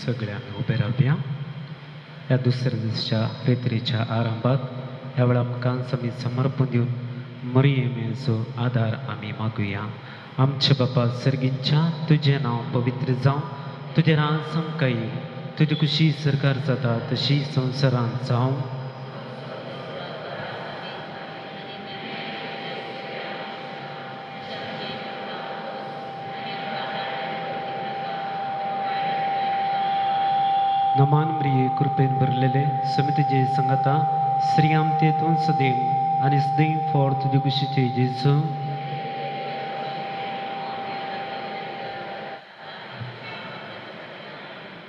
सगळे आमी उबे रावया. ह्या दुसऱ्या दिसच्या रेत्रीच्या आरंभाक ह्या वेळार आमकां आमी समर्पण दिवन मरियेचो आदार आमी मागुया. आमच्या बापा सर्गींच्या, तुजें नांव पवित्र जावं, तुजें राज आमकां येवं, तुजी खुशी सरकार जाता तशी संवसारांत जावं. नमान म्रिये कृपेन भरलेले समितीचे संगता श्रीयाम तेतून सदैव आनी सदैव फॉर तुजे कुशीचे जेजू.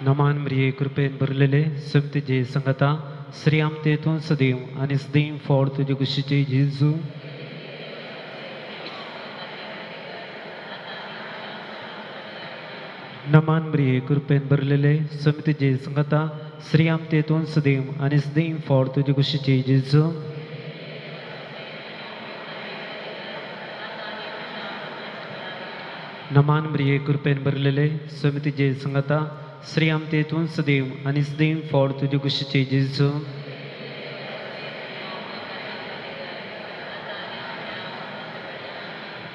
नमान म्रिये कृपेन भरलेले समितीचे संगता श्रीयाम तेतून सदैव आनी सदैव फॉर तुजे कुशीचे जेजू. नमान म्रिये कृपेन भरलेले समितीचे संगता श्रीयाम तेतून सदैव आनी सदैव फॉर तुजे कुशीचे जेजू. नमान म्रिये कृपेन भरलेले समितीचे संगता श्रीयाम तेतून सदैव आनी सदैव फॉर तुजे कुशीचे जेजू.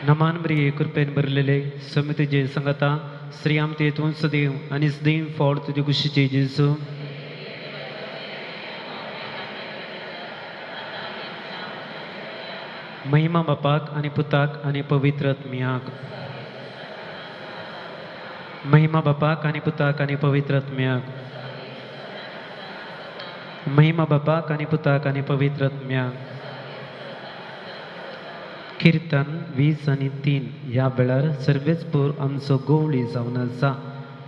नमान म्रिये कृपेन भरलेले समितीचे संगता श्रीयाम तेतून सदैव आनी सदैव फॉर तुजे कुशीचे जेजू. महिमा बापाक आनी पुताक आनी पवित्र आत्म्याक. महिमा बापाक आनी पुताक आनी पवित्र आत्म्याक. महिमा बापाक आनी पुताक आनी पवित्र आत्म्याक. किर्तन 20 आनी 3 ह्या वेळार सर्वेस्पोर आमचो गवळी जावन आसा.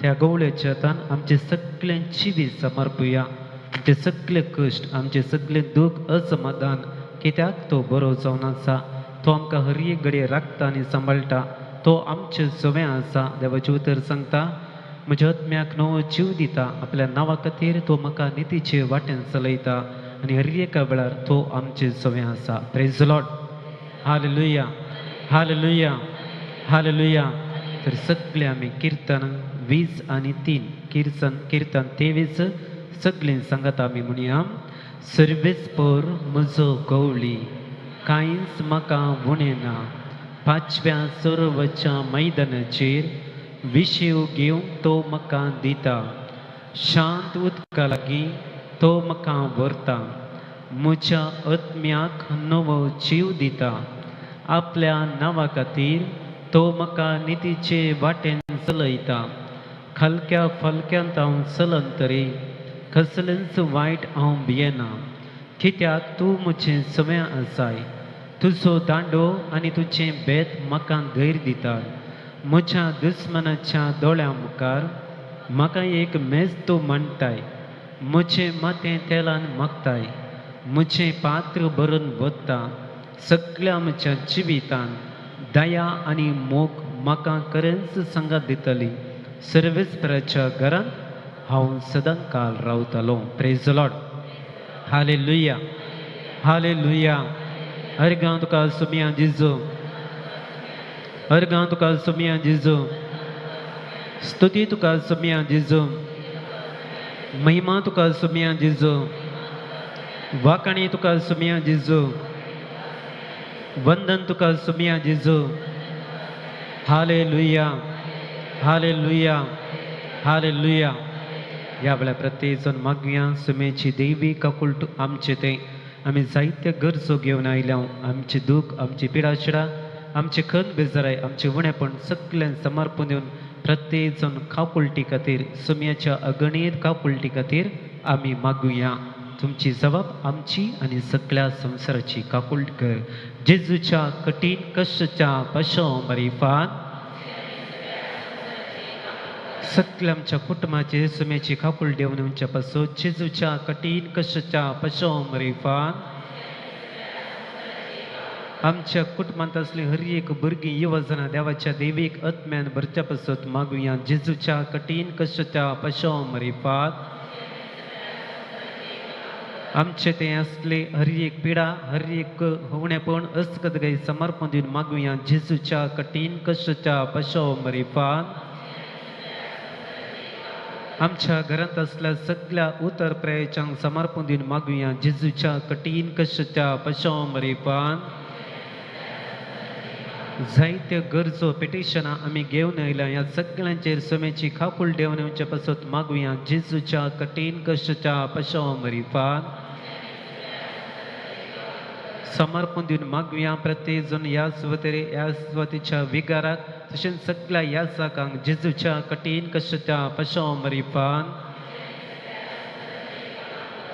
त्या गवळ्याच्या हातान आमचे सगळें जिवीत समर्पुया, आमचे सगळे कश्ट, आमचे सगळे दूख असमाधान, कित्याक तो बरो जावन आसा. तो आमकां हर एक घडये राखता आनी सांबाळटा. तो आमचे सवे आसा. देवाचें उतर सांगता, म्हज्या आत्म्याक नवो जीव दिता, आपल्या नांवा खातीर तो म्हाका नितीचे वाटेन चलयता आनी हर एका वेळार तो आमचे सवे आसा. Praise Lord. Hallelujah, hallelujah, hallelujah. तर सगळे आमी किर्तन 20 आनी 3, किर्तन 23 सगळीं सांगत आमी म्हणया. सर्वेस्पोर म्हजो गवळी, कांयच म्हाका उणें ना, पांचव्या सरोवरच्या मैदानाचेर विशेव घेवंक तो म्हाका दिता, शांत उदका लागीं तो म्हाका व्हरता, म्हज्या आत्म्याक नवो जीव दिता, आपल्या नांवा खातीर तो म्हाका नितीचे वाटेन चलयता, खलक्या फलक्यांत हांव चलन तरी कसलेंच वायट हांव भियेना, कित्याक तूं म्हजें सव्या आसाय, तुजो दांडो आनी तुजें बेत म्हाका धैर्य दिता, म्हज्या दुस्मनाच्या दोळ्यां मुखार म्हाका एक मेज तूं मांडटाय, म्हजें माथें तेलान मागताय, म्हजें पात्र भरून वता, सगळ्या म्हज्या जिवितान दया आनी मोग म्हाका खरेंच सांगात दितली, सर्वेस्पराच्या घरांत हांव सदांकाल रावतलो. Praise Lord. Hallelujah, hallelujah. हर गांव तुका सुमिया जेजू, हर गांव तुका सुमिया जेजू, स्तुती तुका सुमिया जेजू, महिमा तुका सुमिया जेजू, वाकाणी तुका सुमिया जेजू, वंदन तुका सुमिया जेजू. हालेलुया, हालेलुया, हालेलुया. ह्या वेळार प्रत्येक जण मागया सुमेची देवी काकुळट आमचे ते आमी जायते गरजो घेवन आयल्या, आमचे दूख, आमची पिडाशिडा, आमचे खंत बेजाराय, आमचे उणेपण सगळ्यां समर्पण दिवन प्रत्येक जण काकुळटी खातीर, सुम्याच्या अगणीत काकुळटी खातीर आमी मागुया. तुमची जबाब आमची आनी सगळ्या संवसाराची काकुळट कर. जेजूच्या कठीण कश्टाच्या पशो मरिफात सगळ्या आमच्या कुटुंबाचे सुमेची काकुळट देवन येवच्या पासून जेजूच्या कठीण कश्टाच्या पशो मरिफात आमच्या कुटुंबांत असली हर एक भुरगीं युवजना देवाच्या देवीक आत्म्यान भरच्या पासून मागुया. जेजूच्या कठीण कश्टाच्या पशो मरिफात आमचे ते असले हर एक पिडा, हर एक उणेपण अस्कत समर्पण दिवन मागुया. जेजूच्या कठीण कश्टाच्या पशो मरिफात आमच्या घरांत असल्या सगळ्या उतर प्रयाच्यांक समर्पण दिवन मागुया जेजूच्या कठीण कश्टाच्या पशोमरीपान. जायत्यो गरजो पिटिशनां आमी घेवन आयल्या ह्या सगळ्यांचेर सुमेची खाकूल देवन येवचे पासत मागुया जेजूच्या कठीण कश्टाच्या पशोमरीपान. समर्पण दिवन मागुया प्रत्येक जण ह्या सुवातेर ह्या सुवातेच्या विगाराक तशेंच सगळ्या याचकांक जेजूच्या कठीण कश्टाच्या पशोमरीपान.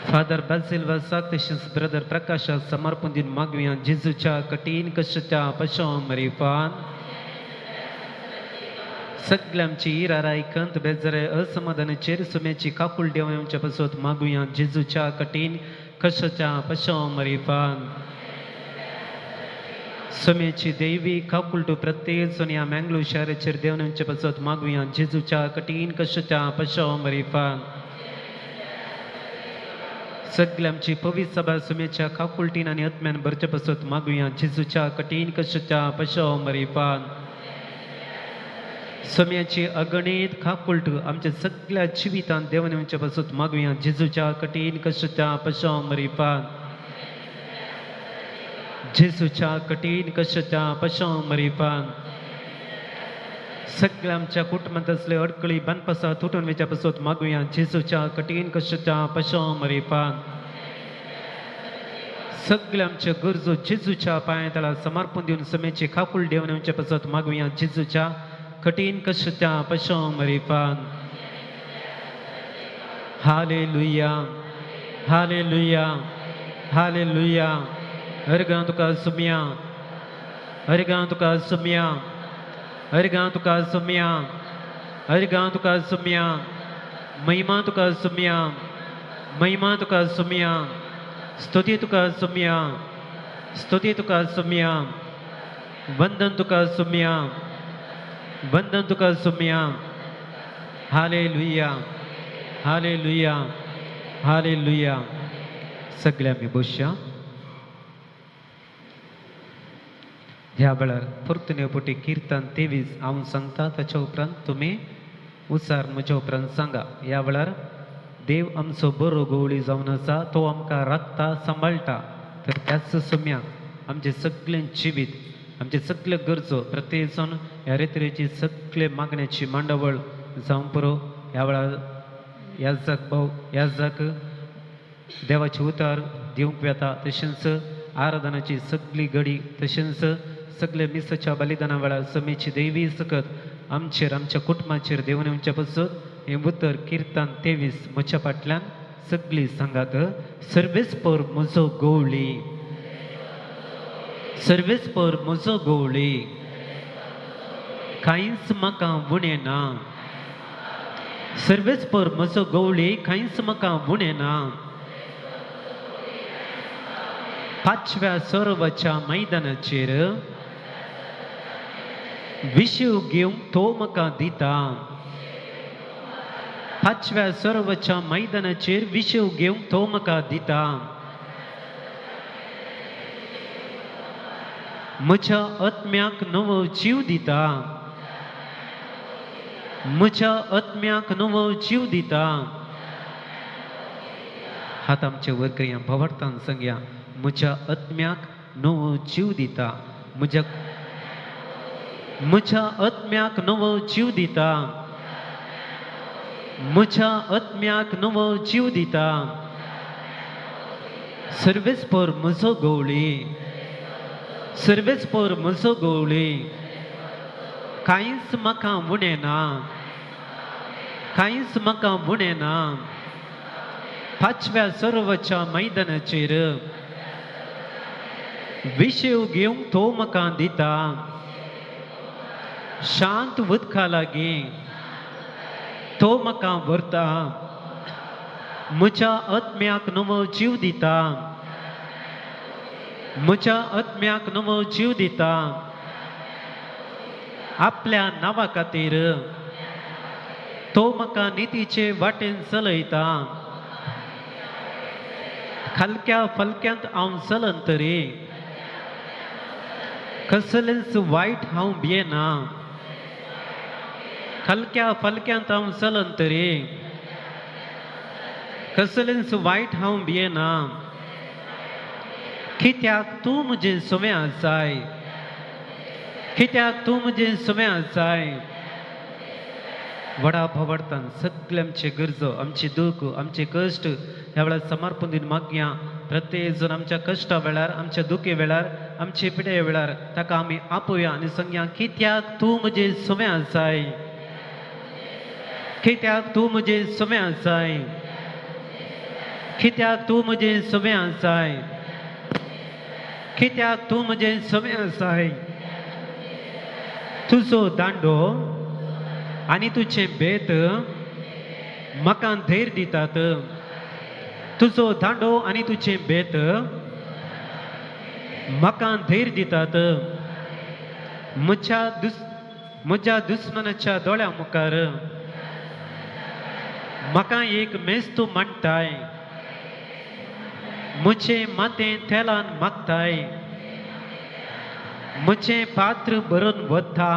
फादर बाझील वासाक तशेंच ब्रदर प्रकाशाक समर्पण दिवन मागुया जेजूच्या कठीण कश्टाच्या पशोमरीपान. सगळ्या आमची इराराय खंत बेजाराय असमाधानाचेर सुम्याची काकूल देवन येवचे पासत मागुया जेजूच्या कठीण कश्टाच्या पशोमरीपान. सुम्याची देवी काकुलटू प्रत्येक जण ह्या मँगलोर शाराचेर देवन येवचे पासत मागुया जेजूच्या कठीण कश्टाच्या पशोमरीपान. सगळ्या आमची पवित्र सभा सुमेच्या काकुलटीन आनी आत्म्यान भरचे पासत मागुया जेजूच्या कठीण कश्टाच्या पशोमरीपान. सुम्याची अगणीत काकुलट आमच्या सगळ्या जिवितांत देवन येवचे पासत मागुया जेजूच्या कठीण कश्टाच्या पशोमरीपान. जेजूच्या कठीण कश्टाच्या पशोमरीपान. सगळ्या आमच्या कुटुंबांत असले अडकळी बांदपासा तुटून वयच्या पासत मागुया जेजूच्या कठीण कश्टाच्या पशोमरीपान. सगळ्या आमच्या गरजो जेजूच्या पांया तळा समर्पण दिवन समेची खाकूल देवन येवचे पासत मागुया जेजूच्या कठीण कश्टाच्या पशोमरीपान. हालेलुया हालेलुया हालेलुया. हरगां तुका सुम्या हरगां तुका सुम्या हरगां तुका सुम्या हरगां तुका सुम्या महिमा तुका सुम्या महिमा तुका सुम्या स्तुती तुका सुम्या स्तुती तुका सुम्या वंदन तुका सुम्या वंदन तुका सुम्या. हालेलुया हालेलुया हालेलुया. सगळ्या आमी बसया. ह्या वेळार परतून पोटी किर्तन 23 हांव सांगता ताच्या उपरांत तुमी उचार म्हज्या उपरांत सांगा. ह्या वेळार देव आमचो बरो गवळी जावन आसा, तो आमकां राखता सांबाळटा. तर त्याच सम्याक आमचें सगळें जिवीत आमचे सगळे गरजो प्रत्येक जण ह्या रेतरेची सगळे मागण्याची मांडावळ जावंक पुरो. ह्या वेळार याजक भाव याजक देवाचे उतार दिवंक वेता, तशेंच आराधनाची सगळी घडी तशेंच सगळे मिसाच्या बलिदाना वेळार समेची देवी सकत आमचेर आमच्या कुटुंबाचेर देवन येवच्या पासत हें उतर किर्तन 23 म्हज्या फाटल्यान सगळी सांगात. सर्वेस्पर म्हजो गवळी सर्वेस्पर म्हजो गवळी कांयच म्हाका उणें ना. सर्वेस्पर म्हजो गवळी कांयच म्हाका उणें ना. पांचव्या सरोवराच्या मैदानाचेर विशीव घेवंक तो म्हाका दिता. पांचव्या सरोवराच्या मैदानाचेर विशीव घेवंक तो म्हाका दिता. म्हज्या आत्म्याक नवो जीव दिता म्हज्या आत्म्याक नवो जीव दिता. हात आमचे वर करया भवार्थान सांगया म्हज्या आत्म्याक नवो जीव दिता म्हज्या म्हज्या आत्म्याक नवो जीव दिता म्हज्या आत्म्याक नवो जीव दिता. सर्वेस्पर म्हजो गवळी सर्वेस्पर म्हजो गवळी कांयच म्हाका उणें ना कांयच म्हाका उणें ना. पांचव्या सरोवराच्या मैदानाचेर विशीव घेवंक तो म्हाका दिता. शांत उदका लागीं तो म्हाका व्हरता. म्हज्या आत्म्याक नवो जीव दिता म्हज्या आत्म्याक नवो जीव दिता. आपल्या नांवा खातीर तो म्हाका नितीचे वाटेन चलयता. खालक्या फलक्यांत हांव चलन तरी कसलेंच वायट हांव भियेना. खालक्या फलक्यांत हांव चलन तरी कसलेंच वायट हांव भियेना, कित्याक तूं म्हजें सुमें आसाय, कित्याक तूं म्हजें सुमें आसाय। व्हडा भावार्थान सगळे आमचे गरजो, आमचे दूख, आमचे कश्ट ह्या वेळार समर्पण दिवन मागया। प्रत्येक जण आमच्या कश्टा वेळार, आमच्या दुखे वेळार, आमचे पिडे वेळार ताका आमी आपोवया आनी सांगया, कित्याक तूं म्हजें सुमें आसाय, कित्याक तूं म्हजें सुमें आसाय, कित्याक तूं म्हजें सुमें आसाय, कित्याक तूं म्हजें सुमें आसाय। तुजो दांडो आनी तुजें बेत म्हाका धैर्य दितात, तुजो दांडो आनी तुजें बेत म्हाका धैर्य दितात। म्हज्या दुस्मनाच्या दोळ्या मुखार म्हाका एक मेज तूं मांडटाय, म्हजें माथें तेलान मागताय, म्हजें पात्र भरून वता।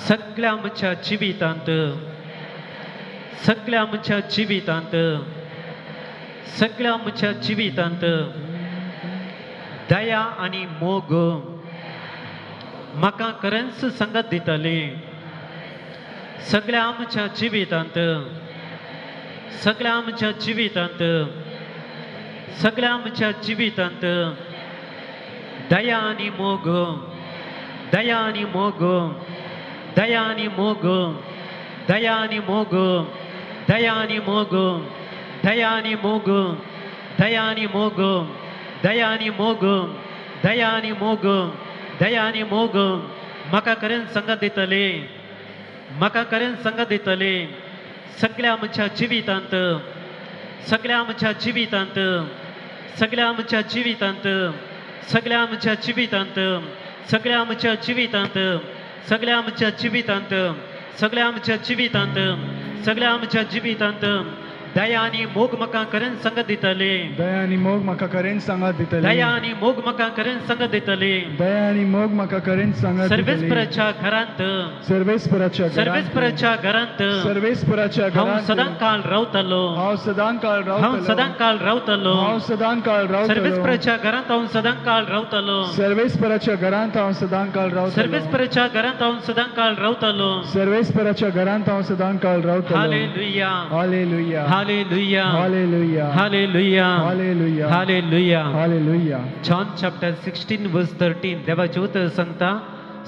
सगळ्या म्हज्या जिवितांत, सगळ्या म्हज्या जिवितांत, सगळ्या म्हज्या जिवितांत दया आनी मोग म्हाका खरेंच संगत दितली। सगळ्या म्हज्या जिवितांत, सगळ्या म्हज्या जिवितांत, सगळ्या म्हज्या जिवितांत दया आनी मोग, दया आनी मोग, दया आनी मोग, दया आनी मोग, दया आनी मोग, दया आनी मोग, दया आनी मोग, दया आनी मोग, दया आनी मोग, दया आनी मोग म्हाका खरेंच संगत दितले, म्हाका खरेंच संगत दितले। सगळ्या म्हज्या जिवितांत, सगळ्या म्हज्या जिवितांत, सगळ्या म्हज्या जिवितांत, सगळ्या म्हज्या जिवितांत, सगळ्या म्हज्या जिवितांत, सगळ्या म्हज्या जिवितांत, सगळ्या म्हज्या जिवितांत, सगळ्या म्हज्या जिवितांत दया आनी मोग म्हाका खरेंच संगत दितले, दया आनी मोग म्हाका खरेंच सांगात दितले, दया आनी मोग म्हाका खरेंच संगत दितले, दया आनी मोग म्हाका खरेंच सांगात दितले। सर्वेस्पराच्या घरांत, सर्वेस्पराच्या घरांत, सर्वेस्पराच्या घरांत सर्वेस्पराच्या हांव घरांत सदांकाळ रावतलो, हांव सदांकाळ हांव रावतलो, सदांकाळ रावतलो, हांव सदांकाळ रावतलो, सर्वेस्पराच्या घरांत हांव सदांकाळ रावतलो, सर्वेस्पराच्या घरांत हांव सदांकाळ रावतलो, सर्वेस्पराच्या घरांत हांव सदांकाळ रावतलो। सर्वेस्पराच्या घरांत हांव सदांकाळ रावतलो। Hallelujah, hallelujah, hallelujah, hallelujah, hallelujah, hallelujah, hallelujah. Hallelujah. John chapter 16 verse 13 देवाचें उतर सांगता,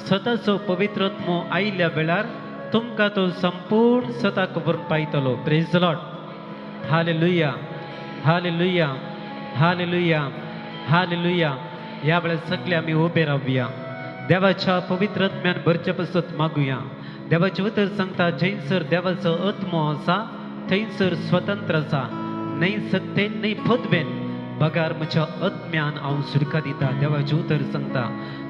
स्वताचो पवित्र आत्मो आयिल्ल्या वेळार तुमकां तो संपूर्ण स्वताक व्हरून पायतलो। Praise the Lord. Hallelujah, hallelujah, hallelujah, hallelujah. ह्या वेळार सगळे आमी उबे रावया, देवाच्या पवित्र आत्म्यान भरचे पासत मागुया। देवाचें उतर सांगता, जंयसर देवाचो आत्मो आसा थंयसर स्वतंत्र आसा, न्हय सत्तेन न्हय पदवेन बगार म्हज्या आत्म्यान हांव सुटका दिता। देवाचें उतर सांगता।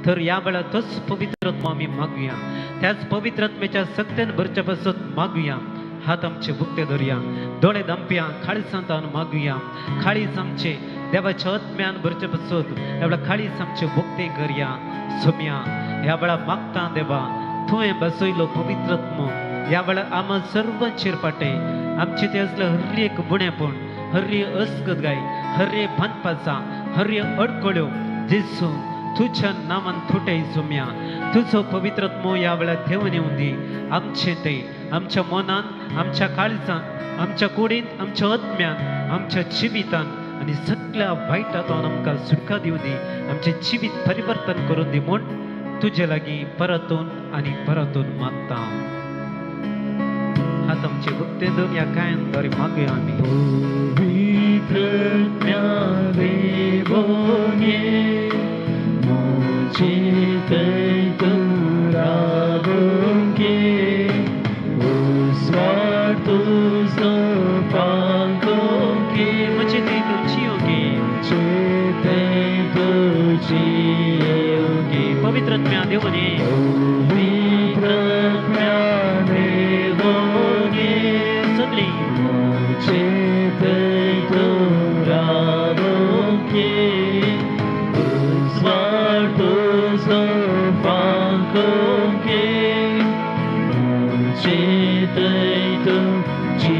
तर ह्या वेळार तोच पवित्र आत्मो आमी मागुया, त्याच पवित्र आत्म्याच्या सक्तेन भरचे पासत मागुया। हात आमचे उक्ते धरुया, दोळे दांपया, खाळीसांत मागुया। खाळीस आमचे देवाच्या आत्म्यान भरचे पासत ह्या वेळार खाळीस आमचे उक्ते करया। सोम्या ह्या वेळार मागता देवा, तुवें बसयलो पवित्र आत्मो ह्या वेळार आमा सर्वांचेर पाटे आमचे ते असले हर एक गुणेपण, हर एक अस्कत गाय, हर एक बांदपाचा, हर एक अडकळ्यो जेजू तुज्या नांवान थोटे सोम्या। तुजो पवित्र आत्मो ह्या वेळार देवन येवन दी आमचे ते आमच्या मनान, आमच्या काळजान, आमच्या कुडींत, आमच्या आत्म्यान, आमच्या जिवितान आनी सगळ्या वायटांतल्यान आमकां सुटका दिवं दी, आमचें जिवीत परिवर्तन करून दी म्हूण तुजे लागीं परतून आनी परतून मागता। हात आमचे उक्ते धरून ह्या कांय बरें मागुया आमी। पवित्र देवोने मुझे रावोगे तुझो पांगोगे, मुझे ते तुझी मुझे तुझी पवित्र आत्म्या देवने, पवित्र आत्म्या देवोने सगळी मुझे रावोगे तुझो पांगोगे, मुझे तुझी।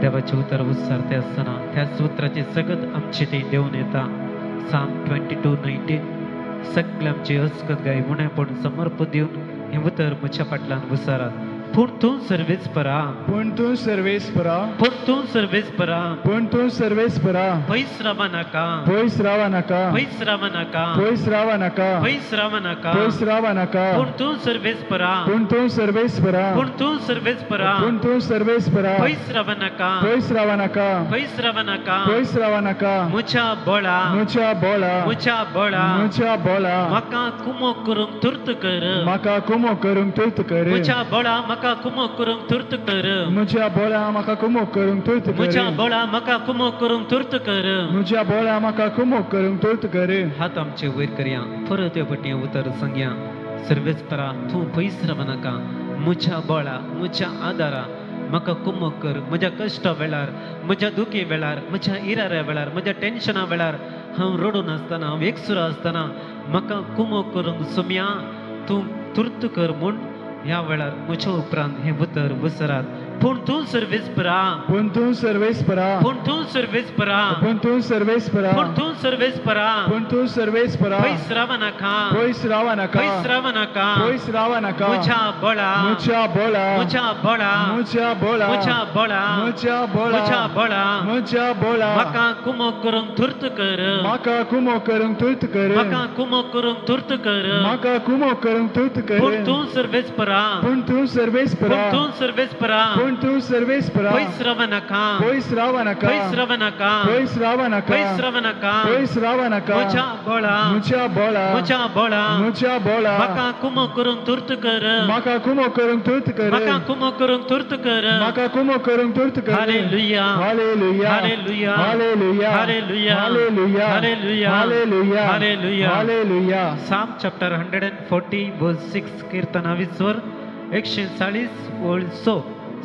देवाचें उतर उच्चारते आसतना त्याच उतराची सगत आमचे थंय देंवन येता. साम 22:19. सगळे आमची अस्कत गाय उणेपण समर्पण दिवन हें उतर म्हज्या फाटल्यान उसारात. पूण तूं सर्वेस्परा, पूण तूं सर्वेस्परा, पूण तूं सर्वेस्परा, पूण तूं सर्वेस्परा, पयस राव नाका, पयस राव नाका, पयस राव नाका, पयस राव नाका, पयस राव नाका, पयस राव नाका. पूण तूं सर्वेस्परा, पूण तूं सर्वेस्परा, पूण तूं सर्वेस्परा, पूण तूं सर्वेस्परा, पयस राव नाका, पयस राव नाका, पयस राव नाका. पयस राव नाका. म्हज्या बळा, म्हज्या बोळा, म्हज्या बळा, म्हज्या बोळा, म्हाका कुमो करूंक तुर्त कर, म्हाका कुमो करूंक तुर्त कर. म्हज्या बळा म्हाका कुमो करूंक तुर्त कर, म्हज्या बोळा म्हाका कुमो करूंक तुर्त कर, म्हज्या बळा म्हाका कुमो करूंक तुर्त कर, म्हज्या बोळा म्हाका कुमो करूंक तुर्त कर. हात आमचे वयर करया, परत हे पटी उतर सांगया. सर्वेस्परा तूं पयस राव नाका, म्हज्या बळा म्हज्या आदारा म्हाका कुमो कर. म्हज्या कश्टा वेळार, म्हज्या दुखी वेळार, म्हज्या इराऱ्या वेळार, म्हज्या टेन्शना वेळार हांव रडून आसतना, हांव एकसुरो आसतना म्हाका कुमो करूंक सुम्या तूं तुर्त कर म्हूण ह्या वेळार म्हज्या उपरांत हें उतर वसरात. पूण तूं सर्वेस्परा, पूण तूं सर्वेस्परा, पूण तूं सर्वेस्परा, पूण तूं सर्वेस्परा, पूण तूं सर्वेस्परा, पूण तूं सर्वेस्परा, पयस राव नाका, पयस राव नाका, पयस राव नाका, पयस राव नाका. म्हज्या बळा, म्हज्या बोळा, म्हज्या बळा, म्हज्या बोळा, म्हज्या बळा, म्हज्या बोळा, म्हज्या बळा, म्हज्या बोळा, म्हाका कुमो करूंक तुर्त कर, म्हाका कुमो करूंक तुर्त कर, म्हाका कुमो करूंक तुर्त कर, म्हाका कुमो करूंक तुर्त कर. पूण तूं सर्वेस्परा, पूण तूं सर्वेस्परा, पूण तूं सर्वेस्परा, पूण तूं सर्वेस्परा, पयस राव नाका, पयस राव नाका, पयस राव नाका, पयस राव नाका, पयस राव नाका. पयस राव नाका. म्हज्या बळा, म्हज्या बोळा, म्हज्या बळा, म्हज्या बोळा, म्हाका कुमो करूंक तुर्त कर, म्हाका कुमो करूंक तुर्त कर, म्हाका कुमो करूंक तुर्त कर. म्हाका कुमो करूंक तुर्त कर. Hallelujah, hallelujah, hallelujah, hallelujah, hallelujah, hallelujah, hallelujah, hallelujah, hallelujah. Hallelujah. Psalm chapter 140 verse 6, किर्तना विस्वर 140 ओळ 6.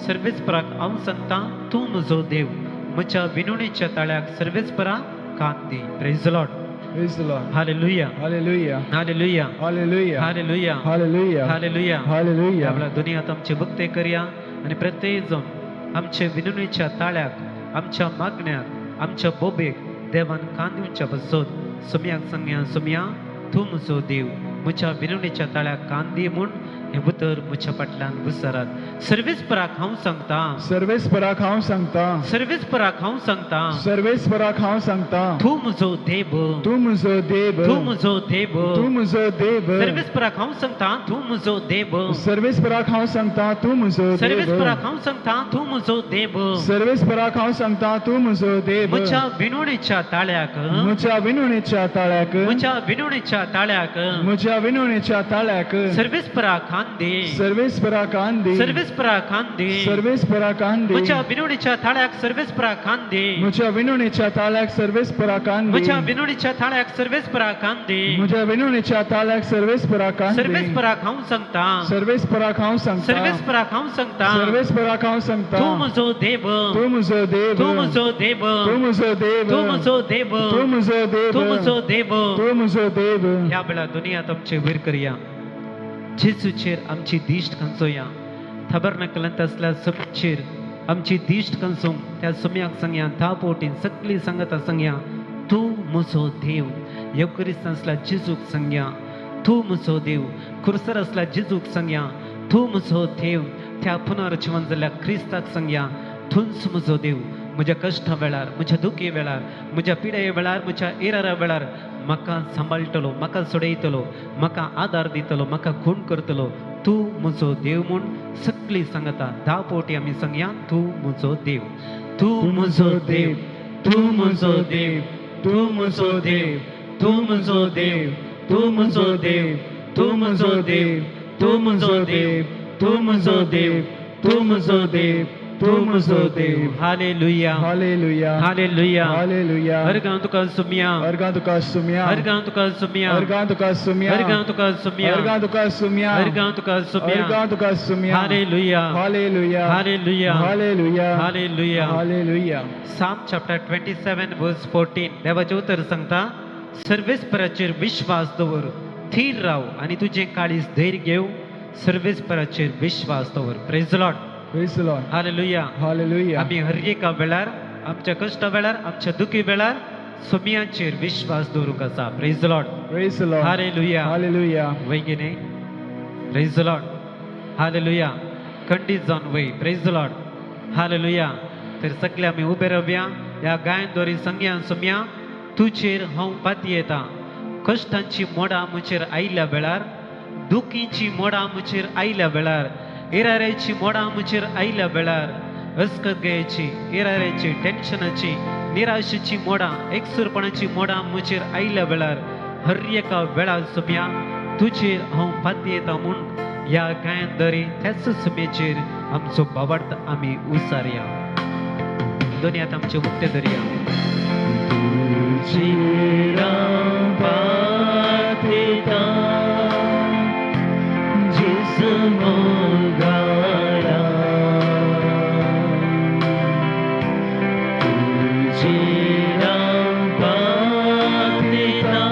सर्वेस्पराक हांव सांगता तूं म्हजो देव, म्हज्या विनवणेच्या ताळ्याक सर्वेस्परा कान दी. Praise the Lord. Praise the Lord. Hallelujah, hallelujah, hallelujah, hallelujah, hallelujah, hallelujah, hallelujah. Hallelujah. आपल्या दुनियात आमचे भक्ते करया आनी प्रत्येक जण आमच्या विनवणेच्या ताळ्याक, आमच्या मागण्याक, आमच्या बोबेक देवान कान दिवच्या पासत सुम्याक सांगया, सुम्या तूं म्हजो देव, म्हज्या विनवणेच्या ताळ्याक कान दी म्हूण हें उतर म्हज्या फाटल्यान विसरात. सर्वेस्पराक हांव सांगता, सर्वेस्पराक हांव सांगता, सर्वेस्पराक हांव सांगता, सर्वेस्पराक हांव सांगता, तूं म्हजो देव, तूं म्हजो देव, तूं म्हजो देव, तूं म्हजो देव. सर्वेस्पराक हांव सांगता तूं म्हजो देव, सर्वेस्पराक हांव सांगता तूं म्हजो देव, सर्वेस्पराक हांव सांगता तूं म्हजो देव, सर्वेस्पराक हांव सांगता तूं म्हजो देव. म्हज्या विनवणेच्या ताळ्याक, म्हज्या विनवणेच्या ताळ्याक, म्हज्या विनवणेच्या ताळ्याक, म्हज्या विनवणेच्या ताळ्याक, सर्वेस्परा कान दी, सर्वेस्परा कान दी, सर्वेस्परा कान दी, सर्वेस्परा कान दी. म्हज्या विनवणेच्या ताळ्याक सर्वेस्परा कान दी, म्हज्या विनवणेच्या ताळ्याक सर्वेस्परा कान दी, म्हज्या विनवणेच्या ताळ्याक सर्वेस्परा कान दी, म्हज्या विनवणेच्या ताळ्याक सर्वेस्परा कान दी. सर्वेस्पराक हांव सांगता, सर्वेस्पराक हांव सांगता, सर्वेस्पराक हांव सांगता, सर्वेस्पराक हांव सांगता, तूं म्हजो देव, तूं म्हजो देव, तूं म्हजो देव, तूं म्हजो देव, तूं म्हजो देव, तूं म्हजो देव, तूं म्हजो देव, तूं म्हजो देव. ह्या वेळार दुनियात आमचे वयर करया, जेजूचेर आमची दिश्ट खंचोया, थबरनकलांत आसल्या सुमचेर आमची दिश्ट खंचूंक त्या सुम्याक सांगया, धा पोटीन सगळीं सांगता सांगया, तूं म्हजो देव. येवकरिस्त आसल्या जेजूक सांगया, तूं म्हजो देव. खुर्सर आसल्या जेजूक सांगया, तूं म्हजो देव. त्या पुनर्जिवन जाल्ल्या क्रिस्ताक सांगया, तूंच म्हजो देव. म्हज्या कश्टा वेळार, म्हज्या दुखी वेळार, म्हज्या पिडाये वेळार, म्हज्या इरारा वेळार म्हाका सांबाळटलो, म्हाका सोडयतलो, म्हाका आदार दितलो, म्हाका खूण करतलो. तूं म्हजो देव म्हूण सगळीं सांगता. धा पोटी आमी सांगया, तूं म्हजो देव, तूं म्हजो देव, तूं म्हजो देव, तूं म्हजो देव, तूं म्हजो देव, तूं म्हजो देव, तूं म्हजो देव, तूं म्हजो देव, तूं म्हजो देव, तूं म्हजो देव, तूं म्हजो देव. Hallelujah, hallelujah, hallelujah, hallelujah. अर्गां तुका सुम्या, अर्गां तुका सुम्या, अर्गां तुका सुम्या, अर्गां तुका सुम्या, अर्गां तुका सुम्या, अर्गां तुका सुम्या, अर्गां तुका सुम्या, अर्गां तुका सुम्या. Hallelujah, hallelujah, hallelujah, hallelujah, hallelujah, hallelujah. Psalm chapter 27 verse 14. देवाचें उतर सांगता, सर्वेस्पराचेर विश्वास दवर, थीर राव आनी तुजें काळीज धैर्य घेव. सर्वेस्पराचेर विश्वास दवर. Praise the Lord. Praise the Lord. Hallelujah. Hallelujah. आमी हर एका वेळार आमच्या कश्टा वेळार आमच्या दुखी वेळार सोम्याचेर विश्वास दवरूंक आसा. Praise the Lord. Praise the Lord. Hallelujah. Hallelujah. वय कितें? Praise the Lord. Hallelujah. खंडीत जावन वय. Praise the Lord. Hallelujah. तर सगळे आमी उबे रावया. ह्या गायन सांगया सोम्या तुजेर हांव पातयेता. कश्टांची मोडां म्हजेर आयल्या वेळार, दुखीची मोडां म्हजेर आयल्या वेळार, इराऱ्याची मोडां म्हजेर आयल्या वेळार, अस्कतगायेची, इराऱ्याची, टेन्शनाची, निराशेची मोडां, एकसुरपणाची मोडां म्हजेर आयल्या वेळार, हर एका वेळार सोम्या तुजेर हांव पातयेता म्हूण ह्या गायन दरी त्याच सुम्याचेर आमचो बाबार्थ आमी उसारया. दोनी हात आमचे उक्ते धरया. तुजेर हांव पातयेता जेजू मोगाळा, तुजेर हांव पातयेता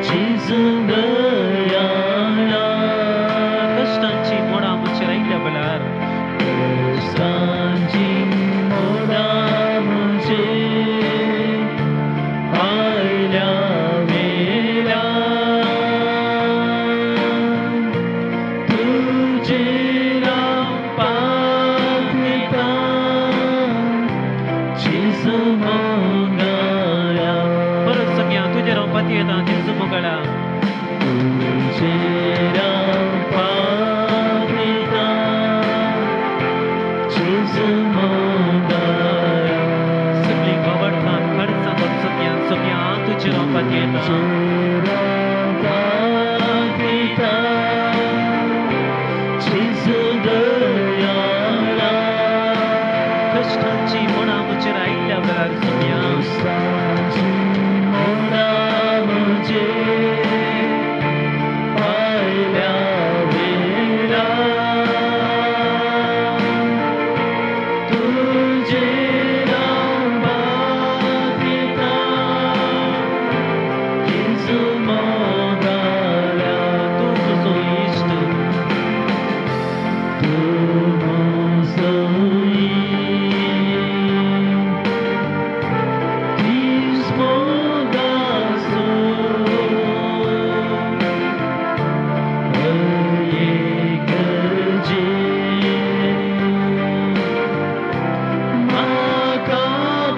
जेजू दयाळा. कश्टांची मोडां म्हजेर आयल्या वेळार, कश्टांची मोडां म्हजेर आयल्या वेळार, तुजेर हांव पातयेता जेजू मोगाळा. परत सांगया तुजेर हांव पातयेता जेजू मोगाळा. तुजेर हांव पातयेता जेजू मोगाळा. सगळीं बाबार्थान खर्चान सांगया सोम्या तुजेर हांव पातयेता. तुजेर हांव पातयेता जेजू दयाळा. कश्टांची मोडां म्हजेर आयल्या वेळार सोम्या, कश्टांची मोडां म्हजेर आयल्या वेळार, तुजेर हांव पातयेता जेजू मोगाळा. तूं म्हजो इश्ट, तूं म्हजो इश्ट मोगाचो, हर एक गरजेक म्हाका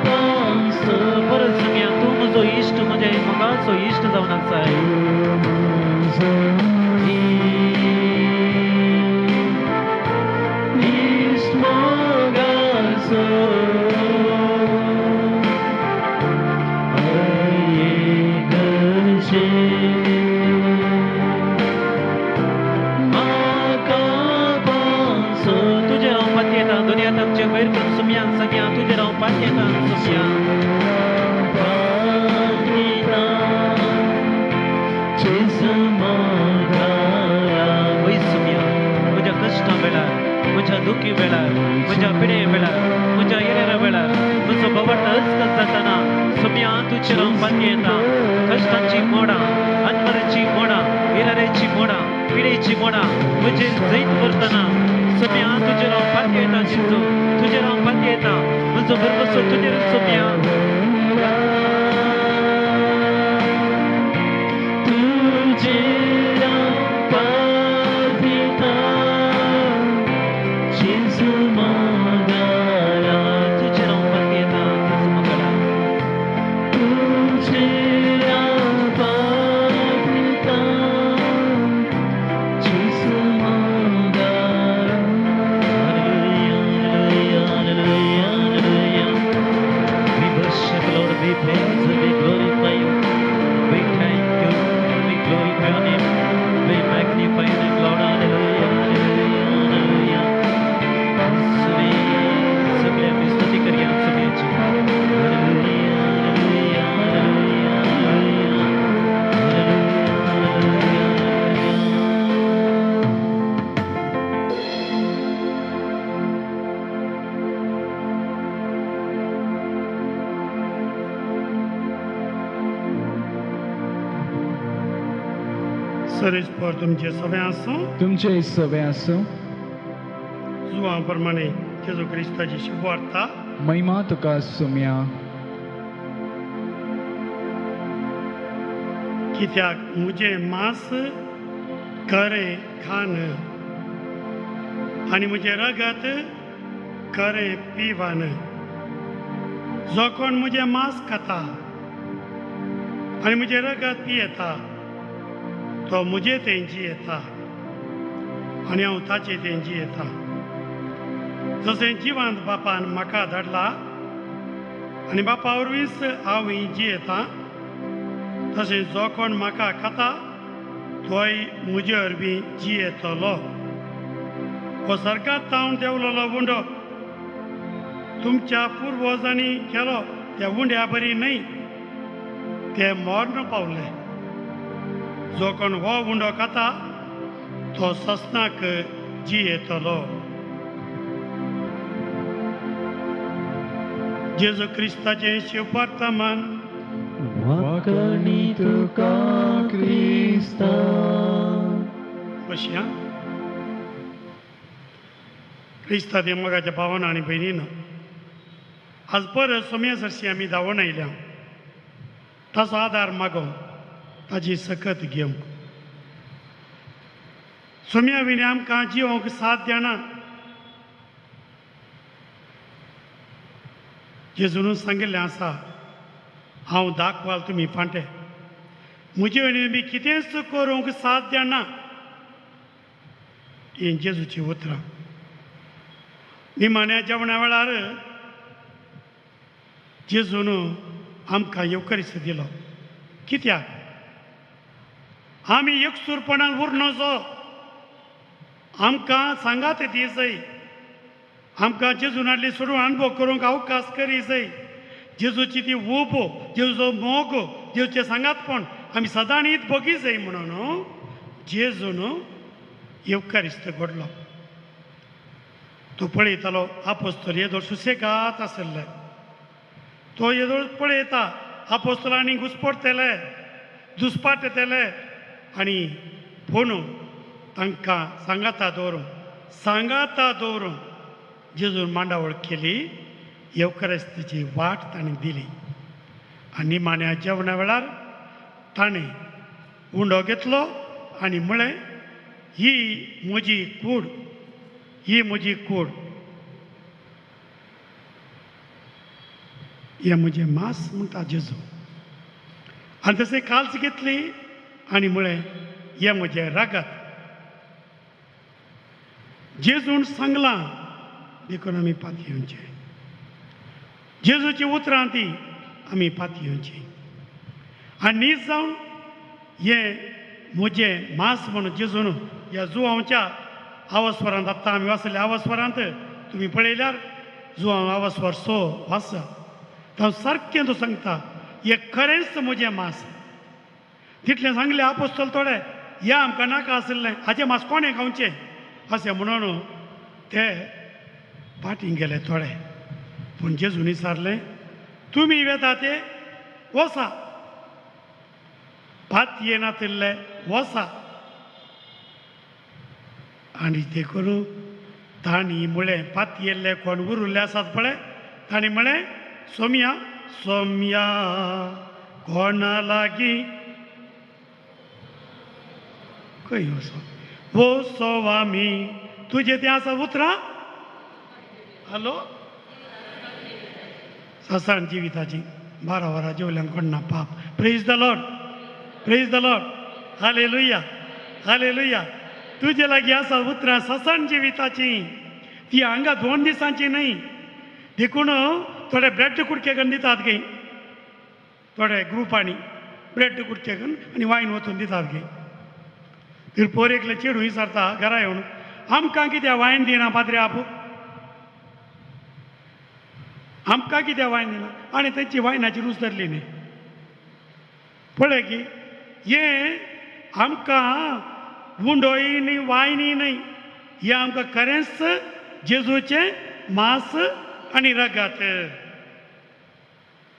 पावसो. परत सांगया तूं म्हजो इश्ट, म्हज्या मोगाचो इश्ट जावन आसा. तूं म्हजो इश्ट मोगाचो, हर एक गरजेक म्हाका पावसो. तुजेर हांव पातयेता. दोनी हात आमचे वयर करून सोम्या सांगया तुजेर हांव पातयेता सोम्या. पातयेता जेजू मोगाळा. वय सोम्या म्हज्या कश्टां वेळार, म्हज्या दुखी वेळार, म्हज्या पिडे वेळार, म्हज्या येऱ्या वेळार म्हजो बाबार्थ अस्कत जाताना सोम्या तुजेर हांव पातयेता. कश्टांची मोडां, अनमराची मोडां, इराऱ्याची मोडां, पिडेची मोडां म्हजेर जैत करतना सोम्या तुजेर हांव पातयेता जेजू, तुजेर हांव पातयेता. म्हजो भरवसो तुजेर सोम्या. तुजेर हांव पातयेता जेजू मोगाळा. तुजेर हांव पातयेता जेजू मोगाळा. तुजेर हांव पातयेता जेजू मोगाळा. Hallelujah, hallelujah, hallelujah, hallelujah. We worship, Lord, we praise you, we glorify you. We thank you, we glorify your name, we magnify your name, Lord. Hallelujah, hallelujah, hallelujah. सगळे आमी स्तुती करया सगळ्यांची. Hallelujah, hallelujah, hallelujah, hallelujah, hallelujah, hallelujah. Suresh पर तुमचे सगळे आसूं. तुमचे सवे आसूं. जुवां प्रमाणे जेजू क्रिस्ताची शुभवार्ता. महिमा तुका सोम्या. कित्याक म्हजें मांस खरें खान आनी म्हजें रगत खरें पिवन. जो कोण म्हजें मांस खाता आनी म्हजें रगत पियेता तो म्हजे थंय जियेता आनी हांव ताचे थंय जियेता. जशें जिवांत बापान म्हाका धाडला आनी बापा वरवींच हांव जियेता, तशें जो कोण म्हाका खाता तोय म्हजे वरवीं जियेतलो. हो सर्गांत तावन देंवलेलो उंडो तुमच्या पुर्वजांनी केलो त्या उंड्या बरी न्हय, ते मर्ण पावले. जो कोण हो उंडो खाता तो ससनाक जियेतलो. जेजू क्रिस्ताचें शिवपार्तमान. वाकणी तुका क्रिस्ता. बशया. क्रिस्ता ते मोगाच्या भावान आनी भयणीन, आज परत सोम्या सरशी आमी धांवून आयल्या ताचो आदार मागोवंक, ताची सकत घेवंक. सोम्या विणे आमकां जिवोंक साथ दिना. जेजून सांगिल्लें आसा, हांव दाखवाल तुमी फांटे, म्हजे वयल्यान तुमी कितेंच करूंक साथ दिना. हीं जेजूची उतरां. निमाण्या जेवणा वेळार जेजून आमकां येवकरीस दिलो. कित्याक आमी एकसूरपणान उरनचो, आमकां सांगात दिसय, आमकां जेजून हाडली सोडून अनुभव करूंक अवकाश करी जाय. जेजूची ती ऊब, जेजूचो मोग, जेजूचें सांगातपण आमी सदांच भोगी जाय म्हणून जेजून येवकारिस्त घडलो. तो पळयतालो आपोस्तोल येदोळ सुसेगात आशिल्ले. तो येदोळ पळयता आपोस्तोलांनी घुसपडटले, दुस्पाटतले आनी पूण तांकां सांगाता दवरूंक, सांगाता दवरूंक जेजून मांडावळ केली. येवकारिस्ताची वाट ताणें दिली आनी निमाण्या जेवणा वेळार ताणें उंडो घेतलो आनी म्हळें, ही म्हजी कूड, ही म्हजी कूड, हें म्हजें मांस म्हणटा जेजू. आनी तशें काल्स घेतली आनी म्हळें, हें म्हजें रगत. जेजून सांगलां देखून आमी पातयेवचें. जेजूची उतरां ती आमी पातयेवची. आनी नीज जावन हें म्हजें मांस म्हणून जेजून ह्या जुवांच्या आवस्वरांत, आत्तां आमी वाचले आवस्वरांत तुमी पळयल्यार जुवांव आवस्वर सो वाच, हांव सारकें तो सांगता, हें खरेंच म्हजें मांस. तितलें सांगलें आपोस्तोल थोडे, ह्या आमकां नाका आशिल्लें, हाचें मांस कोणें खावचें अशें म्हणून ते फाटीं गेले थोडे. पूण जेजून विचारलें, तुमी वेता ते वसा, पातये नातिल्ले वसा. आनी देखून तांणी म्हळें, पातयेल्ले कोण उरुल्ले आसात पळय, तांणी म्हळें, सोम्या सोम्या कोणा लागीं खंय वसो वसो आमी, तुजें तें आसा उतरां. हॅलो, ससाण जिविताची 12 वरां जेवल्यान कोण ना पाप. Praise the Lord, praise the Lord, hallelujah, hallelujah. तुजे लागीं आसा उतरां ससाण जिविताची, ती हांगा 2 दिसांची न्हय. देखून थोडे ब्रेड कुडके करून दितात गे, थोडे ग्रुपांनी ब्रेड कुडके करून आनी वायन वचून दितात गे. तर पोर एकले चेडूं विचारता घरा येवन, आमकां कित्याक वायन दिना पाद्रे आपू, आमकां कित्याक वायन दिना? आनी तेंची वायनाची रूच धरली न्ही. पळय की हें आमकां उंडोय न्ही वायनी न्हय, हें आमकां खरेंच जेजूचें मांस आनी रगत.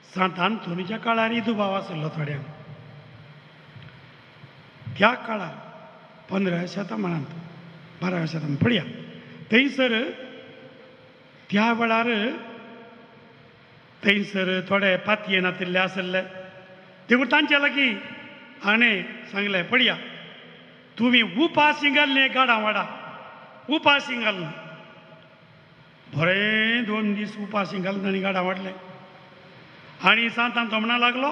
सांत आंतोनीच्या काळार दुबाव आशिल्लो थोड्यांक. त्या काळार 15व्या शतमानांत, 12व्या शतमान पळया, थंयसर त्या वेळार थंयसर थोडे पातये नातिल्ले आसले देखून तांचे लागीं हाणें सांगलें पळया तुमी उपाशी घाल्ले गाडां वाडा उपाशी घालून बरें 2 दीस उपाशी घालून आनी गाडां वाडलें. आनी सांतान तो म्हणा लागलो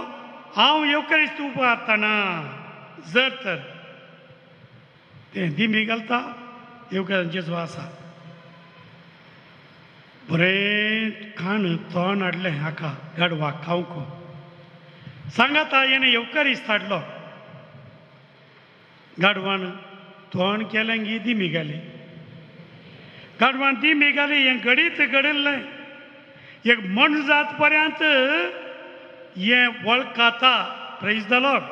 हांव येवकरीच तूं उपकारतना जर तर तें दिमी घालता येवकर जेजू आसा. बरें खाण तोंड हाडलें हाका गाडवाक खावंक सांगाता येणें येवकरीच हाडलो. गाडवान तोंड केलें गी दिमी घाली गाडवान दिमी घाली हें घडीत घडिल्लें एक मनजात पर्यंत हें वळखाता. Praise the Lord.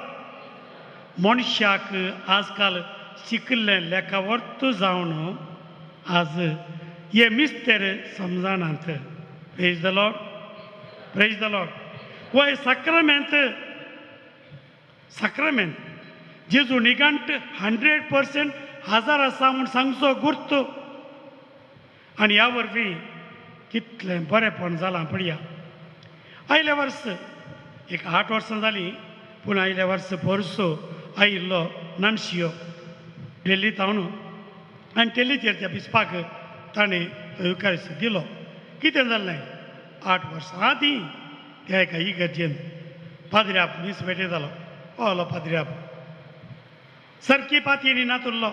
मनशाक आजकाल शिकिल्लें लेखावर्त जावन आज हे मिस्तेर समजनात. Praise the Lord. Praise the Lord. वय साक्रामेंत साक्रामेंत जेजू निघंट 100% हजार आसा म्हूण सांगचो गुर्त. आनी ह्या वरवीं कितलें बरेंपण जालां पळया. आयल्या वर्स एक 8 वर्सां जालीं पूण आयल्या वर्स पोरसो आयिल्लो नानशियो डेल्ली तावन आनी डेल्लीचेर त्या बिस्पाक ताणें तो युकारिस्त दिलो. कितें जालें 8 वर्सां आदीं त्या एका इगर्जेन पाद्र्याप मीस भेटयतालो पावलो पाद्र्याप सारकी पातयेनी नातुरलो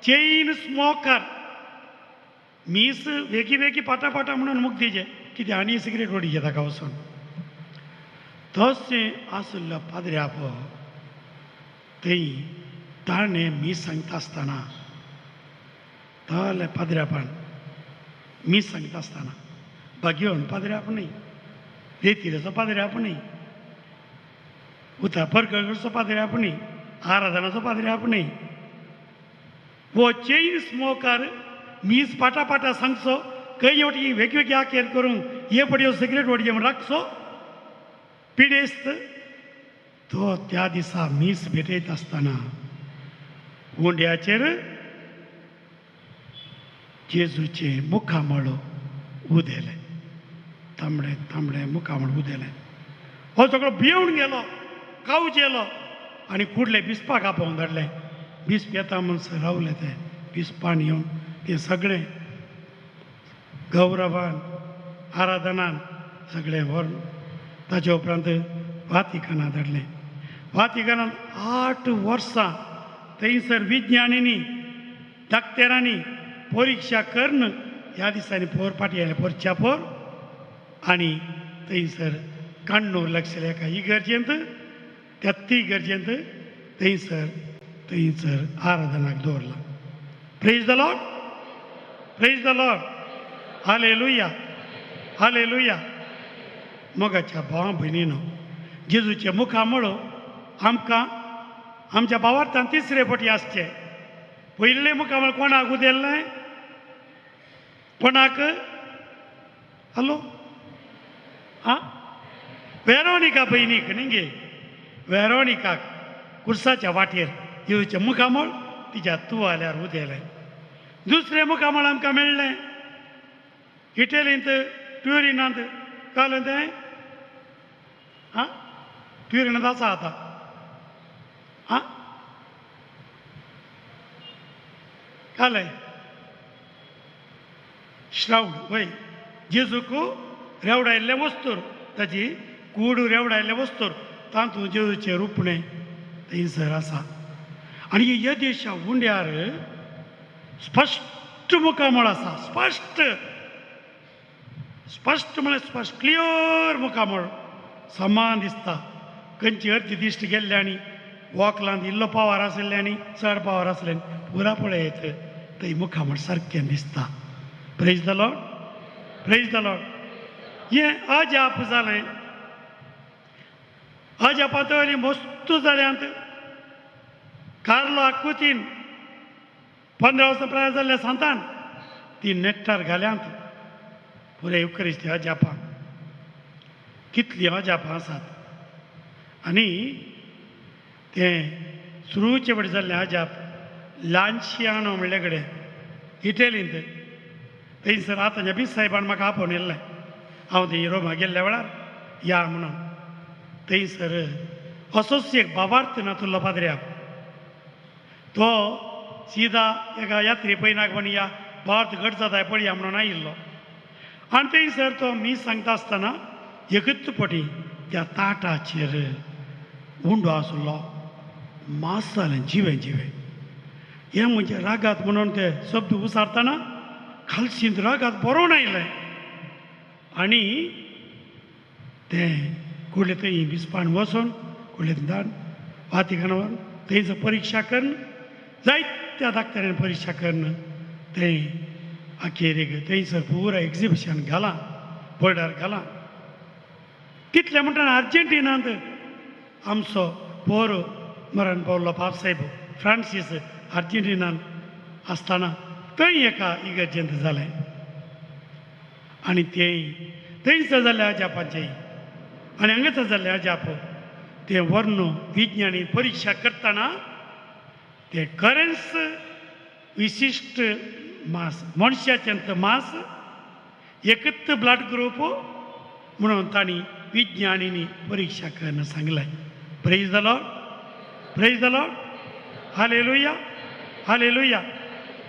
चेन स्मोकर मीस वेगी वेगी पाटा पाटा म्हणून मुक्तीचे कितें आनी सिगरेट ओडीचे ताका वचून तशें आशिल्लो पाद्र्याप थंय ताणें मीस सांगता आसतना तले पाद्र्यापान मीस सांगता आसतना बागेवन पाद्र्याप न्हय रेतिरेचो पाद्र्याप न्हय उता परगडचो पाद्र्याप न्हय आराधनाचो पाद्र्याप न्हय वो चेन स्मोकर मीस पाटा पाटा सांगचो खंय वटी वेगवेगळी आकेर करूंक हे पडयो सिगरेट वडये म्हूण राखचो पिडेस्त तो त्या दिसा मीस भेटयत आसतना उंड्याचेर जेजूचें मुखामळ उदेलें तांबडें तांबडें मुखामळ उदेलें. हो सगळो भिवून गेलो कावच येलो आनी कुडले बिस्पाक आपोवन धाडलें. बिस्प येता म्हणसर रावले ते बिस्पान येवन तें सगळें गौरवान आराधनान सगळें व्हरून ताचे उपरांत वातिकानां धाडलें. वातिकानान 8 वर्सां थंयसर विज्ञानींनी डाक्टरांनी परिक्षा करून ह्या दिसांनी पोर फाटी आयलें पोरच्या पोर आनी थंयसर काण्णूर लागशिल्ल्या एका इगर्जेंत त्या ती इगर्जेंत थंयसर थंयसर आराधनाक दवरलां. Praise the Lord. Praise the Lord. Hallelujah. Hallelujah. मोगाच्या भावा भयणीनो जेजूचे मुखामळ आमकां आमच्या भावार्थान तिसरे पटी आसचे. पयिल्लें मुखामळ कोणाक उदेल्लें कोणाक हॅलो आं वेरोनिका भयणीक न्ही गे वेरोनिकाक कुर्साच्या वाटेर जेजूचें मुखामळ तिच्या तुवाल्यार उदेलें. दुसरें मुखामळ आमकां मेळ्ळें इटलींत ट्युरिनांत कळ्ळें तें आं ट्युरिनांत आसा आतां आं कळ्ळें श्रावड वय जेजूक रेवडायल्लें वस्तूर ताची कूड रेवडायल्लें वस्तूर तातूंत जेजूचें रुपणें थंयसर आसा. आनी येदेशा उंड्यार स्पश्ट मुखामळ आसा. स्पश्ट स्पश्ट म्हळ्यार स्पश्ट क्लियर मुखामळ समान दिसता. खंयची अर्दी दिश्ट गेल्ले आनी वोकलांत इल्लो पावर आशिल्ले आनी चड पावर आसले पुरा पळयत थंय मुखामळ सारकें दिसता. Praise the Lord. Praise the Lord. हें अजाप जालें. अजापांत वयली मस्तू जाल्यांत कार्लो आकुतीन 15 वर्सां प्राय जाल्ल्या सांतान ती नेट्टार घाल्यांत पुरे युक्रिस्ती अजापां कितलीं अजापां आसात. आनी तें सुरूचे वटेन जाल्लें अजाप लांशियानो म्हणले कडेन इटलींत थंयसर आतांच्या बीस साहेबान म्हाका आपोवन येयल्लें. हांव थंय रोमा गेल्ल्या वेळार या म्हणून. थंयसर असोच एक बाबार्थ नातुल्लो पाद्र्याब, तो सिदा एका यात्रे पयनाक म्हण या भावार्थ घट जाता पळया म्हणून आयिल्लो. आनी थंयसर तो मीस सांगता आसतना एकच पटी त्या ताटाचेर उंडो आसलो, मास जालें जिवें जिवें. हें म्हणजे रागात म्हणून ते शब्द उसारतना खालशींत रागात बरोवन आयलें आनी तें कुडले थंय बिस्पान वचून कुडले थंय वातिकान थंयसर परिक्षा करून जायत्या डाक्टरान परिक्षा करून थंय अखेरेक थंयसर पुरा एक्जिबिशन घालां, बोर्डार घालां. तितलें म्हणटना अर्जेंटिनांत आमचो पोर मरण पावलो पापसाहेब फ्रांसीस अर्जेंटिनांत आसतना थंय एका इगर्जेंत जालें आनी तें थंयसर जालें अजापाचें आनी हांगासर जालें अजाप. तें वर्ण विज्ञानी परिक्षा करतना तें खरेंच विशिश्ट मास मनशाचें मास एकच ब्लड ग्रूप म्हणून तांणी विज्ञानींनी परिक्षा करून सांगलें. Praise the Lord, praise the Lord, hallelujah, hallelujah.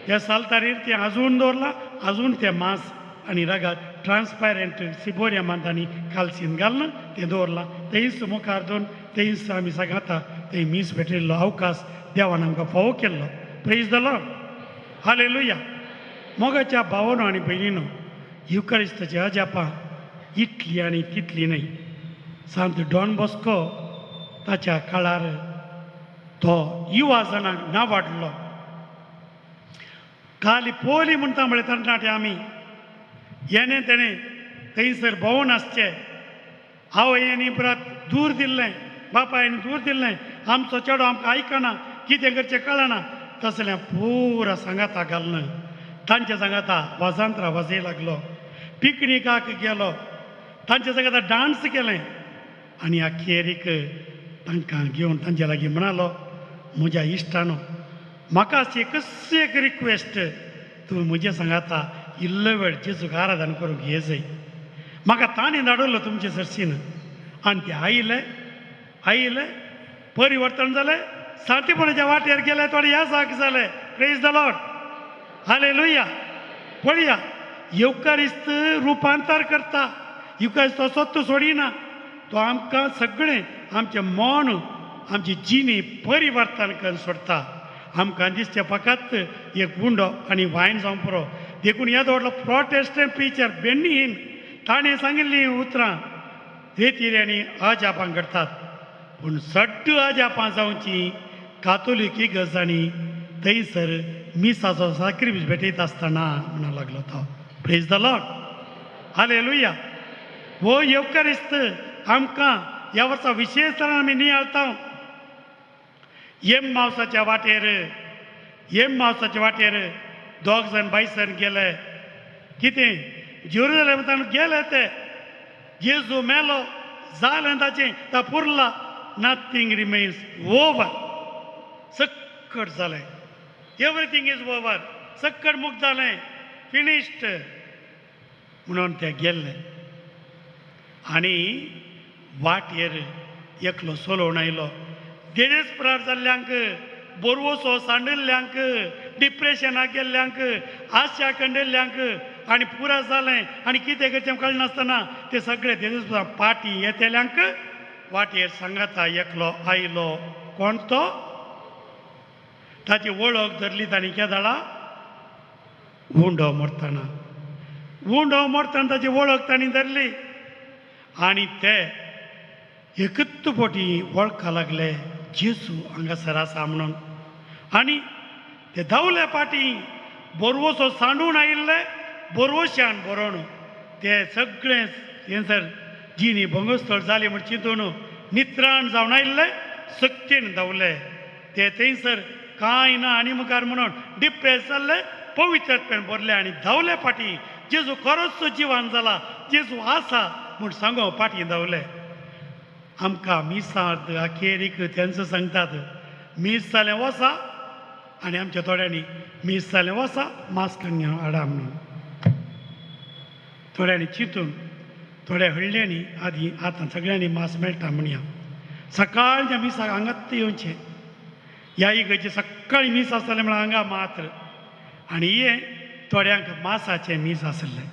ह्या सालतारीर तें आजून दवरलां, आजून तें मास आनी रगात ट्रान्सपेरंट सिबोरियमान तांणी कालसीन घालून तें दवरलां. थंयच मुखार दोन थंयच आमी सांगाता थंय मीस भेटिल्लो अवकाश देवान आमकां फावो केल्लो. Praise the Lord, hallelujah. मोगाच्या भावानो आनी भयणीनो, युकरिस्ताची अजापां इतली आनी तितली न्हय. सांत डॉन बॉस्को ताच्या काळार तो युवा जाणांक नावाडलो. काली पोली म्हणटा म्हळ्यार तरणाटे आमी येणे तेणें थंयसर भोंवून आसचे. आवयनी परत दूर दिल्लें, बापायन दूर दिल्लें, आमचो चेडो आमकां आयकना, कितें करचें कळना, तसलें पुरा सांगाता घालून तांच्या सांगाता वाजांत्रां वाजय लागलो, पिकनिकाक गेलो, तांच्या सांगाता डांस केलें आनी अखेरीक तांकां घेवन तांच्या लागीं म्हणालो, म्हज्या इश्टानो, म्हाका एकच एक रिक्वेस्ट, तुमी म्हजें सांगाता इल्लो वेळ जेजूक आराधन करूंक ये जाय. म्हाका ताणें धाडवलो तुमचे सरशीन. आनी ते आयले, आयले, परिवर्तन जालें, सांतीपणाच्या वाटेर गेले, थोडे ह्या साक जाले. Praise the Lord, hallelujah. पळया, येवकारिस्त रुपांतर करता. येवकारिस्त असोच तो सोडिना, तो आमकां सगळें आमचें मन आमची जिणी परिवर्तन करून सोडटा. आमकां दिसचें फकत एक गुंडो आनी वायन जावंक पुरो. देखून येदो व्हडलो प्रोटेस्टंट प्रिचर बेन्नी ताणें सांगिल्लीं उतरां रेतिऱ्यांनी अजापां घडटात, पूण सड्ड अजापां जावची कातोलीक इगर्जांनी थंयसर मिसाचो साक्रिफीस भेटयता आसतना म्हणूंक लागलो तो. Praise the Lord, hallelujah. हो येवकारिस्त आमकां ह्या वर्सा विशेश तरान आमी नियाळता. एम मावसाच्या वाटेर, एम मावसाच्या वाटेर दोग जाण बायसन गेले. कितें जेरुजलेमांत गेले ते, जेजू मेलो जालें ताचें, ता पुरला, नथींग रिमेन्स ओवर, सक्कट जालें, एवरीथींग is over, सक्कट मुक्त जालें, फिनिश्ड म्हणून ते गेल्ले. आनी वाटेर एकलो सोलोवन आयलो. देदेस्परार जाल्ल्यांक, बोरवोसो सांडिल्ल्यांक, डिप्रेशनाक गेल्ल्यांक, आशा कंडिल्ल्यांक आनी पुरा जालें आनी कितें करचें कळनासतना ते सगळे देदेस्परा पाटी येतल्यांक वाटेर सांगाता एकलो आयलो. कोण तो? ताची वळख धरली तांणी केदाळा उंडो मोडटना, उंडो मोडटना ताची वळख तांणी धरली आनी ते एकच फावटी वळखा लागले जेजू हांगासर आसा म्हणून. आनी ते धांवले पाटी बोरवोसो सांडून आयिल्ले, बोरवोश्यान बरोवन ते सगळे थंयसर जिणी भंगस्थळ जाली म्हण चिंतून नित्राण जावन आयिल्ले, सक्तीन धांवले ते थंयसर कांय ना आनी मुखार म्हणून डिप्रेस जाल्ले, पवित्रत्वान भरले आनी धांवले फाटी जेजू खरोच जिवान जाला, जेजू आसा म्हूण सांगो फाटी धांवले. आमकां मिसांत अखेरीक तेंचो सांगतात मीस जालें वसा, आनी आमच्या थोड्यांनी मीस जालें वसा मास्क हाडा म्हणून. थोड्यांनी चिंतून थोड्या हळ्ळ्यांनी आदी आतां सगळ्यांनी मास मेळटा म्हणया. सकाळच्या मिसाक हांगात येवचें, ह्या इगर्जे सकाळी मीस आसतलें म्हळ्यार हांगा मात्र. आनी हें थोड्यांक मासाचें मीस आसलें,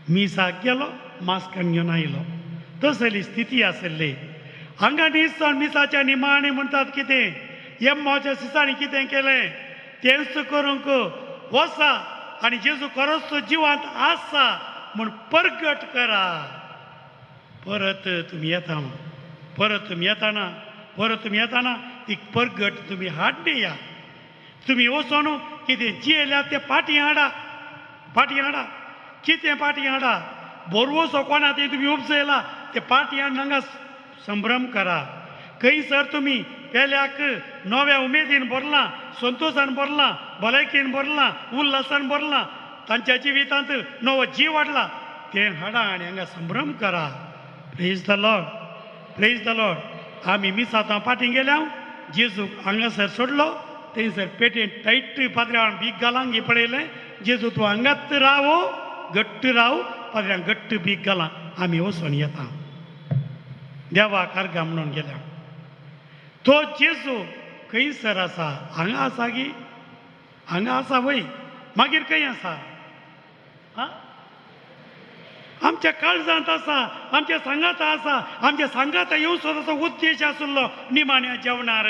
मिसाक गेलो मास्कान घेवन आयलो, तसली स्थिती आसली. हांगा नीस जावन मिसाच्या निमाणें म्हणटात कितें, एम्माच्या सिसांनी कितें केलें तेंच करूंक वसा आनी जेजू खरोच तो जिवांत आसा म्हूण परगट करा. परत तुमी येता, परत तुमी येताना, परत तुमी येताना ती परगट तुमी हाडली या. तुमी वचोन कितें जियेल्या तें पाटी हाडा, पाटी हाडा, कितें पाटी हाडा, बोरवोसो कोणा तें तुमी उपजयला तें पाटी हाडून हांगा संभ्रम करा. खंयसर तुमी पेल्याक नव्या उमेदीन भरलां, संतोशान भरलां, भलायकेन भरलां, उल्हासान भरलां, तांच्या जिवितांत नवो जीव वाडला तें हाडा आनी हांगा संभ्रम करा. Praise the Lord, praise the Lord. आमी मिसांत फाटीं गेल्या, जेजूक हांगासर सोडलो, थंयसर पेटेन टायट पाद्र्यान बीग घालां गे पळयलें, जेजू तूं हांगात राव, घट्ट राव, पाद्र्यान घट्ट बीग घालां, आमी वचोन येता देवाक अर्गां म्हणून गेल्या. तो जेजू खंयसर आसा? हांगा आसा गी? हांगा आसा वय, मागीर खंय आसा? आं, आमच्या काळजांत आसा, आमच्या सांगाता आसा. आमच्या सांगाता येवचो तसो उद्देश आसलो निमाण्या जेवणार,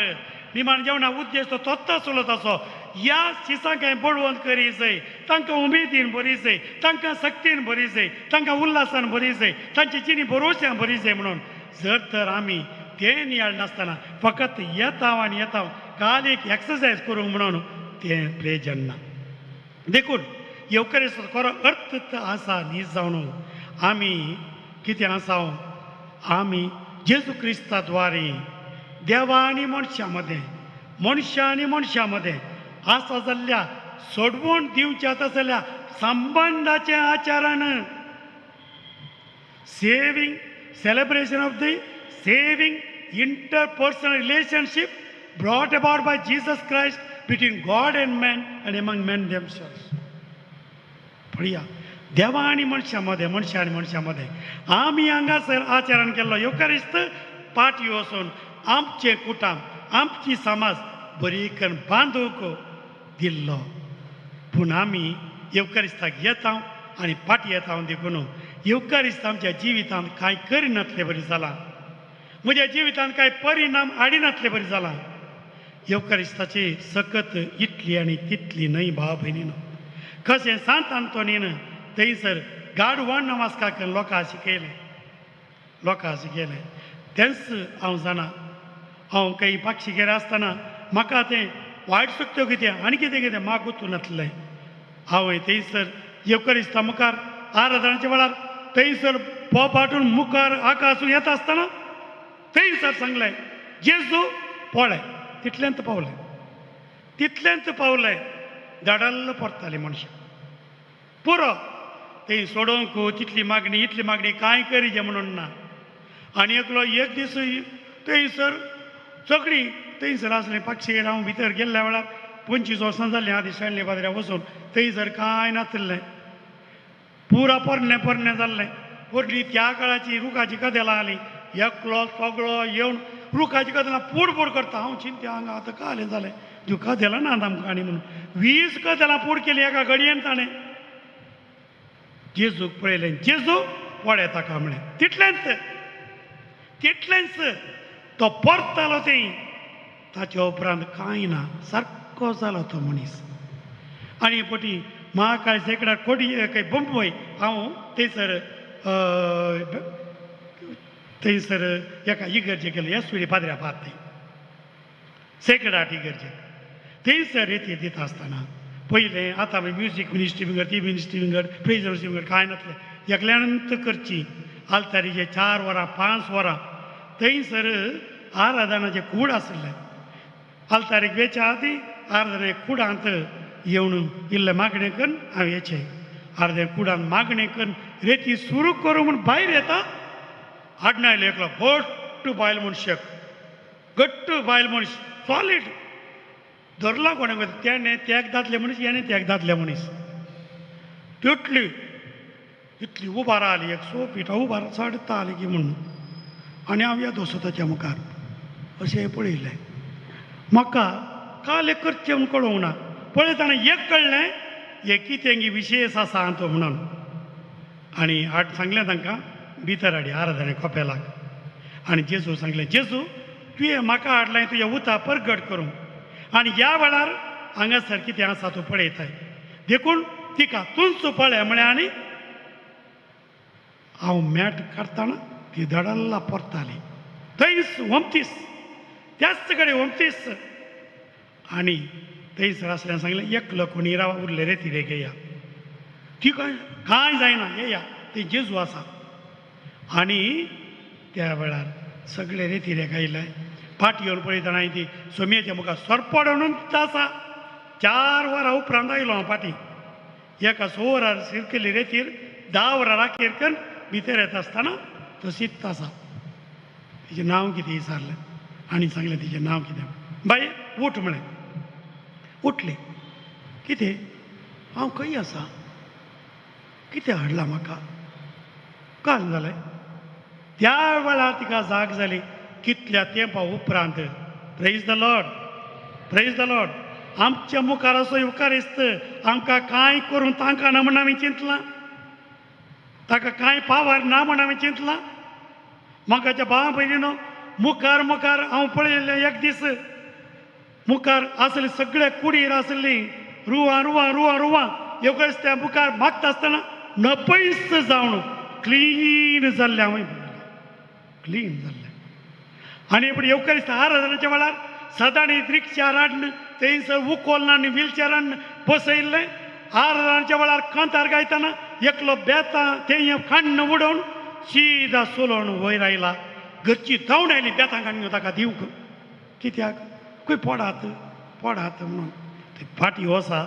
निमाण्या जेवणा उद्देश तो तोच आसलो तसो. ह्या शिसांक बळवंत करी जाय, तांकां उमेदीन बरी जाय, तांकां सक्तीन बरी जाय, तांकां उल्हासान बरी जाय, तांची जिणी भरोश्यान बरी जाय म्हणून जर तर आमी तें नियाळ नासतना फकत येता आनी येता काल एक एक्सरसायज करूंक म्हणून तें प्रयोजन ना. देखून येवकरेचो खरो अर्थ आसा न्ही जावन आमी कितें आसा, आमी जेजू क्रिस्ता द्वारे देवा आनी मनशां मदें, मनशां आनी मनशां मदें आसा जाल्ल्या सोडवण दिवच्या तसल्या संबंदाचें आचरण, saving celebration of the saving interpersonal relationship brought about by Jesus Christ between God and man and among men themselves. पळया, देवा आनी मनशां मदें, मनशां आनी मनशां मदें आमी हांगासर आचरण केल्लो येवकारिस्त पाटी वचून आमचें कुटुंब, आमची समाज बरी करून बांदूंक दिल्लो. पूण आमी येवकारिस्ताक येता आनी पाटी येता देखून येवकारिस्त आमच्या जिवितांत कांय करिनातले बरी जालां, म्हज्या जिवितांत कांय परिणाम हाडिनातले बरी जालां. येवकारिस्ताची सकत इतली आनी तितली न्हय भाव भयणीनो. कशें सांत आंतोनीन थंयसर गाडवान नमस्कार लोकांक शिकयलें, लोकांक शिकयलें. तेंच हांव जाणा, हांव काही पाक्षिकेर आसतना म्हाका तें वायट चुकत्यो कितें आनी कितें कितें म्हाका गुतूं नासलें. हांवें थंयसर येवकारिस्ता मुखार आराधनाच्या वेळार थंयसर पोपाटून मुखार आकासून येता आसतना थंयसर सांगलें, जेजू पळय तितलेंच पावलें, तितलेंच पावलें, धाडल्ल परताली मनशां पुरो. थंय सोडोवंक तितली मागणी इतली मागणी कांय करिजे म्हणून ना. आनी एकलो एक दीस थंयसर सगळीं थंयसर आसलें पाक्षेर. हांव भितर गेल्ल्या वेळार 25 वर्सां जालीं आदी शेणले पाद्र्या वचून, थंयसर कांय नासलें, पुरा पोरणें पोरणें जाल्लें. पोरणी त्या काळाची रुखाची कदेलां आली, एकलो सगळो येवन रुखाची कदेलां पोड पोड करता. हांव चिंत्या हांगा आतां कालें जालें, त्यो कदेलां ना आमकां आनी म्हणून 20 कदेलां पोड केली एका घडयेन ताणें. जेजूक पळयलें, जेजू पळय ताका म्हळें, तितलेंच तितलेंच तो परतालो थंय. ताच्या उपरांत कांय ना, सारको जालो तो मनीस. आनी पटी महाकाळ शेकड्यार कोटी काय बंबय हांव थंयसर थंयसर एका इगर्जे गेलो, एस पाद्र्या पात थंय सेकडाट इगर्जेक थंयसर रेती दिता आसतना पयलें आतां आमी म्युजीक मिनिस्ट्री बिंगड, ती मिनिस्ट्री बिंगड, प्रेज बिंगड कांय नासलें, एकल्यानूच करची. आलतारीचे 4 वरां 5 वरां थंयसर आराधनाचें कूड आसलें. आलतारीक वेच्या आदी आराधने कुडांत येवन इल्लें मागणें करून हांव येचें, अर्दे कुडांत मागणें करून रेती सुरू करूं म्हूण भायर येता, आडनायलो एकलो घट्ट बायल मनशाक, घट्ट बायल मनीस सॉलीड धरला कोणें तेणें त्याग दादले मनीस, हेणें त्याग दादले मनीस, तितली इतली उबार आली एक सो फिटा उबार चडता आली की म्हणून आनी हांव येदो असो ताच्या मुखार अशें पळयलें. म्हाका काल एक करचें म्हूण कळोवंक ना. पळयतना एक कळ्ळें हें कितें विशेश आसा तो म्हणून. आनी हाड सांगलें तांकां भितर हाडी आराधने कोपेलाक. आनी जेजू सांगलें, जेजू तुवें म्हाका हाडलें तुज्या उता परगट करूंक आनी ह्या वेळार हांगासर कितें आसा तूं पळयताय, देखून तिका तूंच पळय म्हळें. आनी हांव मॅट काडटना ती धडल्ला परताली थंयच वमतीस त्याच कडेन वमतीस. आनी थंयसर आसल्यान सांगलें एकलो कोणी राव उरले रे तिरे घेया, ती कांय कांय जायना येया ती जेजू आसा. आनी त्या वेळार सगळे रे तिरे गायले. फाट येवन पळयतना ती सोमयेच्या मुखार सरपडून आसा. 4 वरां उपरांत आयलो हांव फाटीं. एका 6 वरार शिरकली रेतीर 10 वरां राखेर करून भितर येता आसतना तशीच आसा. तिचें नांव कितें विचारलें आनी सांगलें तिचें नांव कितें. बाय उठ म्हळें. उठलें. कितें हांव खंय आसा, कितें हाडलां म्हाका, काल जालें. त्या वेळार तिका जाग जाली कितल्या तेंपा उपरांत. Praise the Lord, praise the Lord. आमच्या मुखार असो येवकारिस्त आमकां कांय करूंक तांकां ना म्हूण आमी चिंतलां, ताका कांय पावर ना म्हूण आमी चिंतलां. म्हाकाच्या भावा भयणीनो मुखार मुखार हांव पळयल्लें एक दीस मुखार आसली सगळे कुडीर आसली रुवां रुवां रुवां रुवां येवकारिस्त त्या मुखार मागता आसतना नपयस जावन क्लीन जाल्लें हांवें पळयलें, क्लीन जाल्लें. आनी पूण येवकारिस्त आराधनाच्या वेळार सदांनी रिक्षार हाडून थंयसर उकोल आनी व्हीलचेरान बसयल्लें. आराधनाच्या वेळार कांतार गायतना एकलो बेतां तें काण्ण उडोवन सीदा चलोवन वयर आयला. घरची धांवड आयली बेतां काडून ताका दिवंक, कित्याक खंय पडात पडात म्हणून. ते फाटीं वसा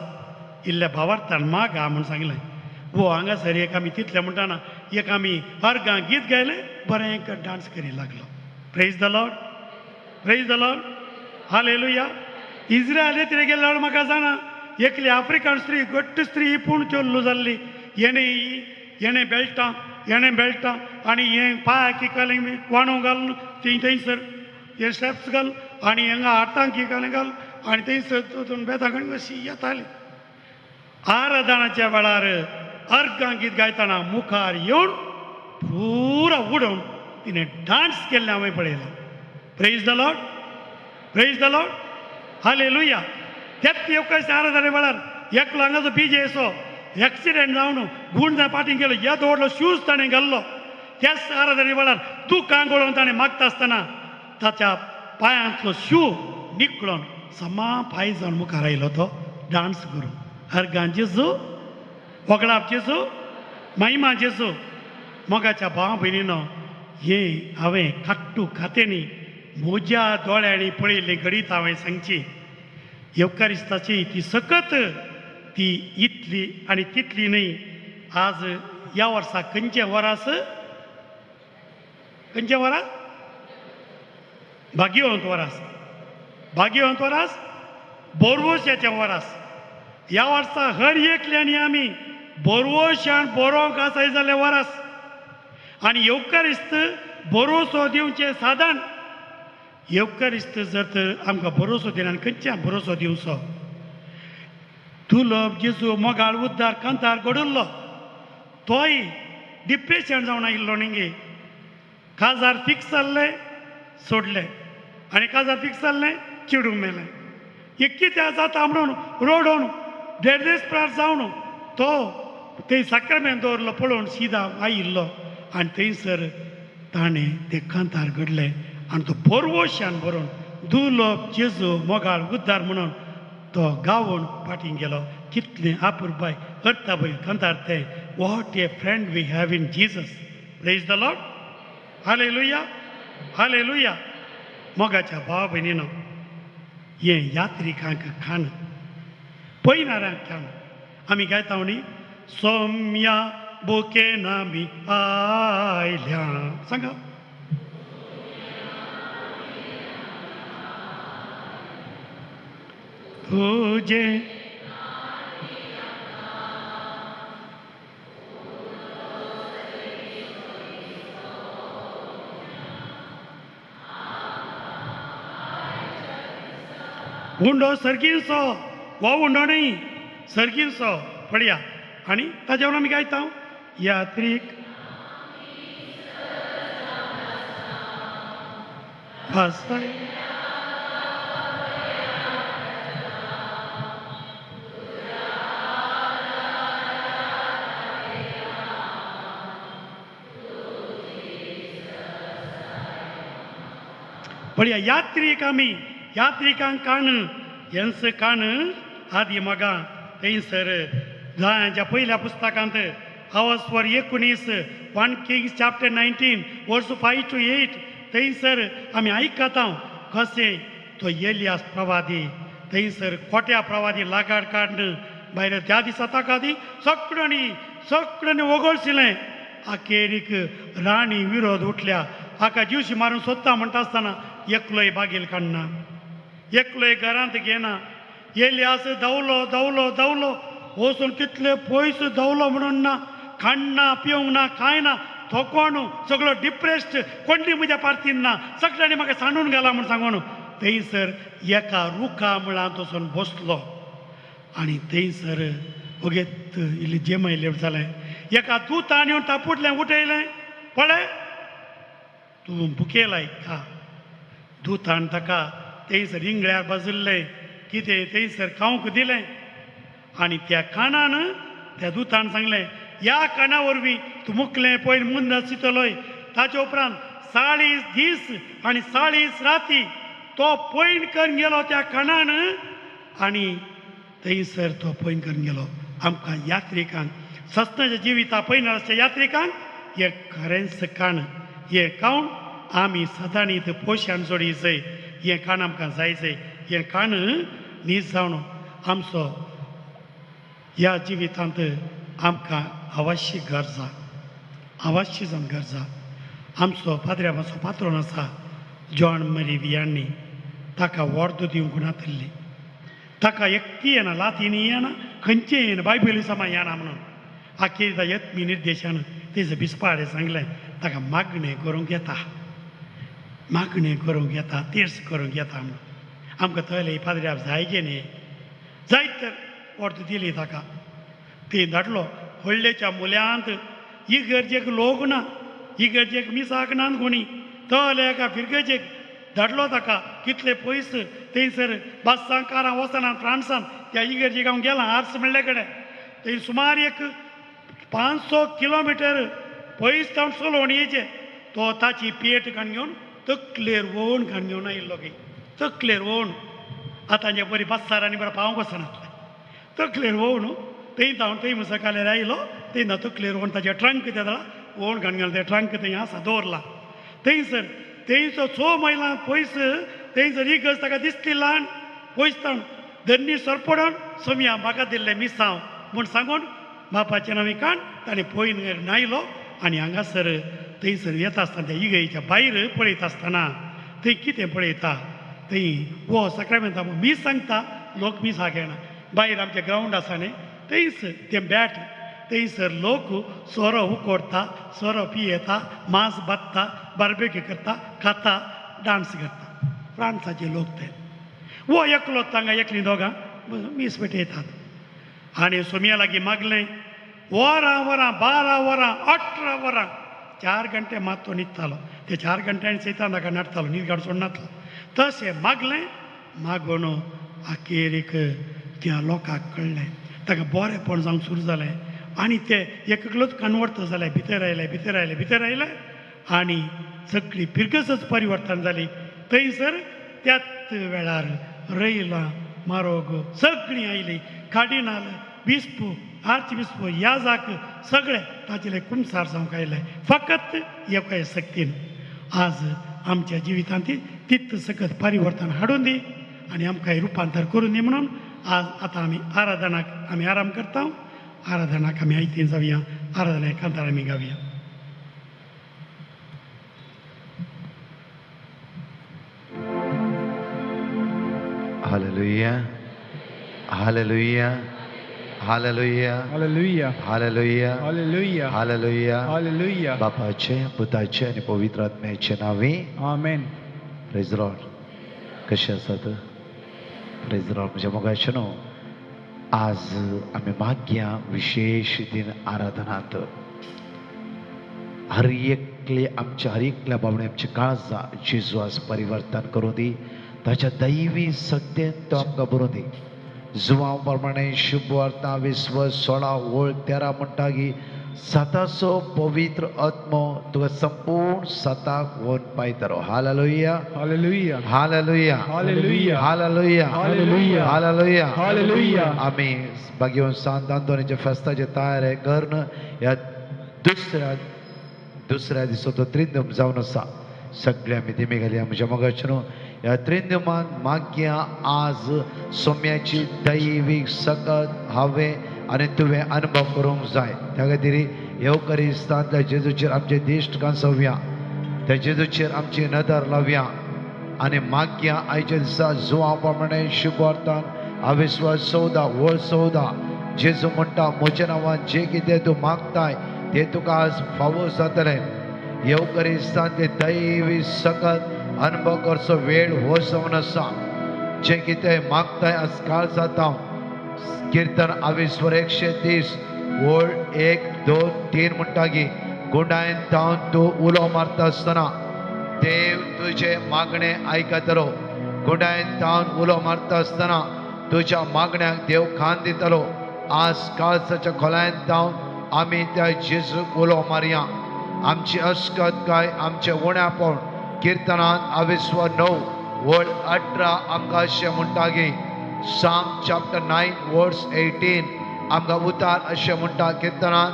इल्ल्या भावार्थान मागा म्हूण सांगलें. वो हांगासर एक आमी तितलें म्हणटाना एक आमी अर्गां गीत गायलें, बरें एक डांस करी लागलो. Praise the Lord, praise the Lord, hallelujah. Israel येतरे गेल्यार म्हाका जाणा एकली आफ्रिकन स्त्री घट्ट स्त्री पूण चोल्लू जाल्ली. हेणें हेणें बेल्टां हेणें बेल्टां आनी हें पांयाक किकालें वाणो घालून थंय थंयसर हे स्टेप्स घाल आनी हांगा हातांक किकालें घाल आनी थंयसर बेतां कडेन अशी येताली. आराधनाच्या वेळार अर्गां गीत गायतना मुखार येवन पुरा उडोवन तिणें डांस केल्लें हांवें पळयलां. Praise the Lord, praise the Lord, hallelujah. त्याच येवकाश आराधने वेळार एकलो हांगाचो बीजे असो एक्सिडेंट जावन गूण जावन फाटीं गेलो, येदो व्हडलो शूज ताणें घाल्लो. त्याच आराधने वेळार दुकां गळोवन ताणें मागता आसतना ताच्या पांयांतलो शू निकळोन समा पांय जावन मुखार आयलो तो डांस करून. अर्गां जेजू, वगडाप जेजू, महिमा जेजू. मोगाच्या भावा भयणीनो हें हांवें काट्टू खात्यांनी म्हज्या दोळ्यांनी पळयल्ली घडीत हांवें सांगची. येवकारिस्ताची ती सकत ती इतली आनी तितली न्हय. आज ह्या वर्सा खंयचें वरास, खंयचें वरास, भाग्यवंत वरास, भाग्यवंत वरास, बोरवोशाचें वरास. ह्या वर्सा हर एकल्यानी आमी बोरवोशान बरोवंक आसाय जाल्यार वरास. आनी येवकारिस्त भरोसो दिवचें साधन. येवकारिस्त जर तर आमकां भरोसो दिना आनी खंयच्यान भरोसो दिवचो. तुलब जेजू मोगाळ उद्दार कांतार घडुल्लो तोय डिप्रेशन जावन आयिल्लो न्ही. काजार फिक्स जाल्लें सोडलें आनी काजार फिक्स जाल्लें चिडूंक मेलें. एक कित्याक जाता म्हणून रोडोवन देरदेसप्रार जावन तो थंय साक्रामेंत दवरलो पळोवन सिदा आयिल्लो आनी थंयसर ताणें तें कांतार घडलें आनी तो बोरवोशान बरोवन दुलोब जेजू मोगाळ उद्दार म्हणून तो गावोन फाटीं गेलो. कितलें आपुरबाय अर्थाभय कांतार तें. What a friend we have in Jesus. Praise the Lord, hallelujah, hallelujah. मोगाच्या भाव भयणीनो हें यात्रिकांक खाण, पयणाऱ्यांक खाण. आमी गायता न्ही, सोम्या बुकेन आमी आयल्या, सांगा. तुजें उंडो सर्गींचो हो उंडो न्ही सर्गींचो. पळया आनी ताज्या वयर आमी गायता यात्रीक भासाय. पळया यात्रीक आमी यात्रिकांक काण हेंच काण आदी मगा थंयसर जाच्या पयल्या पुस्तकांत अवस्वर 19 1 Kings chapter 19 verse 5 to 8 थंयसर आमी आयकता कशें तो एलियास प्रवादी थंयसर खोट्या प्रवादी लागाड काडून भायर त्या दिसा ताका ती सगळ्यांनी सगळ्यांनी वगळशिलें. अखेरीक राणी विरोध उठल्या हाका जिवशी मारून सोदता म्हणटा आसतना एकलोय बागेल काडना एकलोय घरांत घेना. एलियास धांवलो धांवलो धांवलो वचून कितले पयस धांवलो म्हणून ना खाणना पिवंक ना कांय ना थोकोण सगळो डिप्रेस्ड कोणी म्हज्या पार्तीन ना सगळ्यांनी म्हाका सांडून घाला म्हूण सांगून थंयसर एका रुखा मुळांत वचून बसलो. आनी थंयसर वगेत इल्ली जेमयलें जालें एका दुतान येवन तापुटलें उठयलें पळय तूं भुकेलाय खा. दुतान ताका थंयसर इंगळ्यार बाजिल्लें कितें थंयसर खावंक दिलें. आनी त्या खाणान त्या दुतान सांगलें ह्या खाणा वरवीं तूं मुकलें पयर मुंद चिंतलोय. ताचे उपरांत 40 दीस आनी 40 राती तो पयण करून गेलो त्या खाणान आनी थंयसर तो पयण करून गेलो. आमकां यात्रिकांक सस्नाच्या जिविता पयण आसच्या यात्रिकांक हें खरेंच खाण हें खावन आमी सदांनी पोशान जोडीचय हें खाण आमकां जायचें. हें खाण न्हीद जावन आमचो ह्या जिवितांत आमकां अवश्य गरजा अवश्य जावन गरजा. आमचो पाद्र्याचो पात्रोन आसा जॉन मरी वियांनी ताका वर्द दिवंक नातिल्ली ताका एकटी येना लातीनी येना खंयचें येना बायबली समा येना म्हणून आखेर यत्मी निर्देशान तेजे बिस्पाडे सांगलें ताका मागणें करूंक येता मागणें करूंक येता तीर्स करूंक येता म्हणून. आमकां थंयले पाद्र्याक जाय गे न्ही जायत तर वर्द दिली ताका ती धाडलो व्हडलेच्या मुल्यांत इगर्जेक लोक ना इगर्जेक मिसाक ना कोणी तले एका फिरगेजेक धाडलो ताका कितले पयस थंयसर बसां कारां वचना फ्रांसान त्या इगर्जेक हांव गेलां आर्स म्हणले कडेन थंय सुमार एक 500 किलोमिटर पयस तावन चलोवन येयचें. तो ताची पेट काण घेवन तकलेर वोवन काण घेवन आयिल्लो की तकलेर वोवन आतां जे बरी बस्सार आनी बरें पावंक वचनासलें तकलेर वोवन थंय धांवन थंय मुसकाल्यार आयलो थंय ना तकलेर वोवन ताचे ट्रंक ते वोवन घाण घाल ते ट्रंक थंय आसा दवरला. थंयसर थंयचो 6 मैलां पयस थंयसर इगर्ज ताका दिसली ल्हान पयस तावन धरणी सरपडोन सोमया म्हाका दिल्लें मिसांव म्हूण सांगून बापाचें नांव काण ताणें पयन नायलो. आनी हांगासर थंयसर येता आसतना त्या इगर्जेच्या भायर पळयता आसतना थंय कितें पळयता थंय हो साक्रामेंता मीस सांगता लोक मिसाक येना भायर आमचें ग्रावंड आसा न्ही थंयच तें बॅट थंयसर लोक सोरो उकोडटा सोरो पियेता मांस बांदता बार्बेक्यू करता खाता डांस करता फ्रांसाचे लोक ते. वो एकलो तांगा एकलीं दोगां मीस पेटयतात. आनी सोमया लागीं मागलें वरां वरां 12 वरां 18 वरां 4 घंटे मात तो न्हिदतालो ते 4 घंट्यांनी सैतान ताका नाडतालो न्हीद काडून सोडनासलो. तशें मागलें मागून अखेरीक त्या लोकांक कळ्ळें ताका बरेंपण जावंक सुरू जालें आनी ते एकलोच कन्वर्ट जाले भितर आयले भितर आयले भितर आयले आनी सगळी फिरगसच परिवर्तन जाली. थंयसर त्याच वेळार रयलां मारोग सगळीं आयलीं कार्डिनाल बिस्पू आर्च बिस्पू याजाक सगळे ताचेले कुमसार जावंक आयले फकत एका शक्तीन. आज आमच्या जिवितांत तित सकत परिवर्तन हाडून दी आनी आमकां रुपांतर करून दी म्हणून आज आतां आमी आराधनाक आमी आराम करता. आराधनाक आमी आयतीन जावया आराधना एकांतार आमी गावया. Hallelujah hallelujah hallelujah hallelujah hallelujah hallelujah hallelujah hallelujah. बापाचे पुताचे आनी पवित्र आत्म्याचे नांवी आमेन. Praise lord. कशें आसात? प्रेज the Lord. म्हज्या मोगाचें न्हू, आज आमी मागया विशेश दिन आराधनांत हर एकले आमच्या हर एकल्या बाबणे आमच्या काळजा जेजू आज परिवर्तन करूं दी, ताच्या दैवी सत्तेन तो आमकां बरोवं दी. जुवांव प्रमाणे शुभ वार्ता विश्व 16:13 म्हणटा की साताचो पवित्र आत्मो तुका संपूर्ण सताक व्हरून पायतलो. Hallelujah, hallelujah, hallelujah, hallelujah, hallelujah, hallelujah, hallelujah, hallelujah. आमी बागेवन सांत आंतोनीच्या फेस्ताचे तयार करून ह्या दुसऱ्या दिसा तो त्रिंदम जावन आसा. सगळे आमी दिमी घालया म्हज्या मोगाचें न्हू. ह्या त्रिंदमान मागया आज सोम्याची दैवीक सकत हांवें आनी तुवें अनुभव करूंक जाय. त्या खातीर येवकरिस्तांतल्या जेजूचेर आमचे दिश्ट कांसोवया, त्या जेजूचेर आमची नदर लावया आनी मागया आयच्या दिसा जुवां प्रमाणे शुभ वार्तान अविस्वास 14:14 जेजू म्हणटा म्हज्या नांवान जें कितें तूं मागताय तें तुका आज फावो जातलें. येवकरिस्तांतले दैवी सकत अनुभव करचो वेळ हो जावन आसा. जें कितें मागताय आज काळ जाता. किर्तन अविस्वर 130 1, 2, 3 म्हणटा की गुंडायन तावन तूं उलो मारता आसतना देव तुजें मागणें आयकतलो. गुंडायन तावन उलो मारता आसतना तुज्या मागण्याक देव खान दितलो. आज काळजाच्या खोलायन तावन आमी त्या जेजूक उलो मारया. आमची अस्कत काय आमचें उण्यापण किर्तनान अविस्वर 9:18 आमकां अशें म्हणटा की Psalm chapter 9:18 आमकां उतार अशें म्हणटा. किर्तनान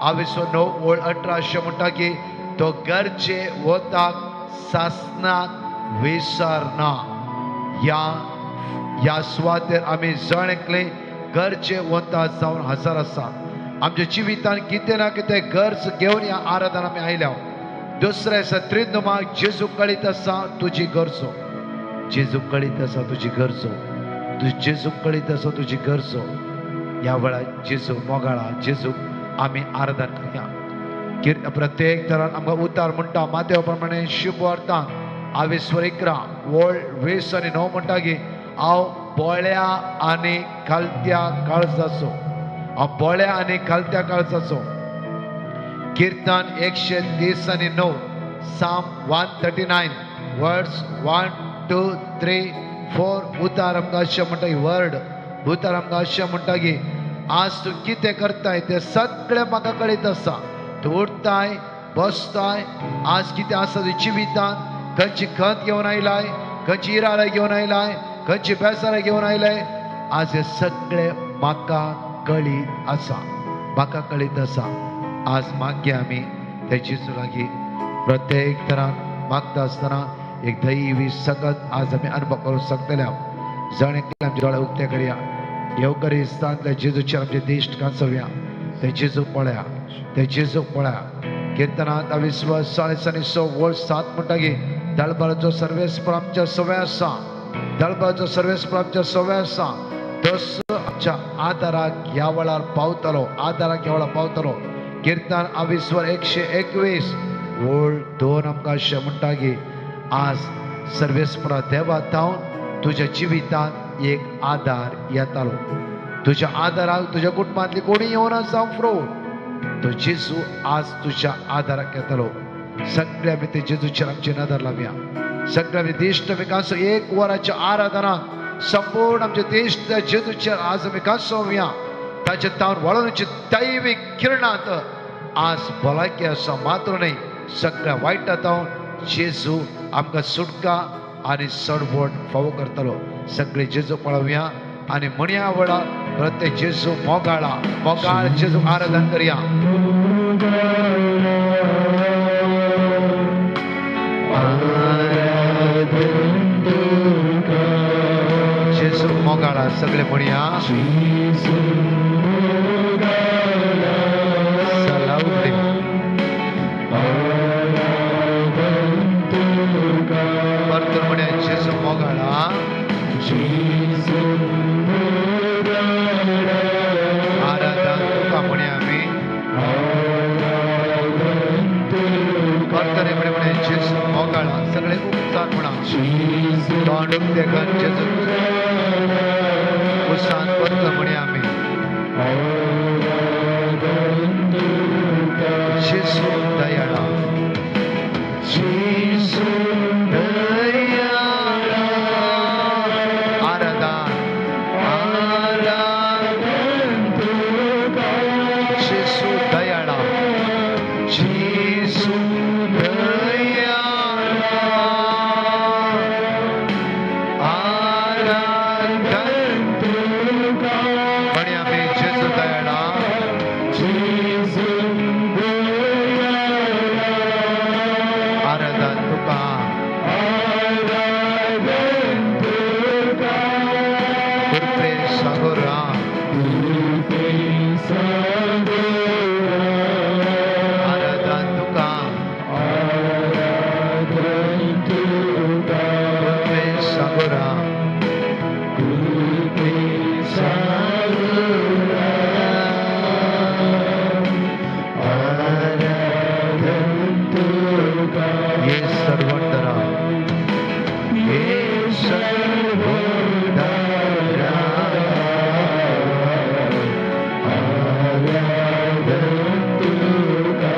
अविस्वर 9:18 अशें म्हणटा की तो गरजे वताक सासनाक विसरना. ह्या सुवातेर आमी जण एकले गरजे वता जावन हजर आसा. आमच्या जिवितान कितें ना कितें गरज घेवन ह्या आराधना आमी आयल्या. दुसऱ्या दिसा त्रिंदमाक जेजू कळीत आसा तुजी गरजो, जेजू कळीत आसा तुजी गरजो, तूं जेजू कळीत आसा तुजी गरजो. ह्या वेळार जेजू मोगाळा जेजू आमी आराधन करया. प्रत्येक तरान आमकां उतार म्हणटा मातेव प्रमाणे शुभ वार्तान अविस्वर 11:20 म्हणटा की हांव बोळ्या आनी खालत्या काळजाचो, हांव बोळ्या आनी खालत्या काळजाचो. किर्तन 139, Psalm 139 1, 2, 3, 4 उतार आमकां अशें म्हणटा की वर्ड उतार आमकां अशें म्हणटा की आज तूं कितें करताय तें सगळें म्हाका कळीत आसा. तूं उठताय बसताय, आज कितें आसा तुज्या जिवितांत, खंयची खंत घेवन आयलाय, खंयची इराळाय घेवन आयलाय, खंयची बेजाराय घेवन आयलाय, आज हें सगळें म्हाका कळीत आसा, म्हाका कळीत आसा. आज मागया आमी त्या जेजू लागीं प्रत्येक तरान मागता आसतना एक दैवी सकत आज आमी अनुभव करूंक शकतले. जण एकले आमचे दोळे उक्ते करया. येवकरिस्तांतल्या जेजूचेर आमचे दिश्ट कांसोवया. ते जेजू पळया, ते जेजू पळया. किर्तनांत अविस्वास 40:7 म्हणटा की दळबाराचो सर्वेस्पर आमच्या सवय आसा, दळबाराचो सर्वेस्पर आमच्या सवय आसा. तसो आमच्या आदाराक ह्या वेळार पावतलो, आदाराक ह्या वेळार पावतलो. किर्तन अविस्वर 121:2 आमकां अशें म्हणटा की आज सर्वेस्परा देवा तावन तुज्या जिवितांत एक आदार येतालो. तुज्या आदाराक तुज्या कुटुंबांतली कोणी येवना जावं फ्रो, तो जेजू आज तुज्या आदाराक येतलो. सगळ्या आमी ते जेजूचेर आमची नदर लावया. सगळ्या आमी दिश्ट आमी कांसो एक वराच्या आराधनाक संपूर्ण आमचे देश त्या जेजूचेर आज आमी कांसोवया. ताचे तावन वळोवची दैवीक किरणांत आज भलायकी आसा मात्र न्हय, सगळ्या वायटा तावन जेजू आमकां सुटका आनी सडबोट फावो करतलो. सगळे जेजू पळोवया आनी म्हणया वेळार प्रत्येक जेजू मोगाळा मोगाळ जेजू आराधन करया. जेजू मोगाळा सगळे म्हणया. परतून म्हणया जेजू मोगाळा. आराधन तुका म्हणया आमी. परतून म्हणे जेजू मोगाळा. सगळे उपचार म्हणा, तोंड उक्तें कर जेजू. उसान परत म्हणया आमी जेजू दयाळा जेजू दयाळा आराधन आराधन तुका जेजू दयाळा जेजू दयाळा आराधन तुका म्हणया आमी जेजू दयाळा आराधन तुका कृपे सागोरा आराधन तुका कृपे सागोरा ये सर्वोत्तरा ये सर्वोत्तरा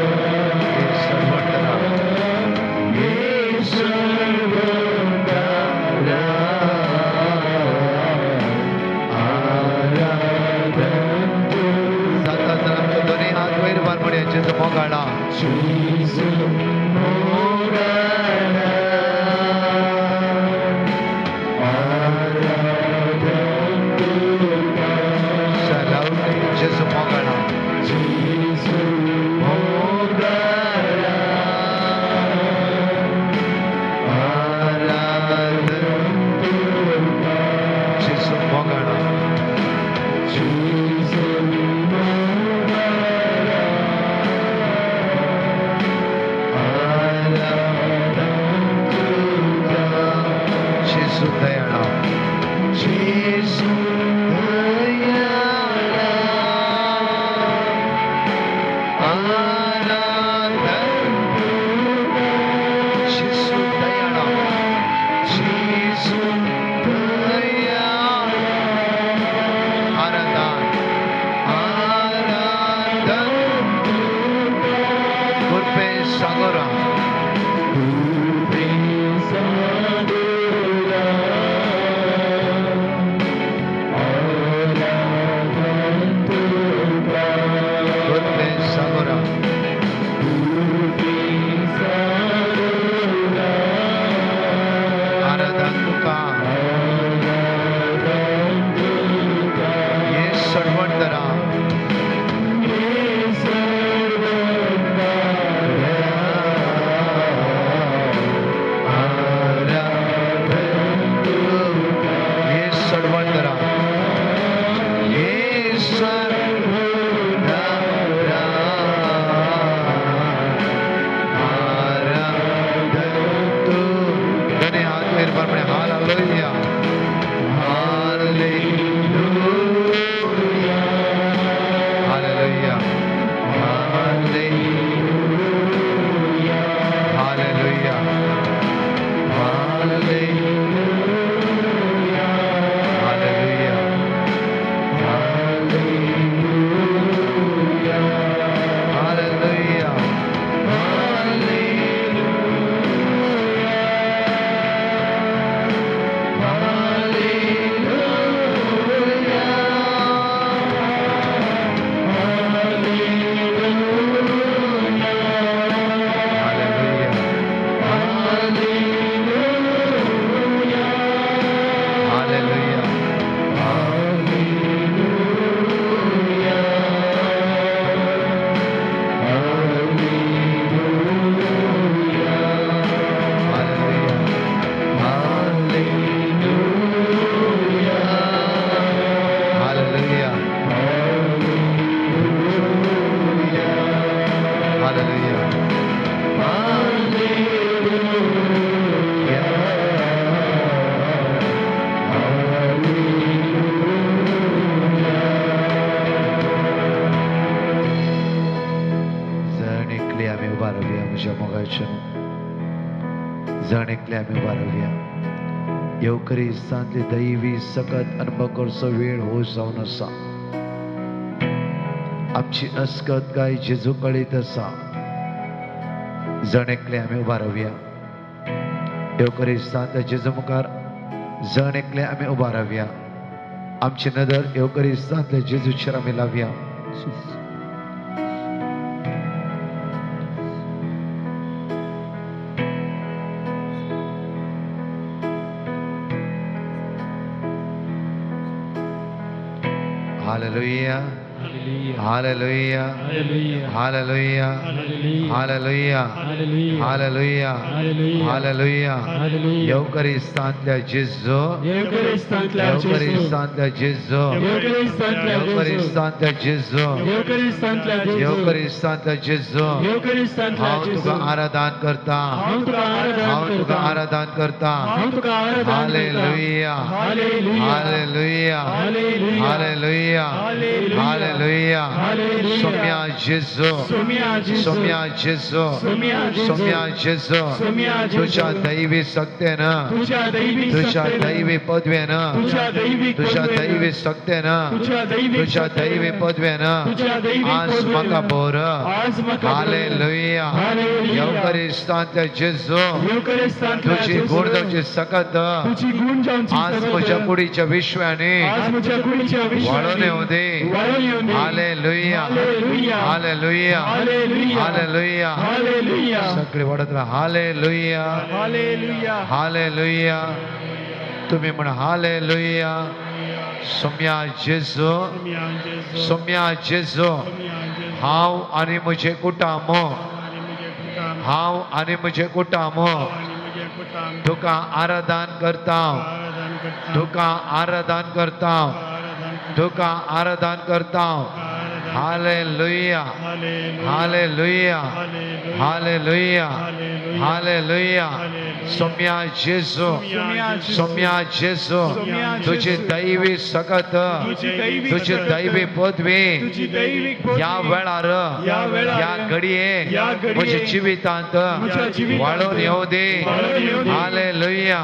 ये सर्वोत्तरा ये सर्वोत्तरा जाता जाता आमचे दोन्ही हात वयर वार म्हणया जेजू मोगाळा जेजू मोगाळा जेजू मोगाळा जेजू दयाळा जेजू दयाळा आराधन जेजू दयाळा जेजू दयाळा आराधन आराधन कृपे सागोरा कृपे सागोरा आराधन तुका ये सर्वोत्तरा ये सर्वोत्तरा ये सर्वोत्तरा आराधन तू दोन्ही हात वयर वर म्हणे hallelujah hallelujah hallelujah hallelujah hallelujah hallelujah hallelujah hallelujah hallelujah hallelujah hallelujah hallelujah जण एकले आमी उबा रावया म्हज्या मोगाच्या जण एकले आमी उबा रावया. येवकरिस्तांतली दैवी सकत अनुभव करचो वेळ हो जावन आसा. आमची अस्कत काय जेजू कळीत आसा. जण एकले आमी उबा रावया. येवकरिस्तांतल्या जेजू मुखार जण एकले आमी उबा रावया. आमची नदर येवकरिस्तांतल्या जेजूचेर आमी लावया. Hallelujah. Hallelujah. Hallelujah. Hallelujah. Hallelujah. Hallelujah. येवकरिस्तांतल्या जेजू, येवकरिस्तांतल्या जेजू, येवकरिस्तांतल्या जेजू, येवकरिस्तांतल्या जेजू, हांव तुका आराधन करता, हांव तुका आराधन करता. Hallelujah. Hallelujah. Hallelujah. Hallelujah. Saumya जेजू, सोम्या जेजू, सोम्या जेजू, तुझ्या दैवी शक्तेन, तुझ्या दैवी पदवेन, तुझ्या दैवी शक्तेन, तुझ्या दैवी पदवेन आज म्हाका भर. हालेलुया. येवकरिस्तांतल्या जेजू, तुझी गुण जावची सकत आज म्हज्या कुडीच्या विश्वानी वाळून येवं दे. हालेलुया. हालेलुया. हालेलुया. सगळे वाडत राहा. हालेलुया. हालेलुया. तुम्ही म्हणा हालेलुया. सोम्या जेजू, सोम्या जेजू, हांव आनी म्हजें कुटुंब, हांव आनी म्हजें कुटुंब तुका आराधन करता, तुका आराधन करता, तुका आराधन करता. Hallelujah. Hallelujah. Hallelujah. Hallelujah. Saumya जेजू, सोम्या जेजू, तुझी दैवी सकत, तुझी दैवी पदवी ह्या वेळार, ह्या घडये म्हज्या जिवितांत वाळून येवं दे. हालेलुया.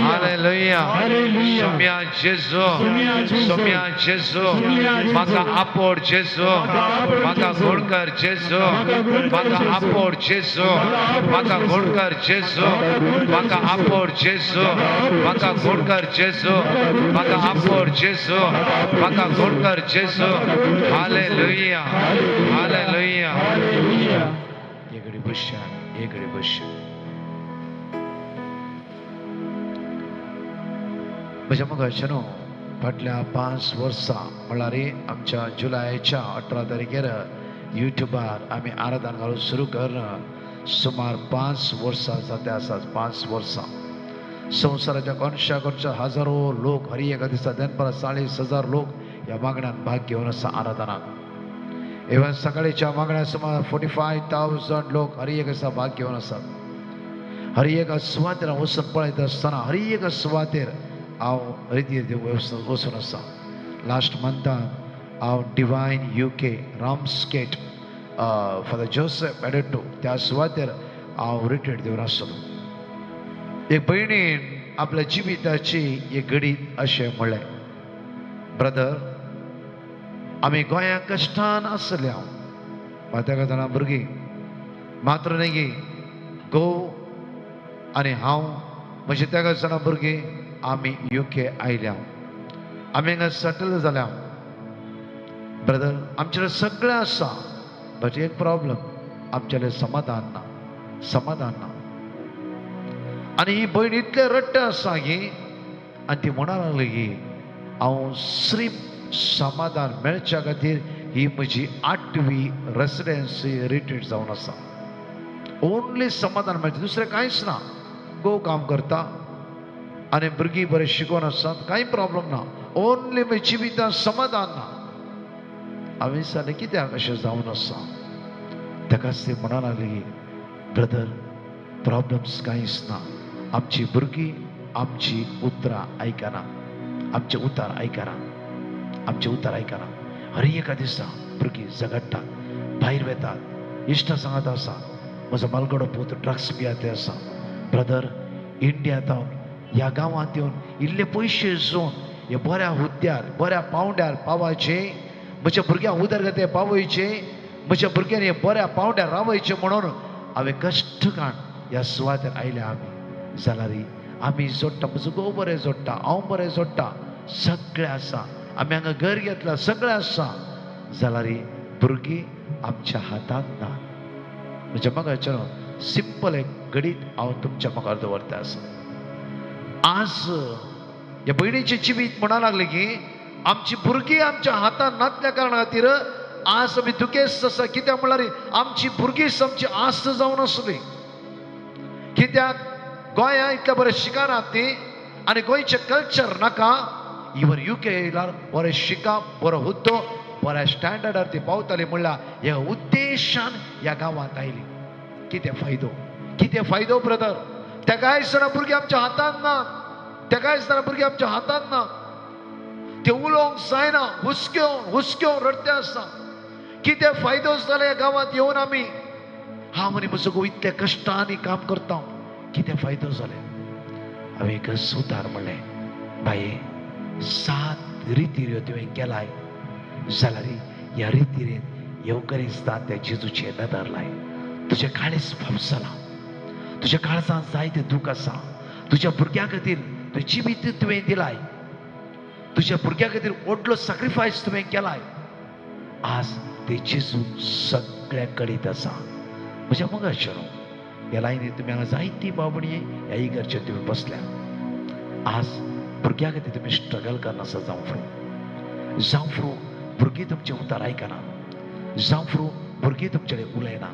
हालेलुया. सोम्या जेजू, सोम्या जेजू, म्हाका आपोड जेजू, म्हाका गुणकर जेजू, म्हाका आपोड जेजू, म्हाका गुणकर जेजू, म्हाका आपोड जेजू, म्हाका गुणकर जेजू, म्हाका आपोड जेजू, म्हाका गुणकर जेजू. हालेलुया. हालेलुया. एकडे बसया, एकडे बसया. म्हज्या मुखार न्हू फाटल्या 5 वर्सां म्हळ्यार आमच्या जुलयाच्या 18 तारखेर युट्यूबार आमी आराधन घालून सुरू करून सुमार 5 वर्सां जाते आसात. 5 वर्सां संवसाराच्या कोनशा कोनशा हजारो लोक हर एका दिसा दनपारां 40,000 लोक ह्या मागण्यान भाग घेवन आसा आराधनाक. इवन सकाळीच्या मागण्या सुमार 45,000 लोक हर एक दिसा भाग घेवन आसात. हर एका सुवातेर हांव वचून पळयता आसतना हर एका सुवातेर हांव रितीर वचून आसा. लास्ट मंथान हांव divine UK Ramsgate father Joseph Barreto त्या सुवातेर हांव रिट्रीट दिवन आसलो. एक भयणीन आपल्या जिविताची एक घडीत अशें म्हणलें, ब्रदर, आमी गोंया कश्टान आसले. हांव तेका जाणां भुरगीं मात्र न्ही घोव आनी हांव म्हजे तेगा जाणां भुरगीं आमी युके आयल्या, आमी हांगा सेटल जाल्या. ब्रदर, आमचे सगळें आसा, बट एक प्रॉब्लम, आमच्याले समाधान ना, समाधान ना. आनी ही भयण इतले रडटे आसा की आनी ती म्हणा लागली की हांव श्रीप समाधान मेळच्या खातीर ही म्हजी 8वी रेसिडेन्सी रिट्रीट जावन आसा. ओनली समाधान मेळचें, दुसरें कांयच ना. गो काम करता आनी भुरगीं बरें शिकोवन आसात, कांय प्रॉब्लम ना. ओनली म्हज्या जिवितांत समाधान ना. हांवें विचारलें कित्याक अशें जावन आसा? ताकाच ती म्हणा लागली, ब्रदर, प्रॉब्लम्स कांयच ना. आमची भुरगीं आमची उतरां आयकना, आमचें उतार आयकना, आमचें उतार आयकना. हर एका दिसा भुरगीं झगडटात, भायर वेतात, इश्टां सांगत आसा, म्हजो मालगडो पूत ड्रग्स पिया ते आसा. ब्रदर, इंडिया तावन ह्या गांवांत येवन इल्ले पयशे जोन हे बऱ्या हुद्द्यार बऱ्या पावंड्यार पावाचे, म्हज्या भुरग्यांक उदरगते पावयचे, म्हज्या भुरग्यांनी बऱ्या पावंड्यार रावयचे म्हणून हांवें कश्ट काण ह्या सुवातेर आयल्या आमी. जाल्यार आमी जोडटा, म्हजो घोव बरें जोडटा, हांव बरें जोडटा, सगळें आसा, आमी हांगा घर घेतलां, सगळें आसा, जाल्यार भुरगीं आमच्या हातांत ना. म्हज्या मोगाचें सिंपल एक घडीत हांव तुमच्या मुखार दवरता आसा. आज ह्या भयणीचें जिवीत म्हणा लागलें की आमची भुरगीं आमच्या हातांत नातल्या कारणा खातीर आज आमी दुखेस्त आसा. कित्याक म्हणल्यार आमची भुरगीं आमची आस्त जावन आसली. कित्याक गोंया इतलें बरें शिकनात ती आनी गोंयचें कल्चर नाका. इवन युके येयल्यार बरें शिकप, बरो हुद्दो, बऱ्या स्टँडर्डार ती पावताली म्हणल्यार ह्या उद्देशान ह्या गांवांत आयली. कितें फायदो, कितें फायदो ब्रदर? तेकाय आसतना भुरगीं आमच्या हातांत ना, तेकाय आसतना भुरगीं आमच्या हातांत ना. ते उलोवंक जायना, हुसक्योन हुसक्योन रडते आसता. कितें फायदो जालो ह्या गांवांत येवन आमी? हांव आनी म्हजो घोव इतले कश्टांनी काम करता, कितें फायदो जालें? हांवें एक सुतार म्हणलें, बाये 7 रिती तुवें केलाय जाल्यार ह्या रितीरेन येवकरिस्तान त्या जेजूचेर नदर लाय. तुजें काळीज फापसलां, तुज्या काळजांत जायते दूख आसा, तुज्या भुरग्यां खातीर तुजें जिवीत तुवें दिलाय, तुज्या भुरग्यां खातीर व्हडलो सॅक्रिफायस तुवें केलाय. आज ते जेजू सगळ्या कळीत आसा. म्हज्या मोगाचें न्हू ह्या लायनीर तुमी हांगा जायती बाबणी ह्या इगर्जेर तुमी बसल्या. आज भुरग्यां खातीर तुमी स्ट्रगल करनासा. जावं फ्रू, जावं फ्रू भुरगीं तुमचें उतर आयकना, जावं फ्रू भुरगीं तुमचे कडेन उलयना,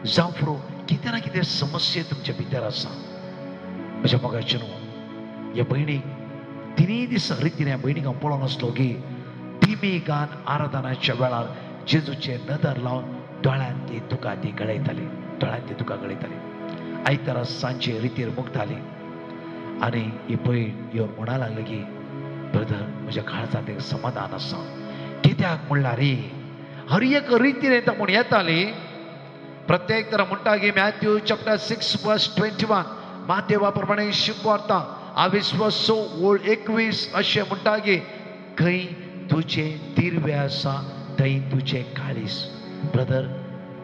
जावं फ्रू कितें ना कितें समस्या तुमच्या भितर आसा. म्हज्या मोगाचें न्हू ह्या भयणीक तिनूय दीस रितीन ह्या भयणीक हांव पळोवन आसलो की तिमी गान आराधनाच्या वेळार जेजूचेर नदर लावन दोळ्यांत ती दुकां ती गळयताली, दोळ्यांत ती दुकां गळयताली. आयतारा सांजे रितीर मुगताली आनी ही भयण येवन म्हणा लागली की ब्रदर म्हज्या काळजांत एक समाधान आसा. कित्याक म्हणल्यार हर एक रितीन येता म्हूण येताली. प्रत्येक तरा म्हणटा की मॅथ्यू चॅप्टर 6 वर्स 21 मातेवा प्रमाणे शिकवता आविस्वास ओळ 21 अशें म्हणटा की खंय तुजें दिर्वे आसा थंय तुजें काळीज. ब्रदर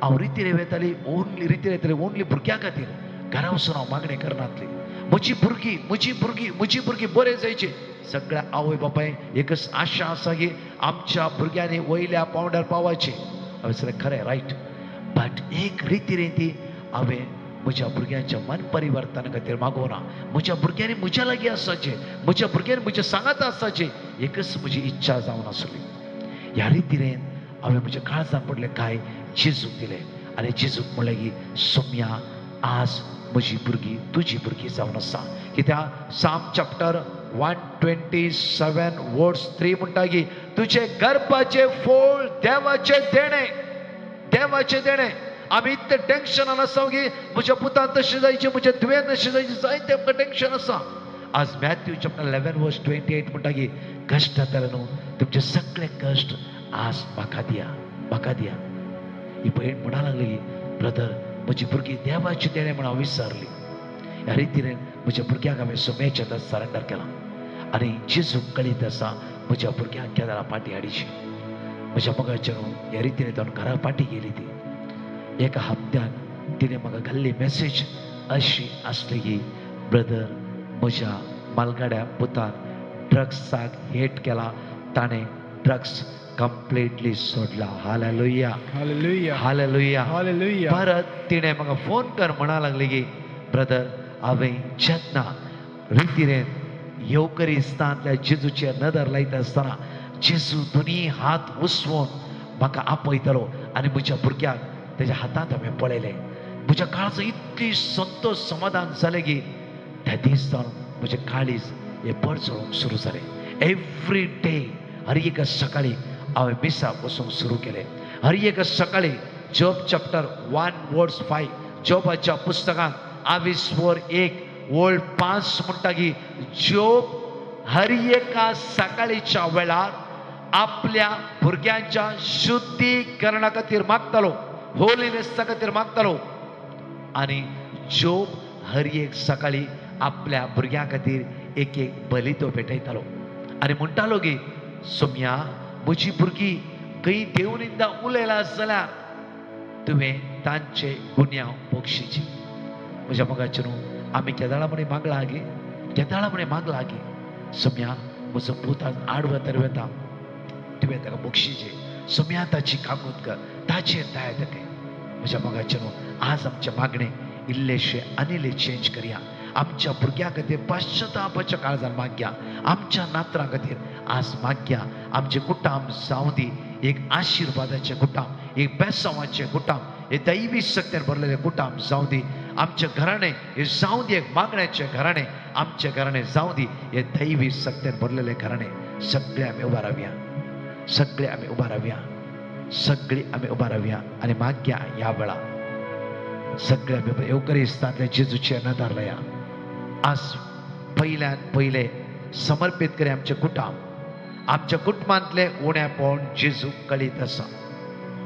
हांव रितीर येताली, ओनली रितीर येताली, ओनली भुरग्यां खातीर. घरा वचून हांव मागणें करनासली, म्हजी भुरगीं म्हजी भुरगीं म्हजी भुरगीं बरें जायची. सगळ्या आवय बापाय एकच आशा आसा की आमच्या भुरग्यांनी वयल्या पावंड्यार पावाचें. हांवें सगळें खरें रायट, बट एक रितीन ती हांवें म्हज्या भुरग्यांच्या मन परिवर्तना खातीर मागोवना. म्हज्या भुरग्यांनी म्हज्या लागीं आसपाचें, म्हज्या भुरग्यांनी म्हज्या सांगात आसपाचें, एकच म्हजी इच्छा जावन आसली. ह्या रितीन हांवें म्हज्या काळजान पडलें काय जेजूक दिलें आनी जेजूक म्हणलें की सोम्या आज म्हजी भुरगीं तुजी भुरगीं जावन आसा. कित्याक साम चॅप्टर 127 वर्स 3 म्हणटा की तुजे गर्भाचें फळ देवाचें देणें, देवाचें देणें. आमी इतलें टेंशनान आसा की म्हज्या पुतान तशें जायचें, म्हज्या धुवेन तशें जायचें, जायतें आमकां टेंशन आसा. आज मॅथ्यू चॅप्टर 11 वर्स 28 म्हणटा की कश्ट जाताले न्हू तुमचे सगळे कश्ट आज म्हाका दिया, म्हाका दिया. ही भयण म्हणा लागली की ब्रदर म्हजी भुरगीं देवाची देणें म्हण हांव विसरली. ह्या रितीन म्हज्या भुरग्यांक हांवें सोम्याच्या हातांत सरेंडर केलां आनी जेजूक कळीत आसा म्हज्या भुरग्यांक केदळा पाटी हाडची. म्हज्या मोगाचें न्हू ह्या रितीन ताणून घरा पाटी गेली. ती एका हप्त्यान तिणें म्हाका घाल्ली मॅसेज अशी आसली की ब्रदर म्हज्या मालगाड्या पुतान ड्रग्साक हेट केला, ताणें ड्रग्स कंप्लिटली सोडला. हालेलुया, हालेलुया, हालेलुया, हालेलुया. परत तिणें म्हाका फोन कर म्हणा लागली की ब्रदर हांवें जेन्ना रितीरेन येवकरिस्तांतल्या जेजूचेर नदर लायता आसतना जेजू दोनी हात उसवून म्हाका आपयतलो आनी म्हज्या भुरग्याक तेज्या हातांत हांवें पळयलें. म्हज्या काळजाक इतली संतोश समाधान जालें की त्या दीस जावन म्हजें काळीज हें परजळूंक सुरू जालें. एवरी डे हर एका सकाळी हांवें मिसाक वचूंक सुरू केलें. हर एका सकाळी जॉब चॅप्टर 1 वर्स 5 जॉबाच्या पुस्तकांत आवीस 1 ओळ 5 म्हणटा की जोब हर एका सकाळीच्या वेळार आपल्या भुरग्यांच्या शुद्धीकरणा खातीर मागतालो, होलीनेसा खातीर मागतालो. आनी जोब हर एक सकाळी आपल्या भुरग्यां खातीर एक एक बली तो भेटयतालो आनी म्हणटालो की सोम्या म्हजी भुरगीं खंय देवनिंदा उलयला जाल्यार तुवें तांचे गुन्यांव बक्षीचे. म्हज्या मोगाचे न्हू, आमी केदाळा म्हणे मागला गे, केदाळा म्हणे मागला गे, सोम्या म्हजो पूत आज आड वतर वेता, तुवें ताका बक्षीचे, सोम्या ताची कामूत कर, ताचेर दया दाखय. म्हज्या मोगाचे न्हू, आज आमचें मागणें इल्लेशें आनी इल्लें चेंज करया. आमच्या भुरग्यां खातीर पश्चतापाच्या काळजान मागया, आमच्या नात्रां खातीर आज मागया. आमचें कुटाम जावं दी एक आशिर्वादाचें कुटाम, एक बेसांवाचें कुटाम, एक दैवी शक्तीन भरलेलें कुटाम जावं दी. आमचें घराणें हें जावं दी एक मागण्याचें घराणें, आमचें घराणें जावं दी हें दैवी शक्तीन भरलेलें घराणें. सगळे आमी उबा रावया, सगळे आमी उबा रावया, सगळीं आमी उबा रावया आनी मागया ह्या वेळा. सगळे आमी येवकरिस्तांतल्या जेजूचेर नदर लाया. आज पयल्यान पयले समर्पीत करी आमचें कुटाम, आमच्या कुटुंबांतलें उणेपण जेजू कळीत आसा.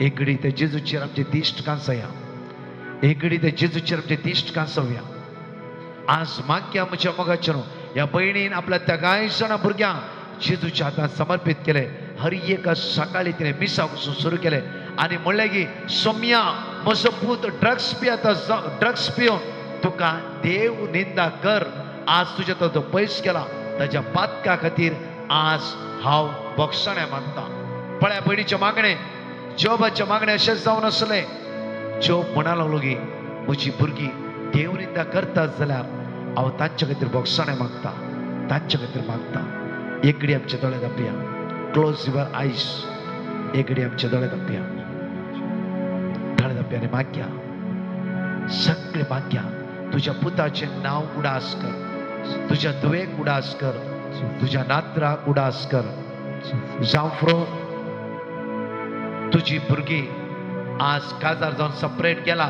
एक घडी ते जेजूचेर आमचे दिश्ट कांसया, एक घडी ते जेजूचेर आमचे दिश्ट कांसोवया. आज मागया म्हज्या मोगाचें न्हू, ह्या भयणीन आपल्या तेगाय जाणां भुरग्यांक जेजूच्या हातांत समर्पीत केलें. हर एका सकाळी तिणें मिसाक वचून सुरू केलें आनी म्हणलें की सोम्या म्हजो पूत ड्रग्स पियेता, ड्रग्स पिवन तुका देव निंदा कर, आज तुज्या तो पयस केला, ताज्या पातका खातीर आज हांव बक्षणें मागता. पळया भयणीचें मागणें, जोबाचें मागणें अशेंच जावन आसलें. जोब म्हणा लागलो की म्हजी भुरगीं देव निंदा करतात जाल्यार हांव तांचे खातीर बक्षणें मागता, तांचे खातीर मागता. एक घडी आमचे दोळे धांपया, क्लोज your eyes. एक घडी आमचे दोळे धांपया, दोळे धांपया आनी मागया, सगळे मागया. तुज्या पुताचें नांव उडास कर, तुज्या धुवेक उडास कर, तुज्या नात्राक उडास कर. जावं तुजी भुरगीं आज काजार जावन सपरेट गेला,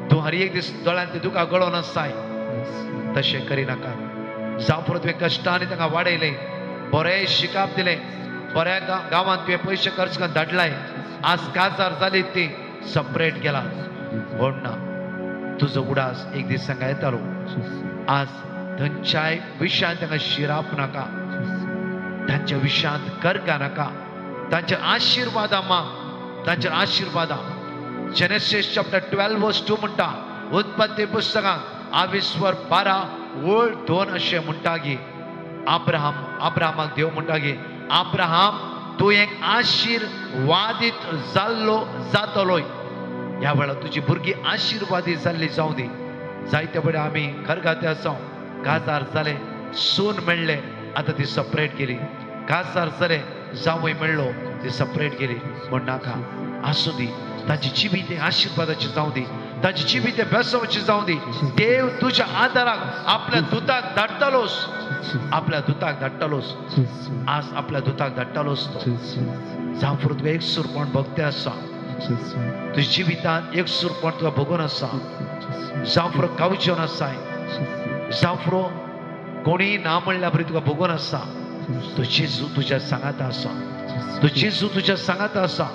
तूं हर एक दीस दोळ्यांत ती दुकां गळोवन आसताय, तशें करिनाका. जावं तुवें कश्टांनी तांकां वाडयलें, बरें शिकाप दिलें, बऱ्या गांवांत तुवें पयशे खर्च करून धाडलाय, आज काजार जाली ती सपरेट गेला. व्हड ना तुजो उडास एक दीस तांकां येतालो. आज थंयच्याय विशयांत तांकां शिराप नाका, तांच्या विशयांत करका नाका, तांच्या आशिर्वादा माग, तांच्या आशिर्वादा. जेनेसिस चॅप्टर 12 वर्स 2 म्हणटा, उत्पत्ती पुस्तकांत आविस्वर 12 ओळ 2 अशें म्हणटा की अब्राहम, अब्राहमाक देव म्हणटा की अब्राहम तूं एक आशिर्वादीत जाल्लो जातलोय. ह्या वेळार तुजी भुरगीं आशिर्वादी जाल्ली जावं दी. जायते फुडें आमी खरगाते आसा, काजार जाले, सून मेळ्ळे, आतां ती सपरेट केली, काजार जाले, जांवय मेळ्ळो, ती सपरेट केली. म्हण नाका, आसूं दी ताची जिवीत आशिर्वादाची जावं दी, ताची जिवीत बेसोवची जावं दी. देव तुज्या आदाराक आपल्या दुताक धाडटलोस, आपल्या दुताक धाडटलोस, आज आपल्या दुताक धाडटलोस तो. जावं तुका एक सुरपण भोगते आसा, तुज्या जिवितांत एक सुरपण तुका भोगून आसा. जावं कावचेवन आसाय, जावं कोणी ना म्हणल्या बरी तुका भोगून आसा. तूं जेजू तुज्या सांगाता आसा, तूं जेजू तुज्या सांगाता आसा.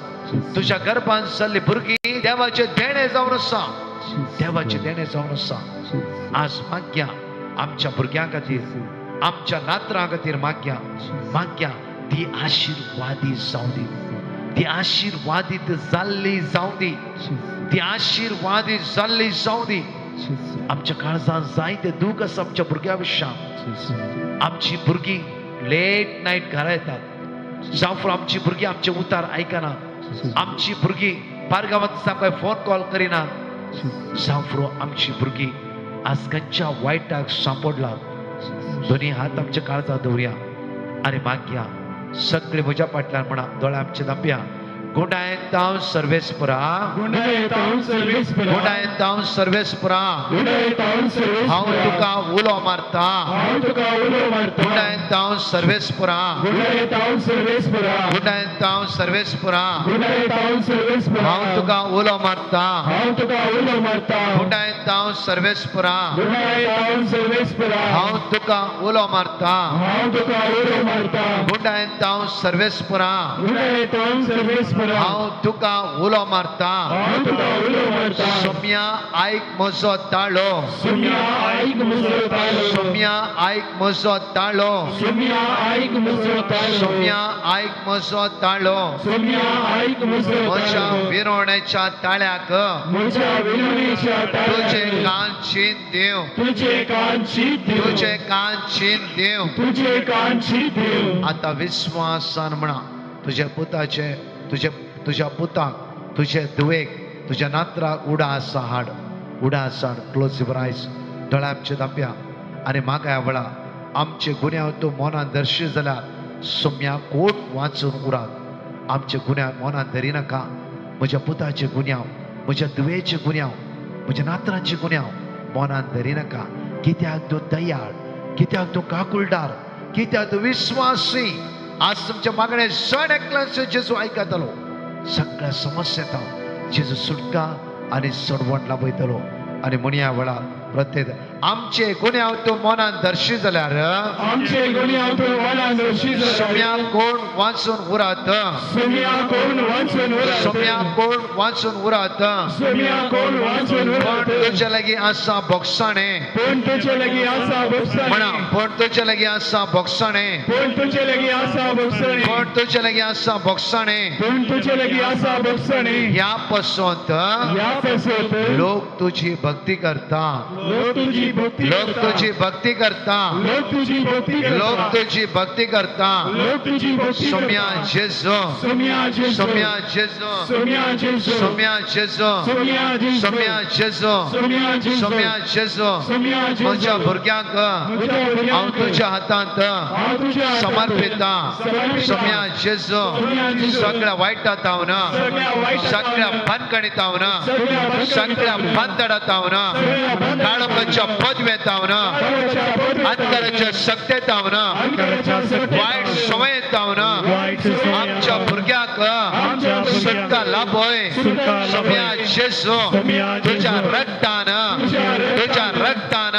तुज्या गर्भान जाल्ली भुरगीं देवाचें देणें जावन आसा, देवाचें देणें जावन आसा. आज मागया आमच्या भुरग्यां खातीर, आमच्या नात्रां खातीर मागया, मागया ती आशिर्वादी जावं दी, ती आशिर्वादीत जाल्ली जावं दी, ती आशिर्वादी जाल्ली जावं दी. आमच्या काळजान जायते दूख आसा आमच्या भुरग्यां विशयान. आमची भुरगीं लेट नायट घरा येतात, जावं आमची भुरगीं आमचे उतार आयकना, आमची भुरगीं पारगांवांत सामकें फोन कॉल करिना. जावं आमची भुरगीं आज खंयच्या वायटाक सांपडला. दोनी हात आमच्या काळजात दवरया आनी मागया. सगळे म्हज्या फाटल्यान म्हणा, दोळे आमचे धांपया. गुणायतांव सर्वेस्परा, गुणायतांव सर्वेस्परा, गुणायतांव सर्वेस्परा, गुणायतांव सर्वेस्परा, हांव तुका उलो मारता, हांव तुका उलो मारता, गुणायतांव सर्वेस्परा, गुणायतांव सर्वेस्परा, गुणायतांव सर्वेस्परा, गुणायतांव सर्वेस्परा, हांव तुका उलो मारता, हांव तुका उलो मारता, गुणायतांव सर्वेस्परा, गुणायतांव सर्वेस्परा, हांव तुका उलो मारता, हांव तुका उलो मारता, गुणायतांव सर्वेस्परा, गुणायतांव सर्वेस्परा, सर्वेस्परा. हांव तुका उलो मारता. हांव तुका उलो मारता. सोम्या आयक म्हजो ताळो. सोम्या आयक म्हजो ताळो. सोम्या आयक म्हजो ताळो. सोम्या आयक म्हजो ताळो. सोम्या आयक म्हजो ताळो. सोम्या आयक म्हजो म्हज्या ताळो. विरोण्याच्या ताळ्याक म्हज्या विनवणेच्या तुजे ताळ्याक कान चीन देव. तुजे कान शीत देव. तुजे कान चीन देव. तुजे कान शीत देव. आता विस्वासान म्हणा, तुज्या पुताचे, तुज्या तुज्या पुताक, तुजे धुवेक, तुज्या नात्राक उडा आसा हाड, उडा आसा हाड. क्लोज your eyes, दोळे आमचे धांपया आनी म्हाका ह्या वेळा आमचे गुन्यांव तूं मनान दर्शी जाल्यार सोम्या कोट वाचून उरात. आमचे गुन्यांव मनान धरी नाका. म्हज्या पुताचे गुन्यांव, म्हज्या धुवेचे गुन्यांव, म्हज्या नात्रांचे गुन्यांव मनान धरी नाका. कित्याक तूं दयाळ, कित्याक तूं काकुळदार, कित्याक तूं विस्वासी. आज तुमच्या मागणे जण एकल्याचो जेजू आयकतलो. सगळ्या समस्येंत जेजू सुटका आनी सोडवण लाभयतलो. आनी म्हणया वेळा प्रत्येक आमचे गुन्यांव तूं मनान दर्शी जाल्यार आमचे गुन्यांव तूं मनान दर्शी सोम्या जाल्यार कोण वाचून उरात. सोम्या कोण वाचून उरात. सोम्या कोण वाचून उरात. सोम्या कोण वाचून पण उरात. तुजे लागीं आसा बोगसाणे. पूण तुजे लागीं आसा म्हणा, बोगसाणे. पण तुजे लागीं आसा बोगसाणे. पूण तुजे लागीं आसा बोगसाणे. पण तुजे लागीं आसा बोगसाणे. पूण तुजे लागीं आसा बोगसाणे. ह्या पसंत ह्या पासत लोक तुझी भक्ती करता. लोक तुजी भक्ती लोक करता. तुझी भक्ती करता. लोक तुजी भक्ती करता. लोक तुझी भक्ती करता. लोक तुजी भक्ती सोम्या करता. जेजू. सोम्या जेजू. सोम्या जेजू. सोम्या जेजू. सोम्या जेजू. सोम्या जेजू. सोम्या जेजू. सोम्या जेजू. सोम्या जेजू. सोम्या जेजू. म्हज्या भुरग्यांक म्हज्या भुरग्यांक हांव तुज्या हातांत हांव तुज्या हातांत समर्पिता. समर्पिता. सोम्या जेजू. सोम्या जेजू. सगळ्या वायटा तावन, सगळ्या वायटा सगळ्या तावन, भानगडीत तावन, सगळ्या सगळ्या भानगडात तावन, काळोखाच्या पदवेत तावन, अंधाराच्या शक्तेत तावन, वायट सवयेत तावन वायट सवयेत आमच्या भुरग्यांक आमच्या भुरग्यांक सुटका लाभय. सुटका लाभय. सोम्या जेजू. सोम्या जेजू. तुझ्या रक्तान, तुझ्या रक्तान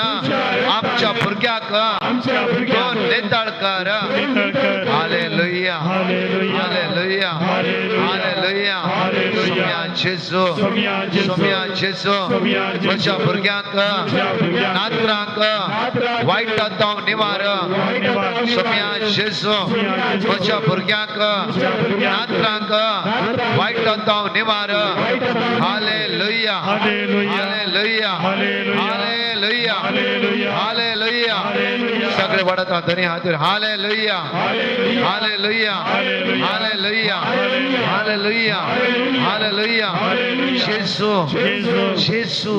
आमच्या भुरग्यांक आमच्या दोन भुरग्यांक नितळ कर. नितळ कर. Hallelujah. Hallelujah. Hallelujah. Hallelujah. Hallelujah. Hallelujah. Saumya जेजू. सोम्या जेजू. सोम्या जेजू. सोम्या जेजू. म्हज्या भुरग्यांक, भुरग्यांक, नातरांक नातरांक, वायट तांव निवार. सोम्या जेजू. म्हज्या भुरग्यांक, नातरांक वायट तांव निवार. Hallelujah. Hallelujah. Hallelujah. Hallelujah. Hallelujah. Hallelujah. Hallelujah. Hallelujah. सगळे वाडत धनी हात. हालेलुया. हालेलुया. हालेलुया. हालेलुया. हालेलुया. जेजू. जेजू. जेजू.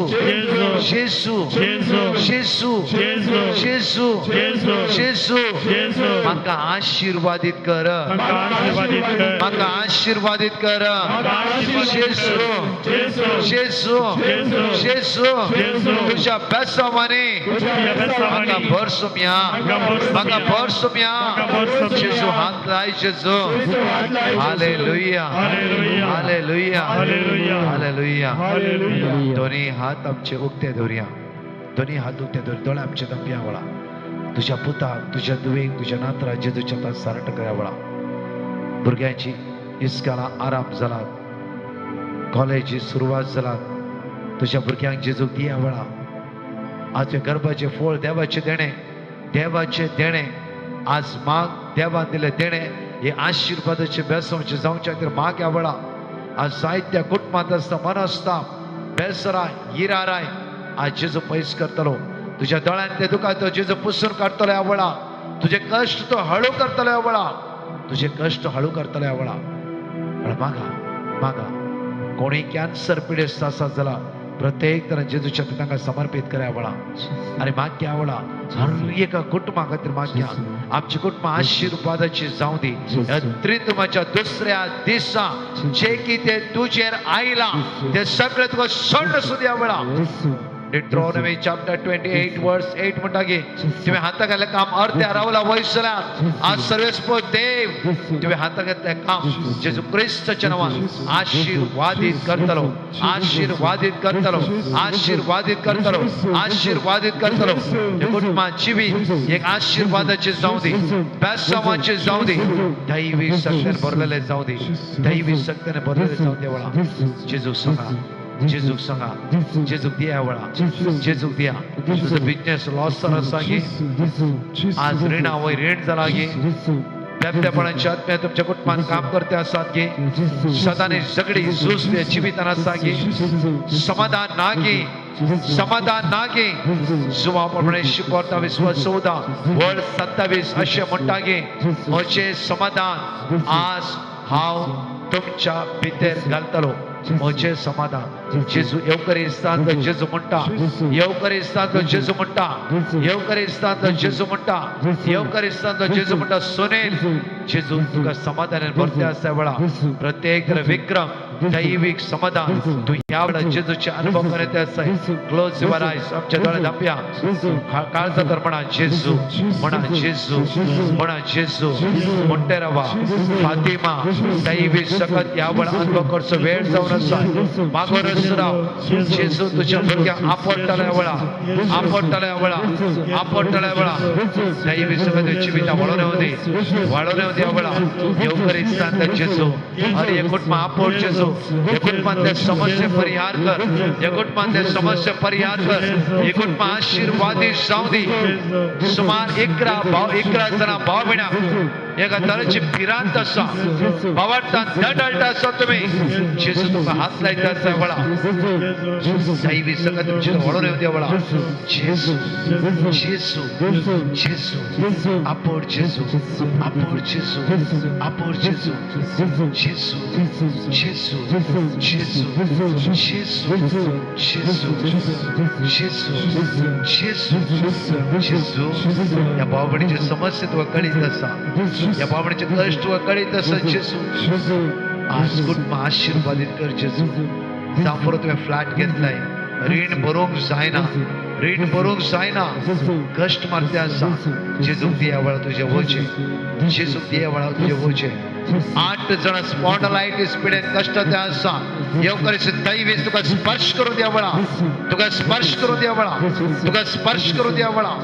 जेजू. जेजू. जेजू. जेजू. जेजू. जेजू. जेजू. जेजू. जेजू. म्हाका आशीर्वादीत कर. म्हाका आशीर्वादीत कर. म्हाका आशीर्वादीत कर. म्हाका आशीर्वादीत जेजू. कर. जेजू. जेजू. जेजू. जेजू. जेजू. तुझ्या बेसावानी तुझ्या म्हाका बेसावानी भर सुम्या. म्हाका भर सुम्या. म्हाका भर सुम्या. म्हाका भर सुम्या. जेजू हात लाय जेजू. Hallelujah. Hallelujah. Hallelujah. Hallelujah. Hallelujah. Hallelujah. दोन्ही हात आमचे उक्ते धरुया. दोन्ही हात उक्ते धर, दोळे आमचे दमया वळा. तुझ्या पुताक, तुझ्या धुवेक, तुझ्या नातराक जेजूच्या हातात सारट करा वळा. भुरग्यांची इस्काला आराम जाला, कॉलेजी सुरवात जाला, तुझ्या भुरग्यांक जेजूक दिया वळा. आज गर्भाचे फळ देवाचे देणे, देवाचे देणे आज माग देवान दिले देणे हे आशीर्वादाचे बेसवचे जावच्या खातीर माग ह्या वेळा. आज जायत्या कुटुंबांत आसता मनस्ताप, बेसराय, हिराराय आज जेजू पयस करतलो. तुज्या दोळ्यांत ते दुखां तो जेजू पुसून काडटलो ह्या वेळा. तुजे कश्ट तो हळू करतलो ह्या वेळा. तुजे कश्ट हळू करतलो ह्या वेळा. मागा मागा. कोणी कॅन्सर पिडेस्त आसा जाल्यार प्रत्येक तरेन जेजूच्या तांकां समर्पीत करा वेळा आनी मागया वेळा. हर एका कुटुंबा खातीर मागया. आमची कुटुंबां आशीर्वादाची जावं दी. त्रित्वाच्या दुसऱ्या दिसा जे कितें तुजेर आयलां तें सगळें तुका सोडून सुद्या वेळा. Deuteronomy chapter 28 verse 8 म्हणटा की तुवें हाता घातलें काम अर्द्या रावला वयसला आज सर्वेस्पर देव तुवें हाता घेतलें काम जेजू क्रिस्ताच्या नांवान आशीर्वादीत करतलो, आशीर्वादीत करतलो, आशीर्वादीत करतलो, आशीर्वादीत करतलो. कुटुंबा जिवीत एक आशीर्वादाचे जावं दी, बेसावाचे जावं दी, दैवी शक्तीन भरलेले जावं दी, दैवी शक्तीन भरलेले जावं दे वेळा. जेजूक सांगा, जेजूक सांगा, जेजूक दिया वेळा, जेजूक दिया. तुजो बिजनेस लॉस जाला आसा गे, आज रिणा वयर रीण जाला गे, बेबदेपणाच्या आत्म्या तुमच्या कुटुंबान काम करते आसात गे, सदांनी झगडी झूज जिवितान आसा गे, समाधान ना गे, समाधान ना गे. जुवा प्रमाणे शिकवता विश्वास 14 वळ 27 अशें म्हणटा गे, म्हजें समाधान आज हांव तुमच्या भितर घालतलो, म्हजें समाधान. जेजू येवकरिस्तांतलो जेजू म्हणटा, येवकरिस्तांतलो जेजू म्हणटा, येवकरिस्तांतलो जेजू म्हणटा, येवकरिस्तांतलो जेजू म्हणटा, सुनील जेजू तुका समाधानान भरते आसता वेळा प्रत्येक विक्रम दैवीक समाधान तूं ह्या वेळा जेजूचे अनुभव करत आसा. क्लोज your eyes, आमच्या दोळे धांपया, काळजा तर म्हणा जेजू, म्हणा जेजू, म्हणा जेजू. म्हणटे रावा फातिमा दैवी सकत ह्या वेळा अनुभव करचो वेळ जावन आसा. मागोर राव जेजू तुझ्या भुरग्यांक आपडटल्या वेळा, आपडटल्या वेळा, आपडटल्या वेळा दैवी सकत जिविता वाडोवन येवं दी, वाडोवन येवं दी वेळा. येवकरिस्तांतल्या जेजू अरे हे कुटुंब आपड जेजू, हे कुटुंबांतले समस्या परिहार कर, हे कुटुंबांतले समस्या परिहार कर, हे कुटुंब आशीर्वादीत जावं दी. सुमार 11 जाणां भाव भयणां एका तरेची भिरांत आसा, भावार्थान दडळटा आसा तुमी. जेजू तुका हात लायता आसा वेळा, दैवी सकत तुमचे वळोवन येवं दी वेळा. जेजू, जेजू, जेजू, आपड जेजू, आपड जेजू, आपड जेजू, जेजू, जेजू, जेजू, जेजू, जेजू, जेजू, जेजू, जेजू. ह्या भाव भयणीची समस्या तुका कळीत आसा, ह्या भाव भयणीचे कश्ट तुका कळीत आसा जेजू. आज कुटुंब आशीर्वादीत कर जेजू. जांव तुवें फ्लॅट घेतलाय, रीण भरूंक जायना, रीण भरूंक जायना, कश्ट मारते आसा. जेजूक दिया वेळा तुजे वचे, जेजूक दिया वेळा तुजे वचे. 8 जाणां स्पॉन्डलायटीस पिडेन कश्ट ते आसा. येवकरिस्त दैवी तुका स्पर्श करूं दिया वेळा, तुका स्पर्श करूं दिया वेळा, तुका स्पर्श करूं दिया वेळा.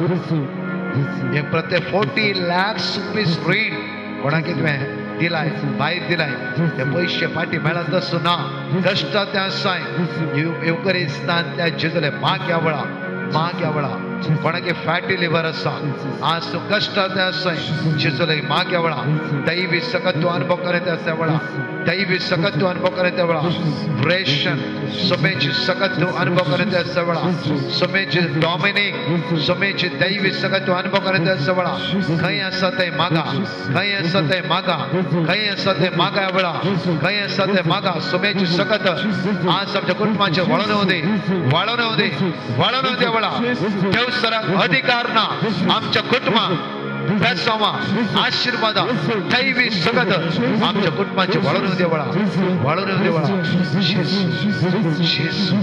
एक प्रत्येक 40 लाख रुपीज रीण कोणाक तुवें दिलाय, भायर दिलाय, ते पयशे फाटी मेळत आसूं ना, कश्ट ते आसाय. येवकरिस्तांतल्या जेजूले माग ह्या वेळा, माग ह्या वेळा. कोणाक फॅटी लिव्हर आसा, आज तूं कश्ट ते आसाय, जेजूले माग ह्या वेळा. दैवी सकत तूं अनुभव करत आसा वेळा, दैवी सकत तूं अनुभव करत वेळा. रेशन सुमेची सकत तूं अनुभव करत आसा वेळा, सुमेची डॉमिनिक सुमेची दैवी सकत तूं अनुभव करत आसा वेळा. खंय आसा ते मागा, खंय आसा ते मागा, खंय आसा ते मागा वेळा, खंय आसा ते मागा. सुमेची सकत आज आमच्या कुटुंबाचे वळोवन येवं दी, वळोवन येवं दी, वळोवन येवं दी वेळा. देव सराक अधिकार ना आमच्या कुटुंबाक बेसावा आशीर्वादा दैवी सकत आमच्या कुटुंबाचे वळोवन येवं दे वेळा, वळोवन येवं दे वेळा. जेजू, जेजू, जेजू,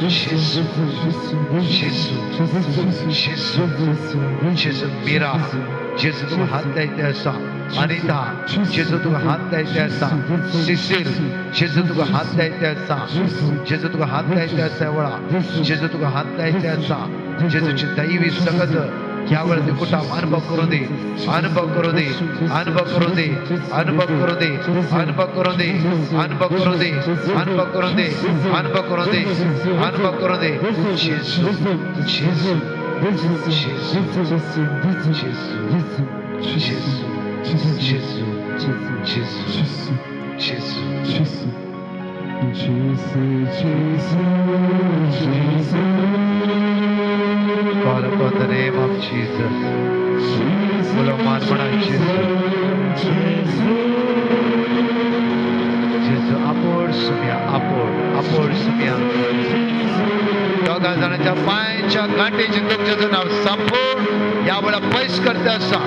जेजू, जेजू, जेजू. मीरा जेजू तुका हात लायते आसा, अनिता जेजू तुका हात लायते आसा, सिसील जेजू तुका हात लायते आसा, जेजू तुका हात लायते आसा वेळा, जेजू तुका हात लायते आसा. जेजूची दैवी सकत ह्या वेळा ते कुटुंब अनुभव करूं दी, अनुभव करूं दी, अनुभव करूं दी, अनुभव करूं दी, अनुभव करूं दी, अनुभव करूं दी, अनुभव करूं दी, अनुभव करूं दी, अनुभव करूं दी. जेजू, जेजू, जेजू, जेजू, जेजू, जेजू, जेजू, जेजू. Call upon the name of Jesus. बोलो मान म्हणा जेजू, जेजू. आपोड सुम्या, आपोड, आपोड सुम्या. दोगा जाणांच्या पांयच्या गांठीचे तुमचें नांव संपूर्ण ह्या वेळा पयस करते आसा.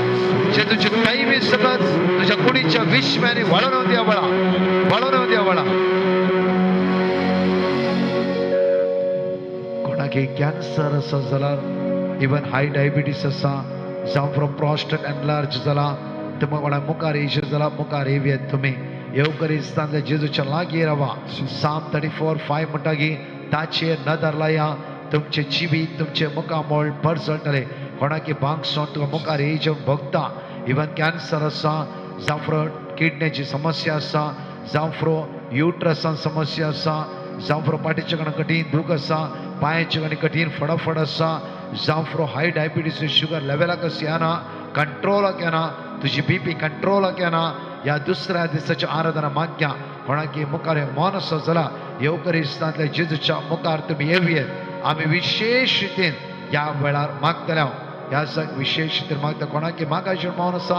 जेजूची दैवी सकत तुझ्या कुडीच्या विश्म्याने वळोवन येवं दी वेळा, वळोवन येवं दी वेळा. कोणाक कोणाक कॅन्सर आसा जाल्यार इवन हाय डायबिटीस आसा जावं फ्रॉम प्रॉस्टेट एनलार्ज जाला तुमकां कोणा मुखार येयशें जाल्यार मुखार येवयात तुमी. येवकरिस्तांतल्या जेजूच्या लागीं रावा. साम 34:5 म्हणटा की ताचेर नदर लाया, तुमचें जिवीत तुमचें मुखामळ परजळटलें. कोणाकी बांगसोन तुका मुखार येयचें भोगता. इवन कॅन्सर आसा जावं फ्रो किडनेची समस्या आसा जावं फ्रो युट्रसान समस्या आसा जावं फ्रो पाटीच्या कडेन कठीण दूख आसा, पांयाच्या कडेन कठीण फडाफड आसा, जावं फ्रो हाय डायबिटीस शुगर लेवलाक येना, कंट्रोलाक येना, तुजी बीपी कंट्रोलाक येना, ह्या दुसऱ्या दिसाच्या आराधना मागया. कोणाकी मुखार मन आसा जाल्यार येवकरिस्तांतल्या जेजूच्या मुखार तुमी येवयेत. आमी विशेश रितीन ह्या वेळार मागतले. ह्या दिसाक विशेश रितीन मागता. कोणाकी मागायचें मन आसा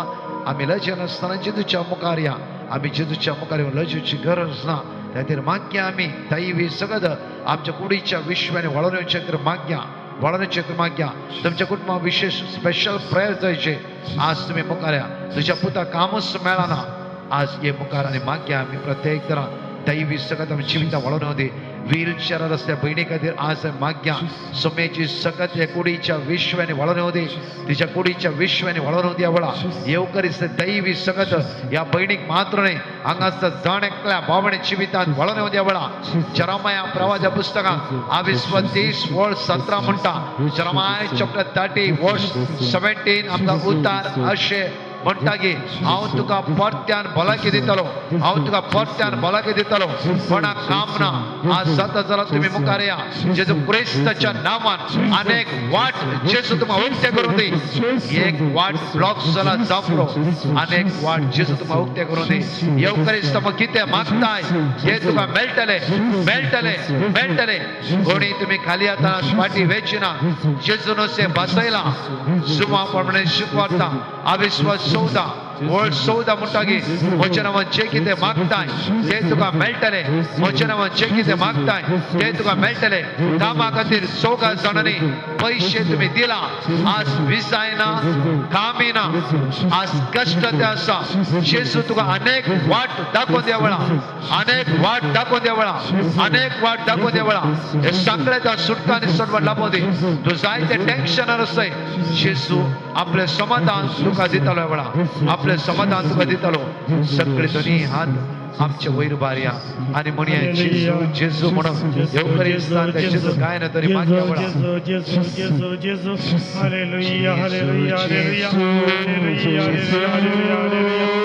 आमी लजेन आसतना जेजूच्या मुखार या. आमी जेजूच्या मुखार येवन लजेची गरज ना. त्या खातीर मागया आमी दैवी सगळं आमच्या कुडीच्या विश्वाने वळोवन येवचे खातीर मागया, वळोवन येवचे खातीर मागया. तुमच्या कुटुंबा विशेष स्पेशल प्रेयर जायचे आज तुमी मुखार या. तुज्या पुता कामच मेळना आज हे मुखार आनी मागया आमी प्रत्येक तरा दैवी सगळं आमच्या जिविता वळोवन येवं दी. व्हीलचेरार आसल्या भयणी खातीर आज मागया सुमेची सकत ह्या कुडीच्या विश्वाने वळोवन येवं दी. तिच्या कुडीच्या विश्वाने वळोवन येवं दी. वळा येवकरिस्त दैवी सकत ह्या भयणीक मात्र न्हय हांगासर जाण एकल्या भावणे जिवितांत वळोवन येवं दी. वळा जरमाया प्रवाच्या पुस्तकांत आविस्व 30:17 म्हणटा, जरमाया चॅप्टर 30:17 आमकां उतार अशें म्हणटा की हांव तुका परत्यान भलायकी दितलो, हांव तुका परत्यान भलायकी दितलो. कोणाक काम ना आज जाता जाल्यार तुमी मुखार या. जेजू क्रिस्ताच्या नांवान अनेक वाट जेजू तुमकां उक्ते करूं दी. एक वाट ब्लॉक जाला जावं अनेक वाट जेजू तुमकां उक्ते करूं दी. येवकरिस्त मग कितें मागताय हें तुका मेळटलें, मेळटलें, मेळटलें. कोणी तुमी खाली आतां फाटी वेची ना. जेजू नुस्तें बसयलां जुमा प्रमाणे शिकवता अविश्वास 14:14 म्हणटा की म्हज्या नांवान जें कितें मागताय तें तुका मेळटलें. म्हज्या नांवान जें कितें मागताय तें तुका मेळटलें. कामा खातीर 4 जाणांनी पयशे तुमी दिला, आज विसाय ना, कामी ना, आज कश्ट ते आसा. जेजू तुका अनेक वाट दाखोवन द्या वेळा, अनेक वाट दाखोवन द्या वेळा, अनेक वाट दाखोवन द्या वेळा. हे सगळे त्या सुटका आनी सोडवण लाबोवन दी. तूं जायते टेन्शनार आसय, जेजू आपलें समाधान तुका दितलो वेळा, आपलें समाधान तुका दितलो. सगळे दोनी हात आमचे वयर बारया आनी म्हणया जेजू जेजू म्हणून येवकरिस्तान जेजू काय ना तरी मागया वेळा. जेजू जेजू जेजू hallelujah hallelujah hallelujah hallelujah hallelujah hallelujah.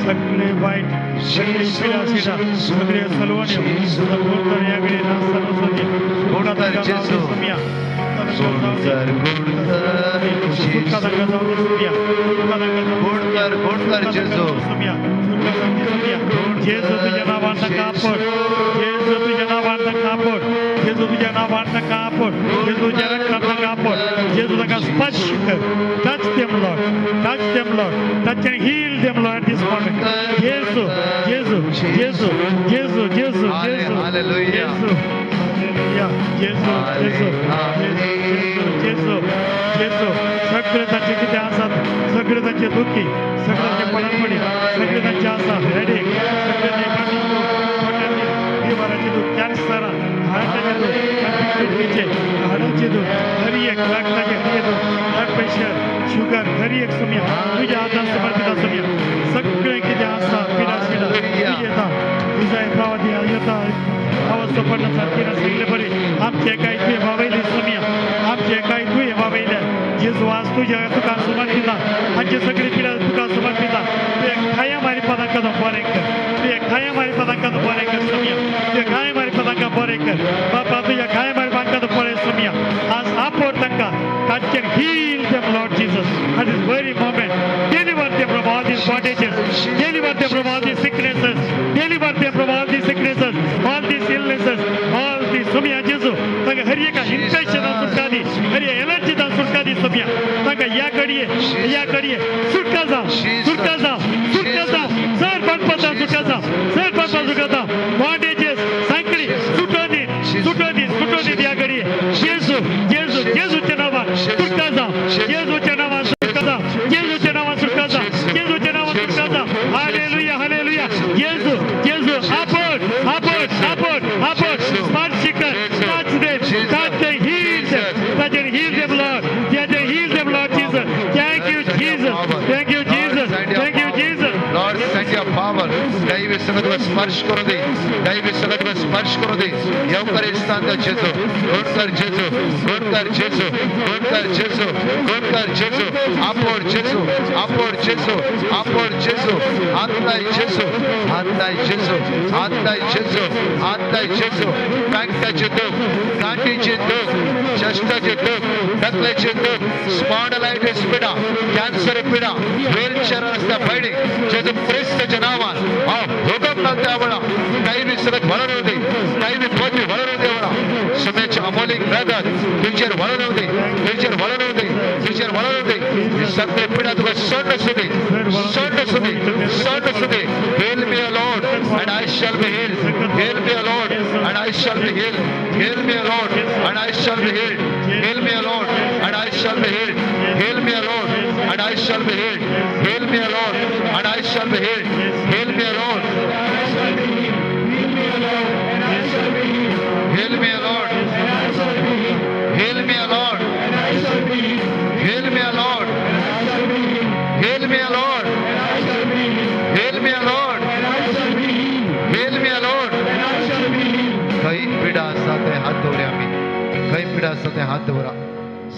सगळे वाईट सगळे पिढा सगळे सलवणे जेजू तुझ्या नावाचा कापड, जेजू तुझ्या नावाचा कापड, जेजू तुझ्या नावाचा कापड, जेजू तुझ्या रक्ताचा कापड, जेजू ताका स्पर्श कर. Touch them Lord, touch them Lord, touch and heal them Lord at this moment. Jesu Jesu Jesu Jesu Jesu Jesu Jesu hallelujah Jesu Jesu Jesu Jesu. सगळे ताचे कितें आसात, सगळे ताचे दुखी, सगळे ताचे पडापडी, सगळे तांचे आसा हेडेक, सगळे पोटांनी लिवराचे दूख, कॅन्सरां, हार्टाचे दूख, किडनीचे, हाडाचे दूख, हर एक रक्ताचे हर एक दूख, ब्लड प्रेशर, शुगर, हर एक समिया तुज्या हातान समर्पित आसुया. सगळें कितें आसा पिडा सिडा तुजें येता तुजा प्रवादी येता आवाज पडना सारकी सगळे बरी आमचे काय तुवें बाबयले समिया, आमचे काय तुवें बाबयले जेजू आज तुज्या तुका समर्पिता. आमचे सगळे पिडा तुका समर्पिता. तुवें खाया मारी पदांका बरें कर, तुवें खाया मारी पदांका बरें कर समिया, तुवें खाया मारी पदांका बरें कर बापा, तुज्या खाया मारी पांका पळय समिया. आज आपोर तांकां तांचेर heal them, Lord Jesus, at this very moment. Deliver them from all these bondages. Deliver them from all these sicknesses. Deliver them from all these sicknesses, all these illnesses, all these. Saumya जेजू, तांकां हर एका इन्फेक्शनान सुटका दी, हर एक एलर्जीतान सुटका दी सोम्या. तांकां ह्या घडये, ह्या घडये सुटका जावं, सुटका जावं, सुटका जावं. सर बांदपाचान सुटका जावं, सर बांदपान सुटका जावं. बॉन्डेजेस सांकळी सुटो दी, सुटो दी, सुटो दी ह्या घडये. जेजू, जेजू, जेजूच्या नांवान सुटका जावं. जेजूच्या नांवान सुटका जावं. जेजूच्या नांवान सुटका जावं. जेजूच्या नांवान सुटका जावं. Hallelujah, hallelujah. जेजू, जेजू, आपण, आपण, आपण, आपण स्पर्श कर. Touch them, touch them, heal them. Touch and heal them, Lord. Touch and heal them, Lord Jesus. Thank you, Jesus. Thank you, Jesus. Thank you, Jesus. Lord, send your power. दैवी सगळं तुका स्पर्श करू दे, दैवी सगळं तुका स्पर्श करू दे. येवकार जेजू, गोडकर जेजू, गोडकर जेजू, गोडकर जेजू, गोडकर जेजू. आपोड जेजू, आपोड जेजू, आपोड जेजू. हात लाय जेजू, हात लाय जेजू, हात लाय जेजू, हात लाय जेजू. कांटाचे दुख, गांठीचे दुख, चेस्टाचे दुख, तकलेचे दुख, स्पॉन्डलायटिस पिडा, कॅन्सर पिडा, व्हीलचेअर असल्या बहिणी, जेजू क्रिस्तच्या नावात हा भूकंप त्या वेळा दैवी सगळं वळण होऊ दे, दैवी पदवी वळण होऊ दे. वेळा सुम्याचे अमोलिक रगत तुझेर वळण होऊ दे, तुझेर वळण होऊ दे, तुझेर वळण होऊ दे. ही सगळे पिढा तुका सोड असू दे, सोड असू दे, सोड असू दे. Heal me, O Lord, and I shall be healed. Heal me, O Lord, and I shall be healed. Heal me, O Lord, and I shall be healed. Heal me, O Lord, and I shall be healed. Heal me, O Lord, and I shall be healed. Heal me, O Lord, and I shall be healed. Heal me, O Lord. Heal me, O Lord. Heal me, O Lord. Heal me, O Lord. Heal me, O Lord. Heal me, O Lord. Heal me, O Lord. खंय पिडा आसा ते हात दवरया आमी. खंय पिडा आसा ते हात दवरा.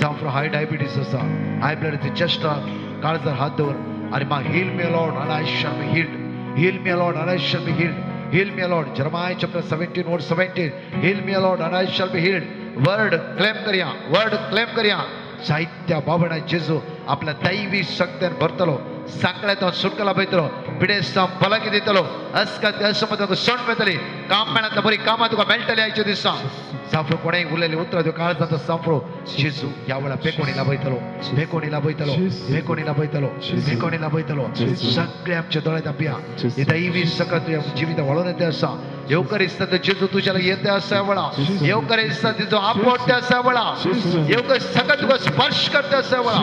जावं हाय डायबिटीस आसा, हाय ब्लड, चेस्टार, काळजार हात दवर आनी मागीर heal me, Lord, and I shall be healed. Heal me, Lord, and I shall be healed. Heal me, Lord. Jeremiah chapter 17 verse 17. Heal me, Lord, and I shall be healed. Word claim करया, word claim करया. जायत्या बाबणा जेजू आपल्या दैवी शक्तीन भरतलो, सांकळ्यात सुटका लाभयतलो, पिडेस्तां भलायकी दितलो, अस्कत असमत तुका सण मेळटली, काम मेळत बरी कामां तुका मेळटली. आयच्या दिसा सांफरो कोणेय उरलेले उतरां तुका काळजांत सांफरो जेजू ह्या वेळा बेकोणी लाभयतलो, बेकोणी लाभयतलो, बेकोणी लाभयतलो, बेकोणी लाभयतलो. सगळे आमच्या दोळे धांपया. ही दैवी सकत तुझ्या जिवित वळून येते आसा. येवकर दिसता तो जेजू तुझ्या येते आसा वेळा. येवकर दिसता तिचो आपोडते आसा वेळा. येवकर सगळं तुका स्पर्श करते आसा वेळा,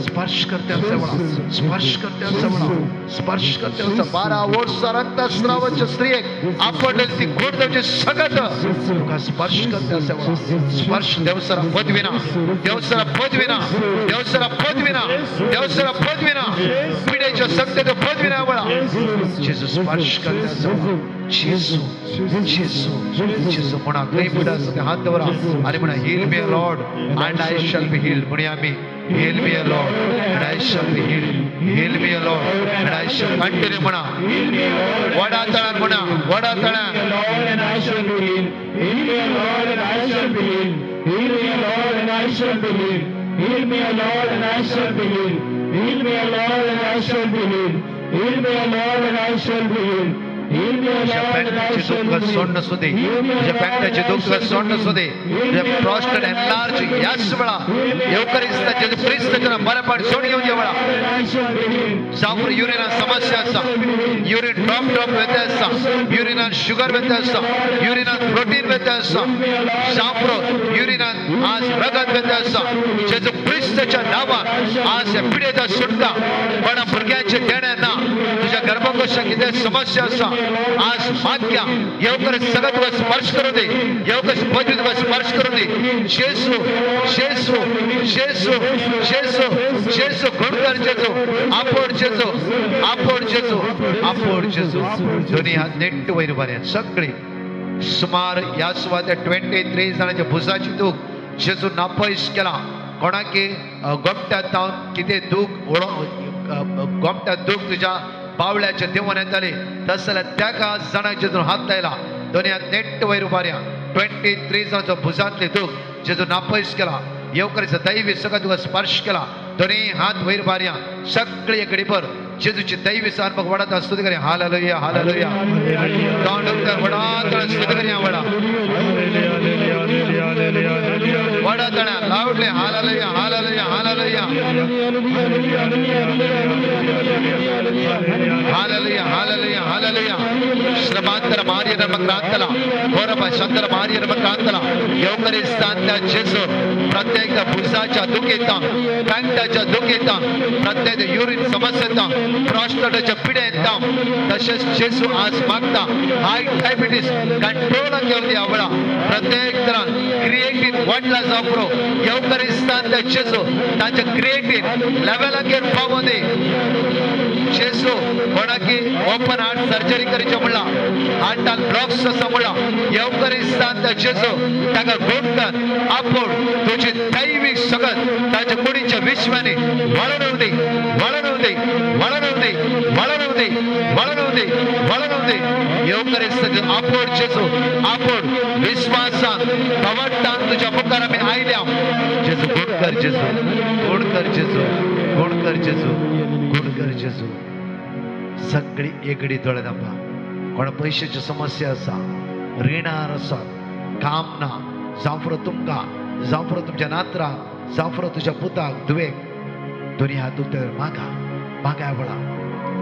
स्पर्श करते आसा वेळा, स्पर्श करते आसा वेळा, स्पर्श करते आसा. 12 वर्सां रक्तस्रावाच्या स्त्रियेक आपडलेली ती गोड जावची सगळं तुका स्पर्श करते आसा वेळा. स्पर्श देवसरा पदविना, देवसरा पदविना, देवसरा पदविना, देवसरा पदविना, पिढ्याच्या सत्तेचं पदविना वेळा जेजू स्पर्श करते आसा वेळा. जेजू, जेजू, जेजू म्हणा. खंय पिडा आसा ते हात दवरा आनी म्हणा, "Heal me, Lord, and I shall be healed." म्हणूया आमी. Heal me, Lord, and I shall be healed. Heal me, Lord, and I shall. Continue म्हणा, वडा तळ्यान म्हणा, वडा तळ्यान. Lord, and I shall be healed. Heal me, Lord, and I shall be healed. Heal me, Lord, and I shall be healed. Heal me, Lord, and I shall be healed. Heal me, Lord, and I shall be healed. Heal me, Lord, and I shall be healed. Heal me, तुझ्या Lord, and I पॅन्टाचे shall दुःख be सोड healed. नसू दे, तुझ्या पॅन्टाचे दुःख सोड नसू दे. तुझ्या prostate enlarge याच वेळा येवकर जेजू क्रिस्तच्या बऱ्यापण सोड घेऊन ये वेळा. And I shall be healed. जावं युरिनान समस्या आसा, युरिन ड्रॉप ड्रॉप वेते आसा, युरिनान शुगर वेते आसा, युरिनान प्रोटीन वेते आसा, जावं युरिनान आज रगत वेते आसा, जेजू क्रिस्तच्या नावान आज ह्या पिडेचा सुटका. कोणा भुरग्यांचे देणे ना, तुझ्या गर्भकोशात कितें समस्या आसा, आज मागया. येवकर सगळं तुका स्पर्श करू दे. येवकर पदवी तुका स्पर्श करू दे. जेसू, जेसू, जेसू, जेसू, जेसू. गुणकर जेजू, आपोड जेजू, आपोड जेजू, आपोड जेजू. दोन्ही हात नेट वयर बरे सगळे. सुमार ह्या सुवातेर 23 जाणांच्या भुजाची दूख जेजू नापयस केला. कोणाकी गोमट्यात जावन कितें दूख, गोमट्यात दूख तुज्या बावळ्याच्या देवून येताले, तस जाल्यार त्या जाणांक जेजून हात लायला. दोन्ही हात नेट वयर उबारया. 23 जाणांचो भुजांतले दूख जेजू नापयस केला. येवकरीचा दैवी सगळं तुका स्पर्श केला. दोन्ही हात वयर बारया सगळी कडीपर जेजूची दैवी अनुभव वडात स्तुती करूया. Hallelujah hallelujah. तोंड उक्तें वडात स्तुती करूया. Vada vada तण्या लावडले. Hallelujah hallelujah hallelujah hallelujah hallelujah hallelujah. श्रमांतर Maurya नमक्रांतला होरबा शंतर Maurya नमक्रांतला येवकरिस्तांतल्या जेजू प्रत्येक भुजाच्या दुखीता, कांटाच्या दुखीता, प्रत्येक युरिन समस्येता, प्रॉस्टेटच्या पिडेंता, तसेच जेजू आज मागता हाय डायबिटीस कंट्रोलाक घेवन दी आवळा. प्रत्येक तरान क्रिएटीन वाडला जावं येवकरिस्तांतल्या जेजू तांच्या क्रिएटीन लेवलाक घेवन पावों दी. जेजू कोणाकी ओपन हार्ट सर्जरी करचे म्हणला, हार्टान ब्लॉक्स आसा म्हणला, येवकरिस्तांतल्या जेजू ताका गुण कर. आपूण तुजी दैवीक सगत ताच्या कुडीच्या विश्वाने वळण दी, वळण दी, वळण दी, वळण दी, वळण दी, वळण दी. येवकरिस्तांत आपूण जेजू आपूण विश्वासान कवटान तुझ्या मुखार आमी आयल्या. जेजू गुण कर, जेजू गुण कर, जेजू गुण कर, जेजू गुण कर, जेजू. सगळी एगडी दोळे दांबा. कोणा पयशाची समस्या आसा, रिणार आसा, काम ना, जावं तुमकां, जावं तुमच्या नात्राक, जावं तुज्या पुताक धुवेक, दोन्ही हात उक्ते मागा मागा वळा.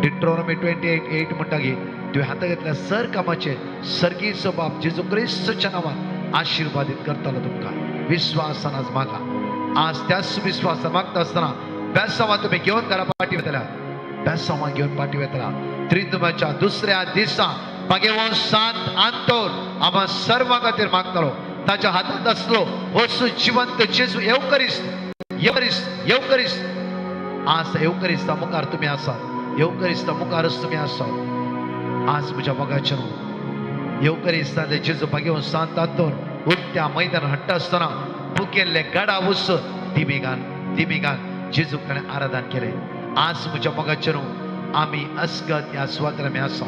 डिट्रोनॉमी 28:8 म्हणटा की तुवें हाता घेतल्या सर कामाचे सर्गीचो बाप जेजू क्रिस्तच्या नांवान आशिर्वादीत करतलो तुमकां. विश्वासान आज मागा. आज त्याच विश्वासान मागता आसतना बेसांवां तुमी घेवन घरा पाटी वतल्या, बेसांवां घेवन पाटी वतला. त्रिदुमाच्या दुसऱ्या दिसा मागीर सांत आंतोर आम्हा सर्वां खातीर मागतालो. ताच्या हातात आसलो वस्तू जिवंत जेजू येवकरिस्त येवकरिस्त येवकरिस्त. आज येवकरिस्ता मुखार तुमी आसात, येवकरिस्ता मुखारच तुमी आसात. आज म्हज्या मोगाचें येवकरिस्तांतले जेजू मागीर सांत आंतोर उक्त्या मैदान हाडटा आसतना भुकेल्ले गडा वस दिमिगान दिमिगान जेजूक ताणें आराधन केलें. आज म्हज्या मोगाचें आमी अस्गत ह्या सुवातेर आमी आसा.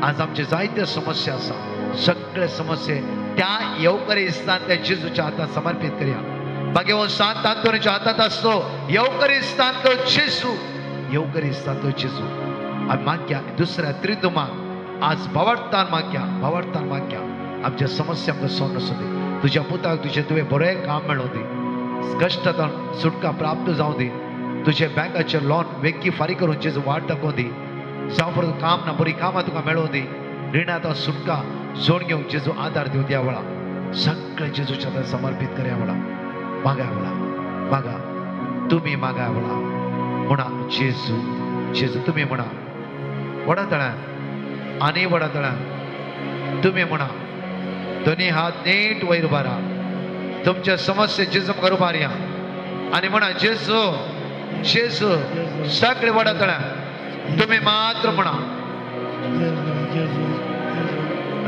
आज आमचे जायते समस्या आसा, सगळे समस्ये त्या येवकरिस्तांतल्या जेजूच्या हातात समर्पीत करया. मागीर सांत आंतोनीच्या हातात आसलो येवकरिस्तांतलो जेजू, येवकरिस्तांतलो जेजू. आमी मागया दुसऱ्या त्रिदुमाक आज भावार्थान मागया, भावार्थान मागया. आमच्या समस्या आमकां सोडून आसूं दी. तुज्या पुताक तुजें तुवें बरें काम मेळोवं दी, कश्टांतल्यान सुटका प्राप्त जावं दी. तुजे बँकाचें लोन वेगीं फारीक करून जेजू वाट दाखोवं दी. जावं परत काम ना बरी कामां तुका मेळोवं दी. रिणांत सुटका जोड घेवंक जेजू आदार दिवं द्या वळा. सगळें जेजूच्या हातान समर्पीत करया वळा. मागा वळा, मागा, तुमी मागा वळा. म्हणा जेजू जेजू तुमी म्हणा वडा तळ्यान आनी वडा तळ्यान तुमी म्हणा. दोन्ही हात नीट वयर उबारा. तुमच्या समस्ये जेजू मुखार उबारया आनी म्हणा जेजू जेजू. सगळे वडा तळ्यान तुमी मात्र म्हणा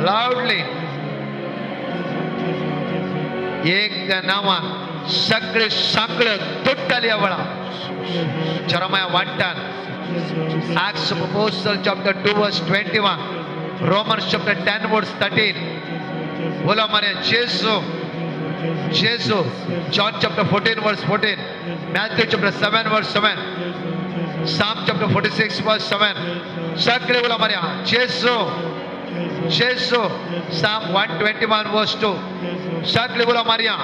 लाउडली. एक त्या नांवान सगळे सांकळ तुटली वळा. Jeremiah 1:10, Acts of Apostle chapter 2 verse 21, Romans chapter 10 verse 13. बोला मारे जेसू जेसू. John chapter 14 verse 14, Matthew chapter 7 verse 7, Psalm chapter 46 verse 7. सगळे बोला मारे जेसू जेसू. Psalm 121 verse 2. सगळे बोला मारिया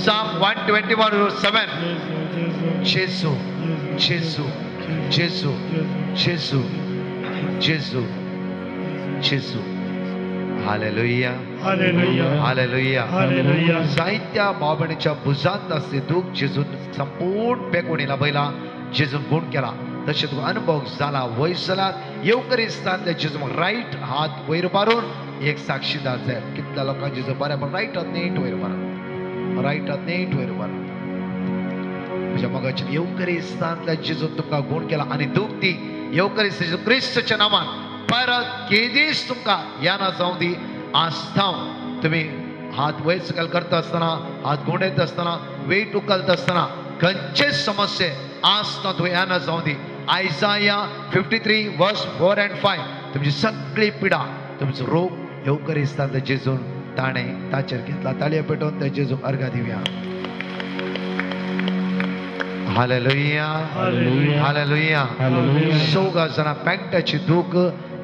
Psalm 121 verse 7. जेसू जेसू जेसू जेसू जेसू जेसू. हालेलुया हालेलुया हालेलुया. हालेलुया. जायत्या भाव भयणीच्या भुजांत आसले दूख जेजून संपूर्ण पेकून येयला, जेजून गुण केला. तशें तुका अनुभव जाला वयर जाला येवकरिस्तांतल्या जेजू रायट हात वयर मारून एक साक्षीदार जाय. कितल्या लोकांक जेजू बरें, पण रायट हात नीट वयर मारा, रायट हात नीट वयर मारा. म्हज्या मोगाचें येवकरिस्तांतल्या जेजून तुमकां गुण केला आनी दूख ती येवकरिस्त जेजू क्रिस्तच्या नांवान परत केदीच तुमकां या ना जावं दी. आज थावन तुमी हात वयर सकयल करता आसतना, हात घुंवडायता आसतना, वेट उखलता आसतना खंयचेच समस्ये आज ना तुवें या ना जावं दी. Isaiah 53 verse 4 and 5. तुमची सगळी पिडा, तुमचो रोग येवकरिस्तांतल्या जेजून ताणें ताचेर घेतला. ताळयो पेटोवन त्या जेजूक अर्घा दिवया. हालेलुया. हालेलुया. हालेलुया. हालेलुया. 4 जाणां पॅन्टाची दूख,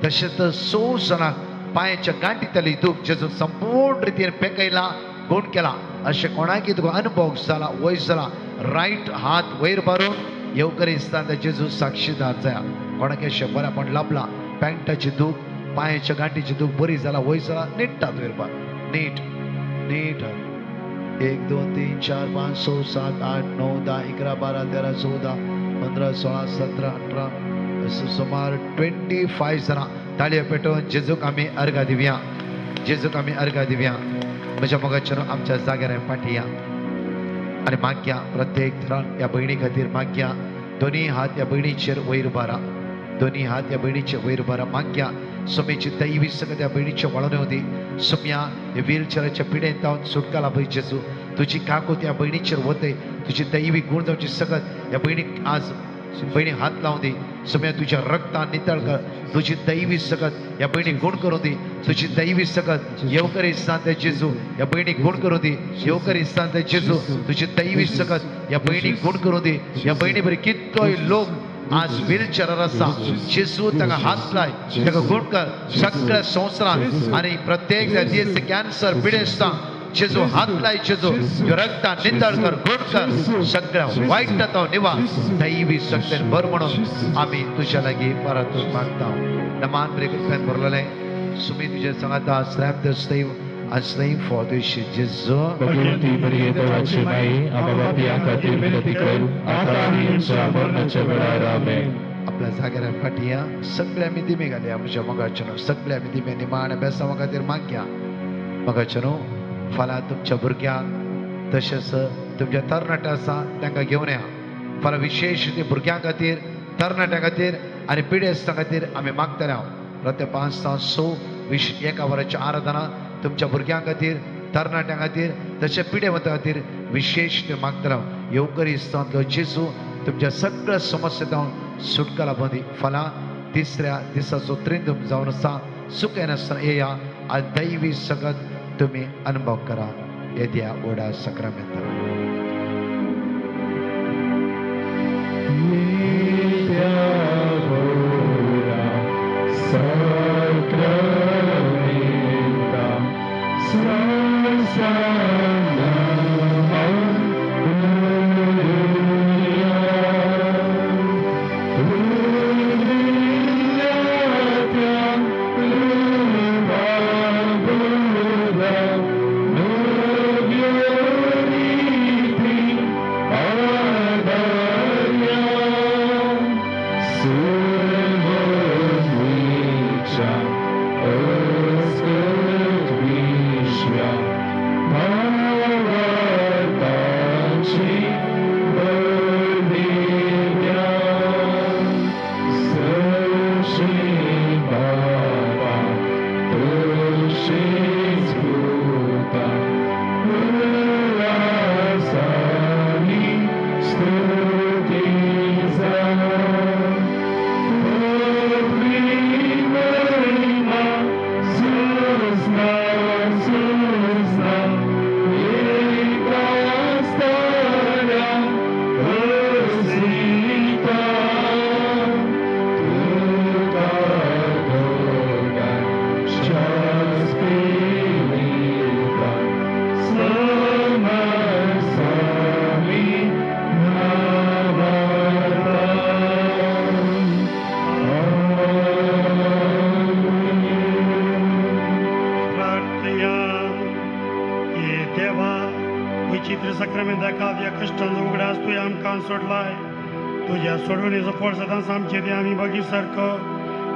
तशेंच 6 जाणांक पांयाच्या गांठींतली दूख जेजू संपूर्ण रितीन पेकयला, गुण केला. अशें कोणाकी तुका अनुभव जाला, वयर जाला, रायट हात वयर मारून येवकरी दिसता जेजू साक्षीदार जाया. कोणाक अशें बरेंपण लाभलां, पॅन्टाची दूख, पांयाच्या गांठीची दूख बरी जाला, वयर जाला, नीट हात वयर मार, नीट नीट. 1 2 3 4 5 6 7 8 9 10 11 12 13 14 15 16 17 18 असं सुमार 25 जाणां ताळयो पेटोवन जेजूक आमी अर्घा दिवया, जेजूक आमी अर्घा दिवया. म्हज्या मोगाच्यान आमच्या जाग्यार पाठया आनी मागया प्रत्येक थरान ह्या भयणी खातीर मागया. दोनी हात ह्या भयणीचेर वयर बारा, दोनी हात ह्या भयणीचेर वयर बारा. मागया सुमेची दैवी सगळ्या त्या भयणीच्या वळोवन येवं दी. सुम्या हे व्हीलचेराच्या पिडेन जावन सुटका लाभय जेजू. तुजी काकूत ह्या भयणीचेर वतय, तुजी दैवी गुण जावची सगळ्यात ह्या भयणीक आज भयणी हात लावूं दी. सुम्या तुज्या रक्तान नितळ कर, तुजी दैवी सगळ्यात ह्या भयणीक गुण करूं दी. तुजी दैवी सगळ्यात येवकरी सांत जेजू ह्या भयणीक गुण करूं दी. येवकरी सांत जेजू तुजी दैवी सगळ्यात ह्या भयणीक गुण करूं दी. ह्या भयणी बरी कितलोय लोक आज व्हीलचेरार आसा, जेजू ताका हात लाय, ताका गुण कर. सगळ्या संवसारांत आनी प्रत्येक दीस कॅन्सर पिडेस्तां जेजू हात लाय, जेजू रक्तान नितळ कर, गुण कर, सगळ्या वायट तो निवा दैवी शक्तीन भर म्हणून आमी तुज्या लागीं परतून मागता. नमान बरे कृपेन भरलेलें सुमी तुज्या सांगाता श्रम दैव आनी फॉदेशी जेजू. भगवती मरिये देवाची माई, आम्हा पाप्यां खातीर विनंती कर, आता आनी आमच्या मरणाच्या वेळार. आमेन. आपल्या जाग्यार फाटया सगळे आमी दिमे घालया म्हज्या मोगाच्यानो, सगळे आमी दिमे निमाण बेसांवा खातीर मागया. मोगाच्यानो फाल्यां तुमच्या भुरग्यांक तशेंच तुमच्या तरणाटे आसा तांकां घेवन या. फाल्यां विशेश ते भुरग्यां खातीर, तरणाट्यां खातीर आनी पिडेस्तां खातीर आमी मागतले हांव. राती 5 तास 6 वीस एका वराच्या आराधना तुमच्या भुरग्यां खातीर, तरणाट्यां खातीर तशें पिडेवंतां खातीर विशेश ते मागतले हांव. येवकरी इस्तांतलो जेजू तुमच्या सगळ्या समस्या जावन सुटका लाभूं दी. फाल्यां तिसऱ्या दिसाचो त्रिंदूम जावन आसा, सुकें नासतना येया आनी दैवी सगळ्यात तुम्ही अनुभव करा येद्या व्हडा सक्रामेंता.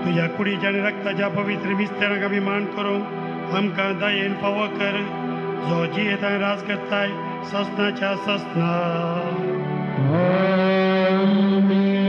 तुज्या कुडीच्या आनी रक्ताच्या पवित्र मिस्तेरांक आमी मान करूंक आमकां दयेन फावो कर, जो जियेता आनी राज करताय ससनाच्या ससना. Amen.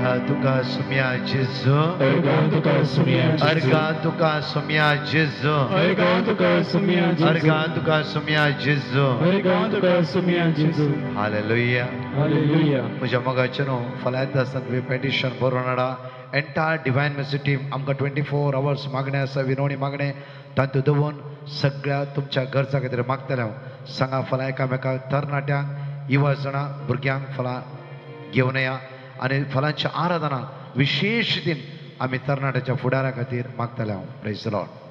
अर्घा तुका सुम्या जेजू, अर्घा तुका सुम्या जेजू, अर्घा तुका सुम्या जेजू, अर्घा तुका सुम्या जेजू, अर्घा तुका सुम्या जेजू, अर्घा तुका सुम्या जेजू. हालेलुया. हालेलुया. म्हज्या मोगाचें न्हू, फाल्यां येता आसतना तुमी पेटिशन बरोवन हाडा. एंटायर डिवायन मर्सी टीम आमकां 24 आवर्स मागणें आसा, विनवणी मागणें तातूंत दवरून सगळ्या तुमच्या गरजा खातीर मागतलें हांव. सांगा फाल्यां एकामेकाक तरणाट्यांक, युवा जाणां, भुरग्यांक फाल्यां घेवन या आनी फाल्यांच्या आराधना विशेश दिन आमी तरणाट्याच्या फुडारा खातीर मागतले हांव. Praise the lord.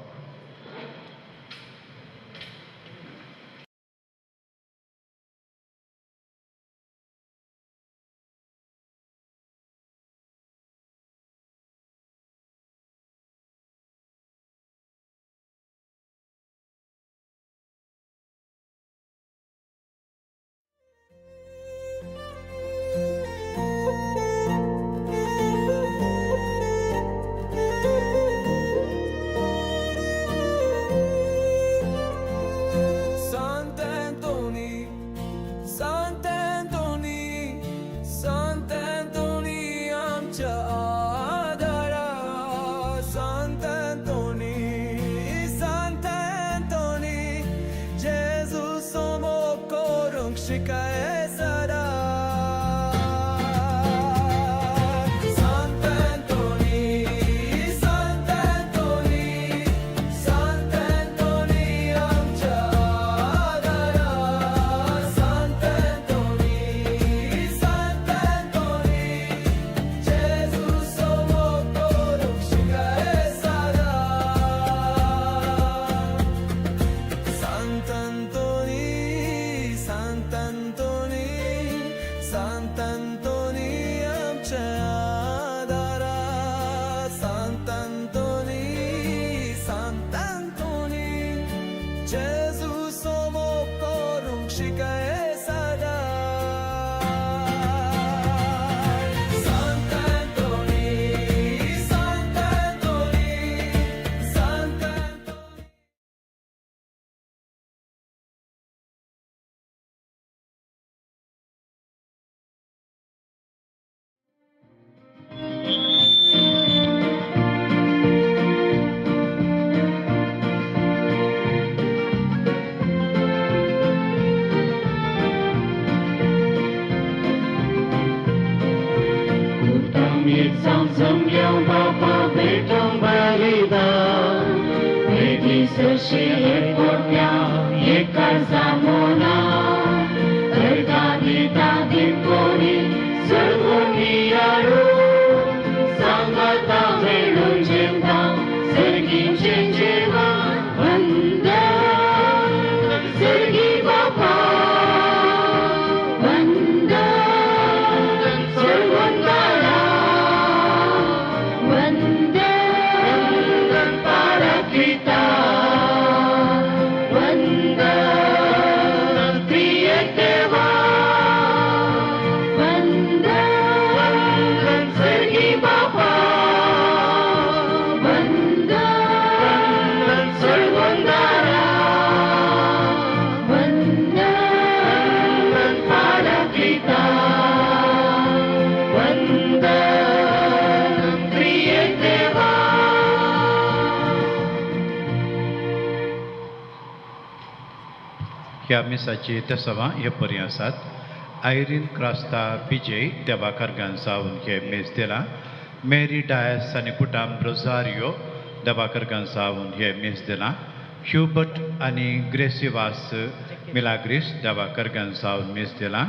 ह्या मिसाची तसवां हे परी आसात. आयरीन क्रास्ता विजय देवाकर सावन हे मेज दिला. मेरी डायस आनी कुटाम रोजारियो दबाकर सावन हे मेज दिला. ह्युबर्ट आनी ग्रेसिवास मिलाग्रीस दबाकर सावन मेज दिला.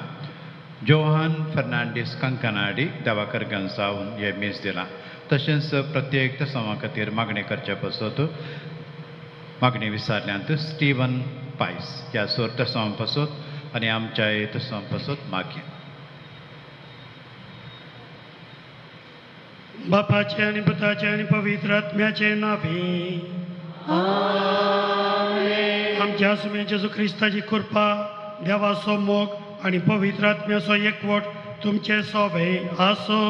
जोहान फर्नांडीस कंकनाडी दबाकर सावन हे मेज दिला. तशेंच प्रत्येक तसवां खातीर मागणी करचे पासत मागणी विचारल्यांत स्टीवन पायस ह्या सोर तसवां पासत आनी आमच्या तसवां पासत मागया. बापाचे आनी पुताचे आनी पवित्र आत्म्याचे नावे आमच्या सुम्या जेजू क्रिस्ताची कृपा, देवाचो मोग आनी पवित्र आत्म्याचो एकवट तुमचे सोबे आसो.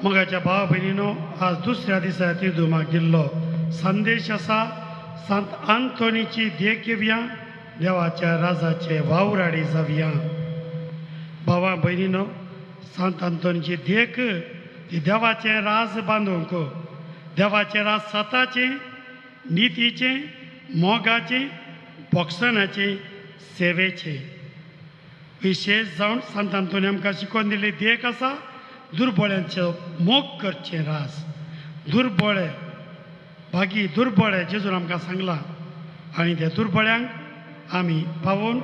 मोगाच्या भाव भयणीनो, आज दुसऱ्या दिसा तिर्दुमाक दिल्लो संदेश आसा संत आंतोनीची देख घेवया, देवाच्या राजाचे वावराडी जावया. भावा भयणीनो, सांत आंतोनीची देख ती देवाचें राज बांदूंक, देवाचें राज सताचें, नितीचें, मोगाचें, बोगसणाचें, सेवेचें. विशेश जावन सांत आंतोनी आमकां शिकोवन दिल्ली देख आसा दुर्बळ्यांचो मोग करचें राज. दुर्बळे भागी दुर्बळे जेजून आमकां सांगलां आनी त्या दुर्बळ्यांक आमी पावोवन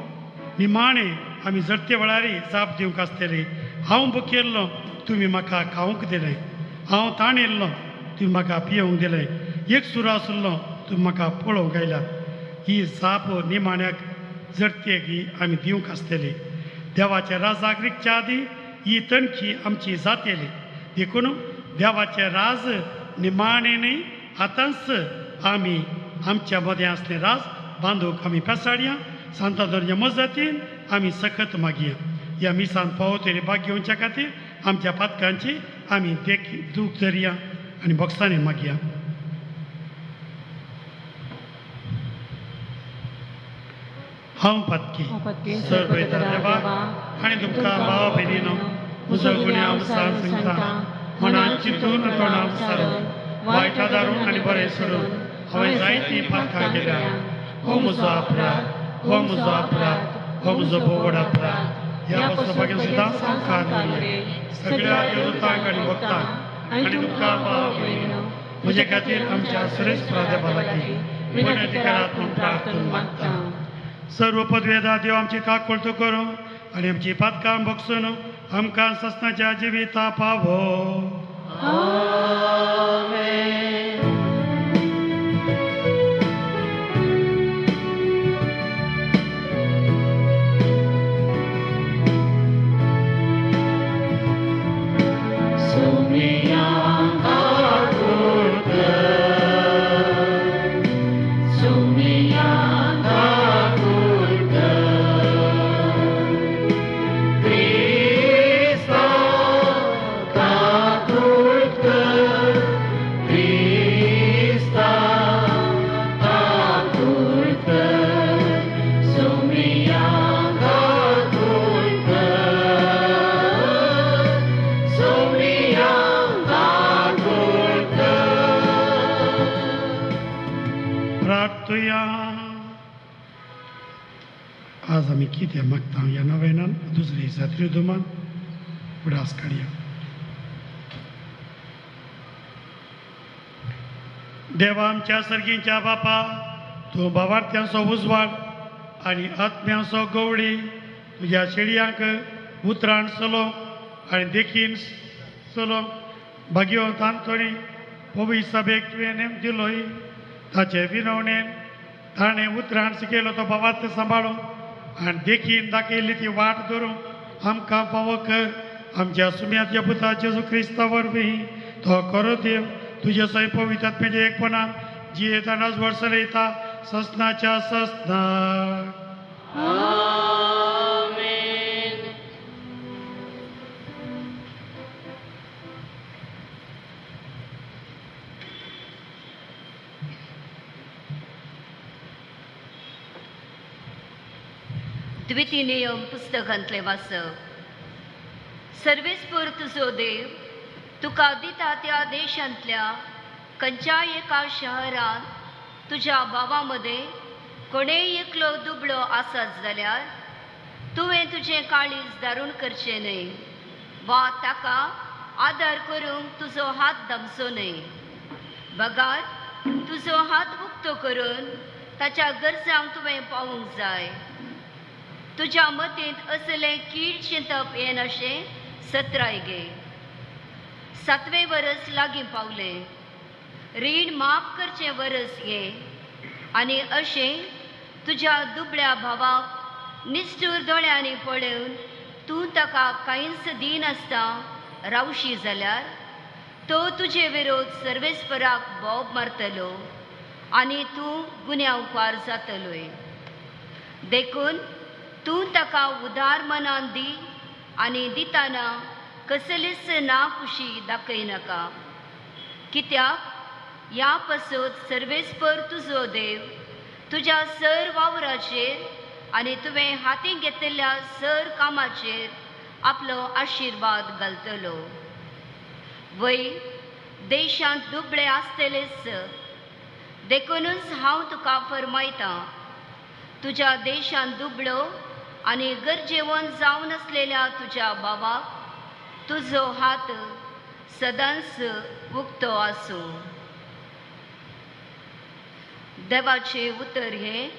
निमाणें आमी जरते वेळार जाप दिवंक आसतली. हांव भुकेल्लो, तुमी म्हाका खावंक दिलें. हांव ताणेल्लो, तुमी म्हाका पियोवंक दिलें. एक सुरो आसलो, तुमी म्हाका पळोवंक आयल्यात. ही जाप निमाण्याक जरतेक ही आमी दिवंक आसतली. देवाच्या राजाक रिगच्या आदीं ही तणखी आमची जातली. देखून देवाचें राज निमाणें न्ही, आतांच आमी आमच्या मदें आसलें राज बांदूंक आमी पेसाडया. सांतांतोनीच्या मजतीन आमी सखत मागया. ह्या मिसान पावो तरी भाग घेवच्या खातीर आमच्या पातकांची आमी देख दूख धरया आनी बोगसांनी मागया. हांव पातकी सर्वयता देवा आनी तुमकां भावा भयणीनो म्हजो गुन्यांव सांग सांगता, मनान चिंतून तोंडान सारून वायट आदारून आनी बरें सोडून हांवें जायतीं पातकां केल्या. हो म्हजो अपराध, हो म्हजो अपराध, हो म्हजो भोव अपराध. ह्या पसून सुद्दां सामकार सगळ्या देवतांक आनी भक्तांक आनी तुमकां भावा भयणीनो म्हजे खातीर आमच्या सुरेश देवा लागीं विनंती करात म्हूण प्रार्थना मागता. सर्व पदवेदा देव आमची काकुळटो करूं आनी आमची पातकां भोगसून आमकां ससनाच्या जिविता पावो. आज आमी कितें मागता ह्या नवेनान दुसरे दिसा त्रिदुमान उडास काडया. देवा आमच्या सर्गीच्या बापा, तूं भावार्थ्यांचो उजवाड आनी आत्म्यांचो गवळी तुज्या शेळयांक उतरान चलोवंक आनी देखीन चलोवंक भाग्यवंत आंतोनी पवित्र सभेक तुवें नेम दिलोय. ताचे विनवणेन ताणें उतरान शिकयलो तो भावार्थ सांबाळूंक आनी देखीन दाखयल्ली ती वाट धरूंक आमकां फावो कर. आमच्या सुम्याच्या पुता जेजू क्रिस्ता वरवीं तो खरो देव तुजे सय पवित्र आत्म्याच्या एकपणान जियेता वर्स येता ससनाच्या ससना. द्वितीय नियम पुस्तकांतले वाचप. सर्वेस्पर तुजो देव तुका दिता त्या देशांतल्या खंयच्याय एका शहरांत तुज्या भावा मदें कोणेय एकलो दुबळो आसत जाल्यार तुवें तुजें काळीज दारूण करचें न्हय वा ताका आदार करूंक तुजो हात दामचो न्हय. बगार तुजो हात उक्तो करून ताच्या गरजांक तुवें पावूंक जाय. तुज्या मतींत असलें कीड चिंतप येनाशें सत्राय गे. सातवें वरस लागीं पावलें, रीण माफ करचें वरस ये आनी अशें तुज्या दुबळ्या भावाक निश्ठूर दोळ्यांनी पळोवन तूं ताका कांयच दिनासता रावशी जाल्यार तो तुजे विरोध सर्वेस्पराक बोब मारतलो आनी तूं गुन्यांवकार जातलोय. देखून तूं ताका उदार मनान दी आनी दिताना कसलीच नाखुशी दाखयनाका. कित्याक ह्या पासत सर्वेस्पर तुजो देव तुज्या सर वावराचेर आनी तुवें हातीं घेतिल्ल्या सर कामाचेर आपलो आशिर्वाद घालतलो. वय देशांत दुबळे आसतलेच, देखूनच हांव तुका फरमायतां, तुज्या देशांत दुबळो आनी गरजेवन जावन आसलेल्या तुज्या बाबाक तुजो हात सदांच उक्तो आसूं. देवाचें उतर हें.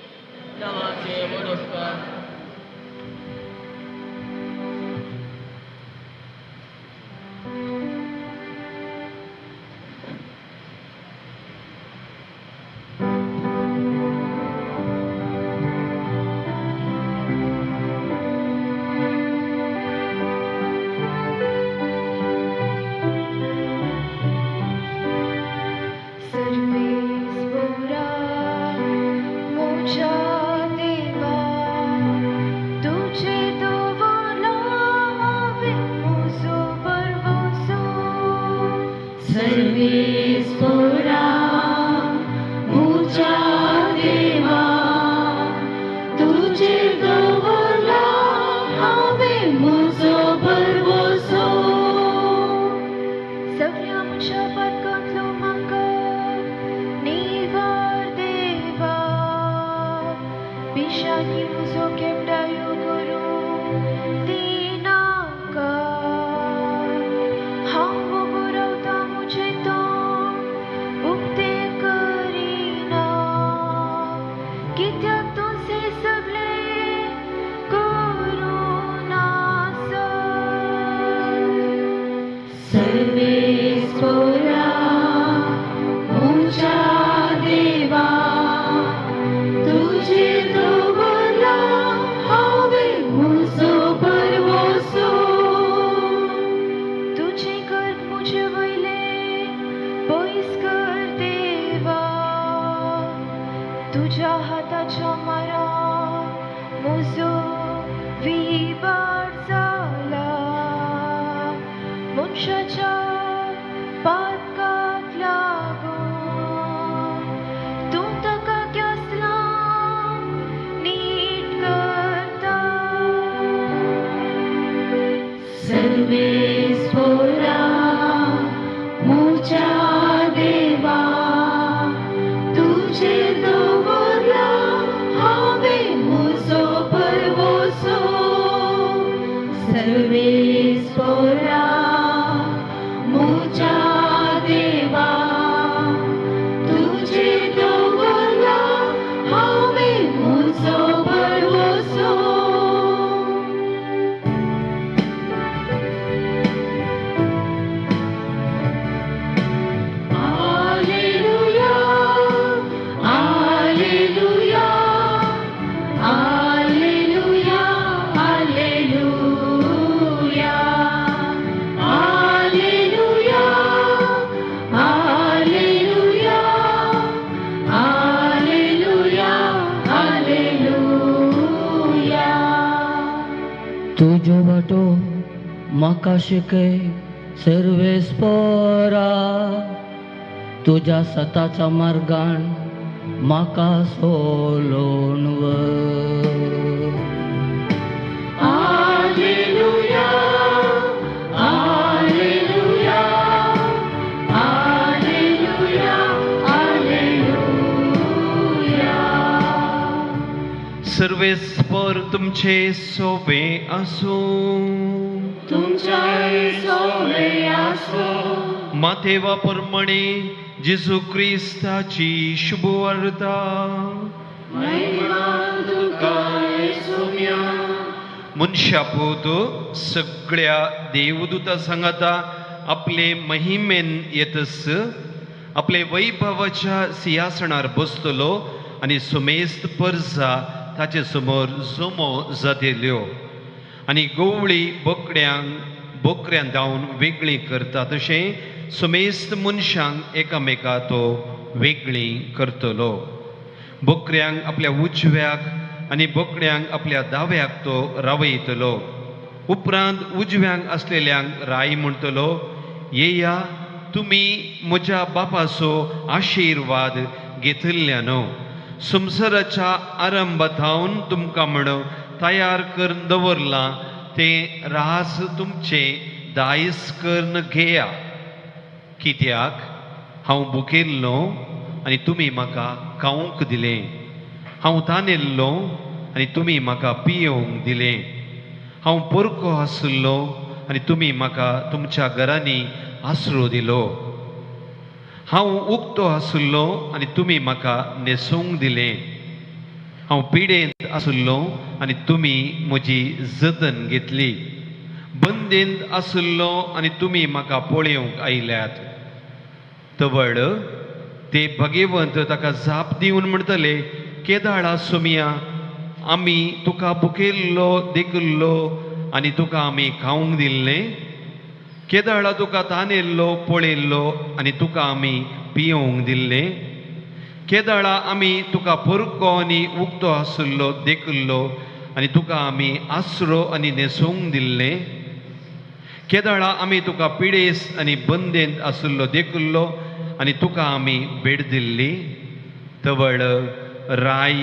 तुज्यो वाटो म्हाका शिकय सर्वेस्पोरा, तुज्या सताच्या मार्गान म्हाका सोलोवन व्हर. Alleluia, alleluia, alleluia, alleluia. सर्वेस्पर तुमचे सोबे आसूं, तुमचे सोबे आसूं. मातेवा परमणे जेजू क्रिस्ताची शुभवार्ता. मनशापूत सगळ्या देवदूता सांगाता आपले महिमेन येतस आपले वैभवाच्या सिंहासनार बसतलो आनी सुमेस्त परजा ताचे समोर जमो जातेल्यो आनी गोवळी बोकड्यांक बोकऱ्यां धांवन वेगळी करता तशें सुमेस्त मनशांक एकामेका तो वेगळी करतलो. बोकऱ्यांक आपल्या उजव्याक आनी बोकड्यांक आपल्या दाव्याक तो रावयतलो. उपरांत उजव्यांक आसलेल्यांक राय म्हणटलो, येया तुमी म्हज्या बापाचो आशिर्वाद घेतिल्ल्यानो, संवसाराच्या आरंभा थावन तुमकां म्हण तयार करून दवरलां तें रास तुमचें दायज करून घेया. कित्याक हांव भुकेल्लो आनी तुमी म्हाका खावंक दिलें, हांव तानेल्लो आनी तुमी म्हाका पियोवंक दिलें, हांव पोरको आशिल्लो आनी तुमी म्हाका तुमच्या घरांनी आसरो दिलो, हांव उक्तो आशिल्लो आनी तुमी म्हाका न्हेसोवंक दिलें, हांव पिडेंत आशिल्लो आनी तुमी म्हजी जतन घेतली, बंदेंत आशिल्लो आनी तुमी म्हाका पळोवंक आयल्यात. तवळ ते भगेवंत ताका जाप दिवन म्हणटले, केदाळा सोमिया आमी तुका भुकेल्लो देखिल्लो आनी तुका आमी खावंक दिल्लें, केदाळा तुका तानेल्लो पळयल्लो आनी तुका आमी पियोवंक दिल्लें, केदाळा आमी तुका पोरको आनी उक्तो आशिल्लो देखिल्लो आनी तुका आमी आसरो आनी न्हेसोवंक दिल्लें, केदाळा आमी तुका पिडेस आनी बंदेंत आशिल्लो देखिल्लो आनी तुका आमी भेट दिल्ली. तवळ राय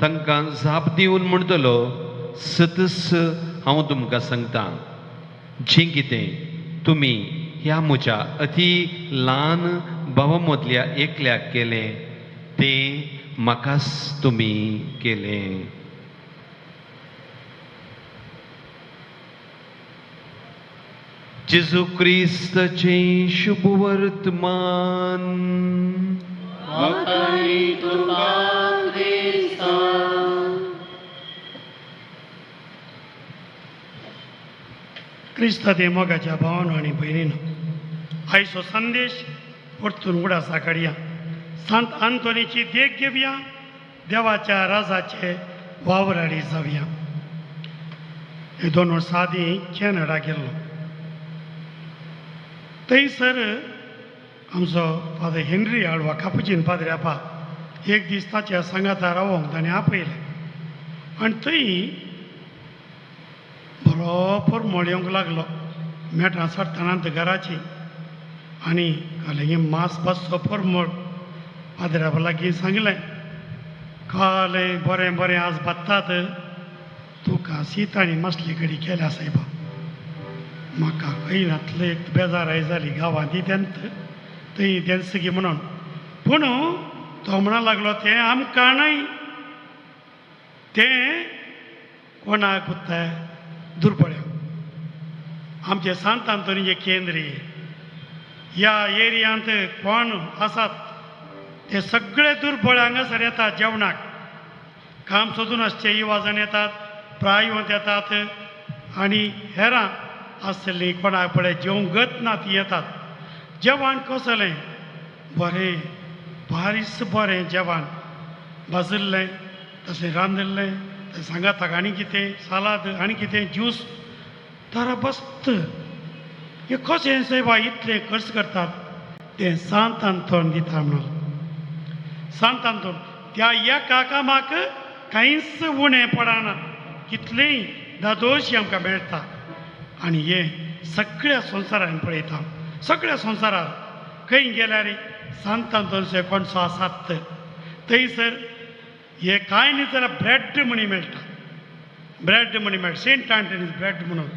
तांकां जाप दिवन म्हणटलो, सतस हांव तुमकां सांगता, जें कितें तुमी ह्या म्हज्या अती ल्हान भावा मदल्या एकल्याक केलें तें म्हाकाच तुमी केलें. जेजू क्रिस्ताचें शुभ वर्तमान. क्रिस्ता ते मोगाच्या भावानो आनी भयणीनो, आयचो संदेश परतून उडासा काडया. सांत आंतोनीची देख घेवया, देवाच्या राजाचे वावराडी जावया. हे 2 वर्सां आदीं कॅनडा गेल्लो, थंयसर आमचो फादर हेनरी आळवा कापुचीन पाद्री आपा एक दीस ताच्या सांगाता रावोंक ताणें आपयलें आनी थंय बरो परमळ येवंक लागलो. मेटां चडटना घराची आनी काल मास बसचो परमळ. पाद्र्या लागीं सांगलें, काल बरें बरें आज भात्तात, तुका शीत आनी मासली कडी केल्या सायबा. म्हाका खंय नातले एक बेजाराय जाली, गांवांत तेंत थंय तेंच म्हणून. पूण तो म्हणा लागलो, तें आमकां न्हय, तें कोणाक उत्ताय दुर्बळ्यांक. आमचें सांत आंतोनीचें केंद्र ह्या एरियांत कोण आसात ते सगळे दुर्बळ हांगासर येतात जेवणाक. काम सोदून आसचे युवा जाण येतात, प्रायवंत येतात आनी हेरां आसतलीं कोणाक पळय जेवंक गत ना ती येतात. जेवण कसलें बरें, बारीस बरें जेवण भाजिल्लें, तशें रांदिल्लें, तशें सांगाताक आनी कितें सालाद आनी कितें ज्यूस तर बस्त. हें कशें सायबा इतलें खर्च करतात तें सांत आंतोन दिता म्हणून. सांत आंतोन त्या एका कामाक कांयच उणें पडना, कितलेंय दादोशी आमकां मेळटा. आनी हें सगळ्या संवसारान पळयता, सगळ्या संवसारार खंय गेल्यार सांत आंतोनचे कोणसो आसात थंयसर हे कांय न्ही जाल्यार ब्रेड म्हणी मेळटा, ब्रेड म्हणी मेळटा, सेंट आंटनीज ब्रेड म्हणून.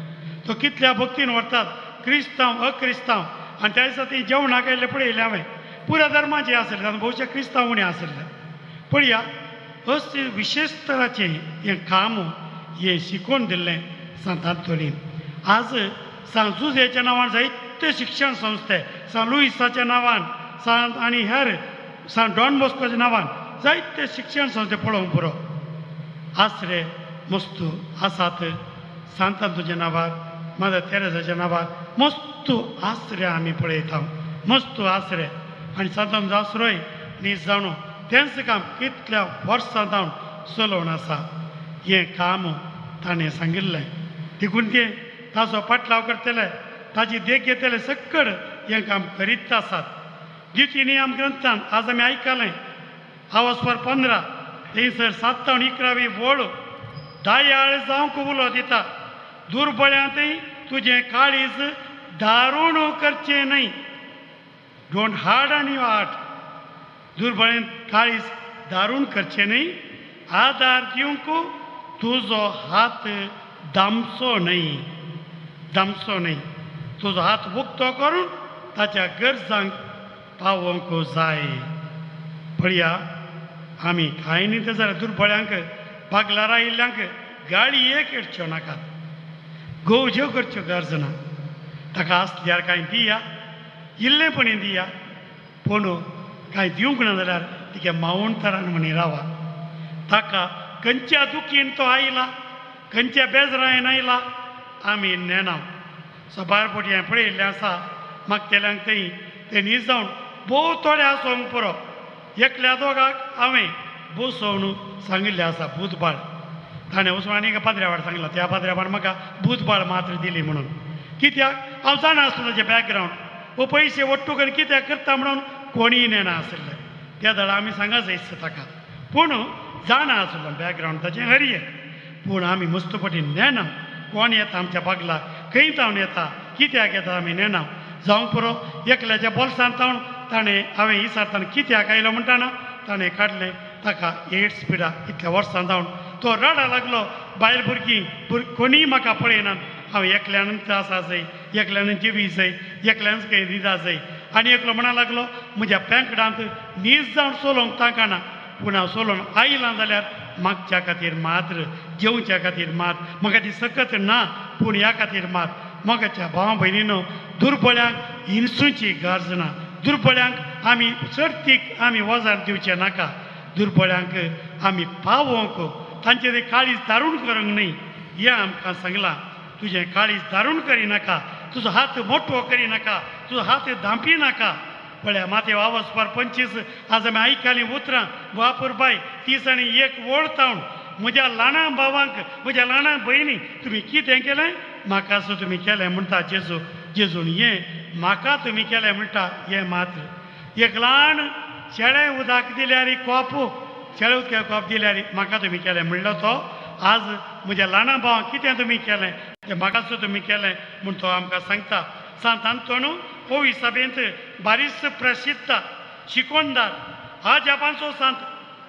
तो कितल्या भक्तीन व्हरतात, क्रिस्तांव अक्रिस्तांव. आनी त्या दिसा ती जेवणाक आयिल्लें पळयलें हांवें, पुऱ्या धर्माचें आसलें, तातूंत भोवशे क्रिस्तांव उणें आसलें. पळया अशें विशेश तराचें हें काम हें शिकोवन दिल्लें सांत आंतोनीन. आज सांत जुजेच्या नांवान जायते शिक्षण संस्थे, सांत लुईसाच्या नांवान, सांत आनी हेर सांत डॉन बॉस्कोच्या नांवान जायते शिक्षण संस्थे पळोवंक पुरो. आसरे मस्त आसात सांत आंतोनीच्या नांवार, मदर तेरेसाच्या नांवार मस्त आसरे आमी पळयता, मस्त आसरे. आनी सांत आंतोनीचो आसरोय नीज जाणू तेंच काम कितल्या वर्सां जावन चलोवन आसा. हें काम ताणें सांगिल्लें, देखून तें ताचो पाटलाव करतले, ताची देख घेतले, सक्कड हें काम करीत आसात. गीती नियम ग्रंथान आज आमी आयकलें, आवाज 15 थंयसर 7 आनी 11 वळ दयाळ जावंक उलो दिता, दुर्बळ्यांतय तुजें काळीज दारूण करचें न्हय. Don't harden your heart. दुर्बळेंत काळीज दारूण करचें न्हय, आदार दिवंक तुजो हात दामचो न्हय, दामचो न्हय. तुजो हात उक्तो करून ताच्या गरजांक पावोवंक जाय. पळया आमी कांय न्ही तें जाल्यार दुर्बळ्यांक पागलार आयिल्ल्यांक गाळी एक हेडच्यो नाकात, गोवज्यो करच्यो गरज ना. ताका आसल्यार कांय दिया, इल्लेंपणी दिया, पूण कांय दिवंक ना जाल्यार तिका मावूण तरान म्हणी रावा. ताका खंयच्या दुखीन तो आयला, खंयच्या बेजरायन आयला आमी नेणा. सबार पटी हांवें पळयिल्लें आसा, मागतेल्यांक थंय ते न्हीद जावन भोव थोडे आसोंक पुरो. एकल्या दोगाक हांवें बसोवन सांगिल्लें आसा भूतबाळ. ताणें वचून आनी एका पाद्र्यावाड सांगलां, त्या पाद्र्यावाड म्हाका भूतबाळ मात्र दिली म्हणून. कित्याक हांव जाणा आसलो ताचें बॅकग्रावंड, हो पयशे वट्टू करून कित्याक करता म्हणून कोणीय नेणा आशिल्लें. त्या दळा आमी सांगा जायच ताका, पूण जाणा आसलो बॅकग्रावंड ताचें हरी एक. पूण आमी मस्तपटी नेणा कोण येता आमच्या बागला, खंय जावन येता, कित्याक येता आमी नेणा. जावंक पुरो एकल्याच्या बोल्सान जावन ताणें हांवें विचारतना कित्याक आयलो म्हणटाना ताणें काडलें ताका एड्स पिडा. इतल्या वर्सां जावन तो रडा लागलो. बायल भुरगीं कोणीय म्हाका पळयनात, हांव एकल्यानूच आसा जाय, एकल्यानूच जिवी जाय, एकल्यानूच खंय न्हिदा जाय. आनी एकलो म्हणा लागलो म्हज्या पेंकडांत न्हीद जावन चलोवंक तांकां, पूण हांव चलोवन आयलां जाल्यार मागच्या खातीर मात्र, जेवच्या खातीर मात, म्हाका ती सकत ना, पूण ह्या खातीर मात. म्हज्या भावा भयणीनो, दुर्बळ्यांक हिंसूची गरज ना. दुर्बळ्यांक आमी चडतीक आमी वजन दिवचें नाका. दुर्बळ्यांक आमी पावोवंक, तांचें तें काळीज दारूण करूंक न्हय. हें आमकां सांगलां, तुजें काळीज दारूण करिनाका, तुजो हात मोटो करिनाका, तुजो हात धांपी नाका. पळया माथेव आवाज पर 25 आज आमी आयकलीं उतरां वापर बाय 31 वळ तावन म्हज्या ल्हाना भावांक, म्हज्या ल्हाना भयणी, तुमी कितें केलें म्हाका सो तुमी केलें म्हणटा जेजू. जेजून हें म्हाका तुमी केलें म्हणटा हें मात्र. एक ल्हान शेळें उदक दिल्यार कोप, शेळें उदका कोप दिल्यार म्हाका तुमी केलें म्हणलो तो. आज म्हज्या ल्हाना भावांक कितें तुमी केलें तें म्हाका सो तुमी केलें म्हूण तो आमकां सांगता. सांत आंतोन पवी सभेंत बारीस प्रसिद्ध शिकोणदार, आजापांचो सांत,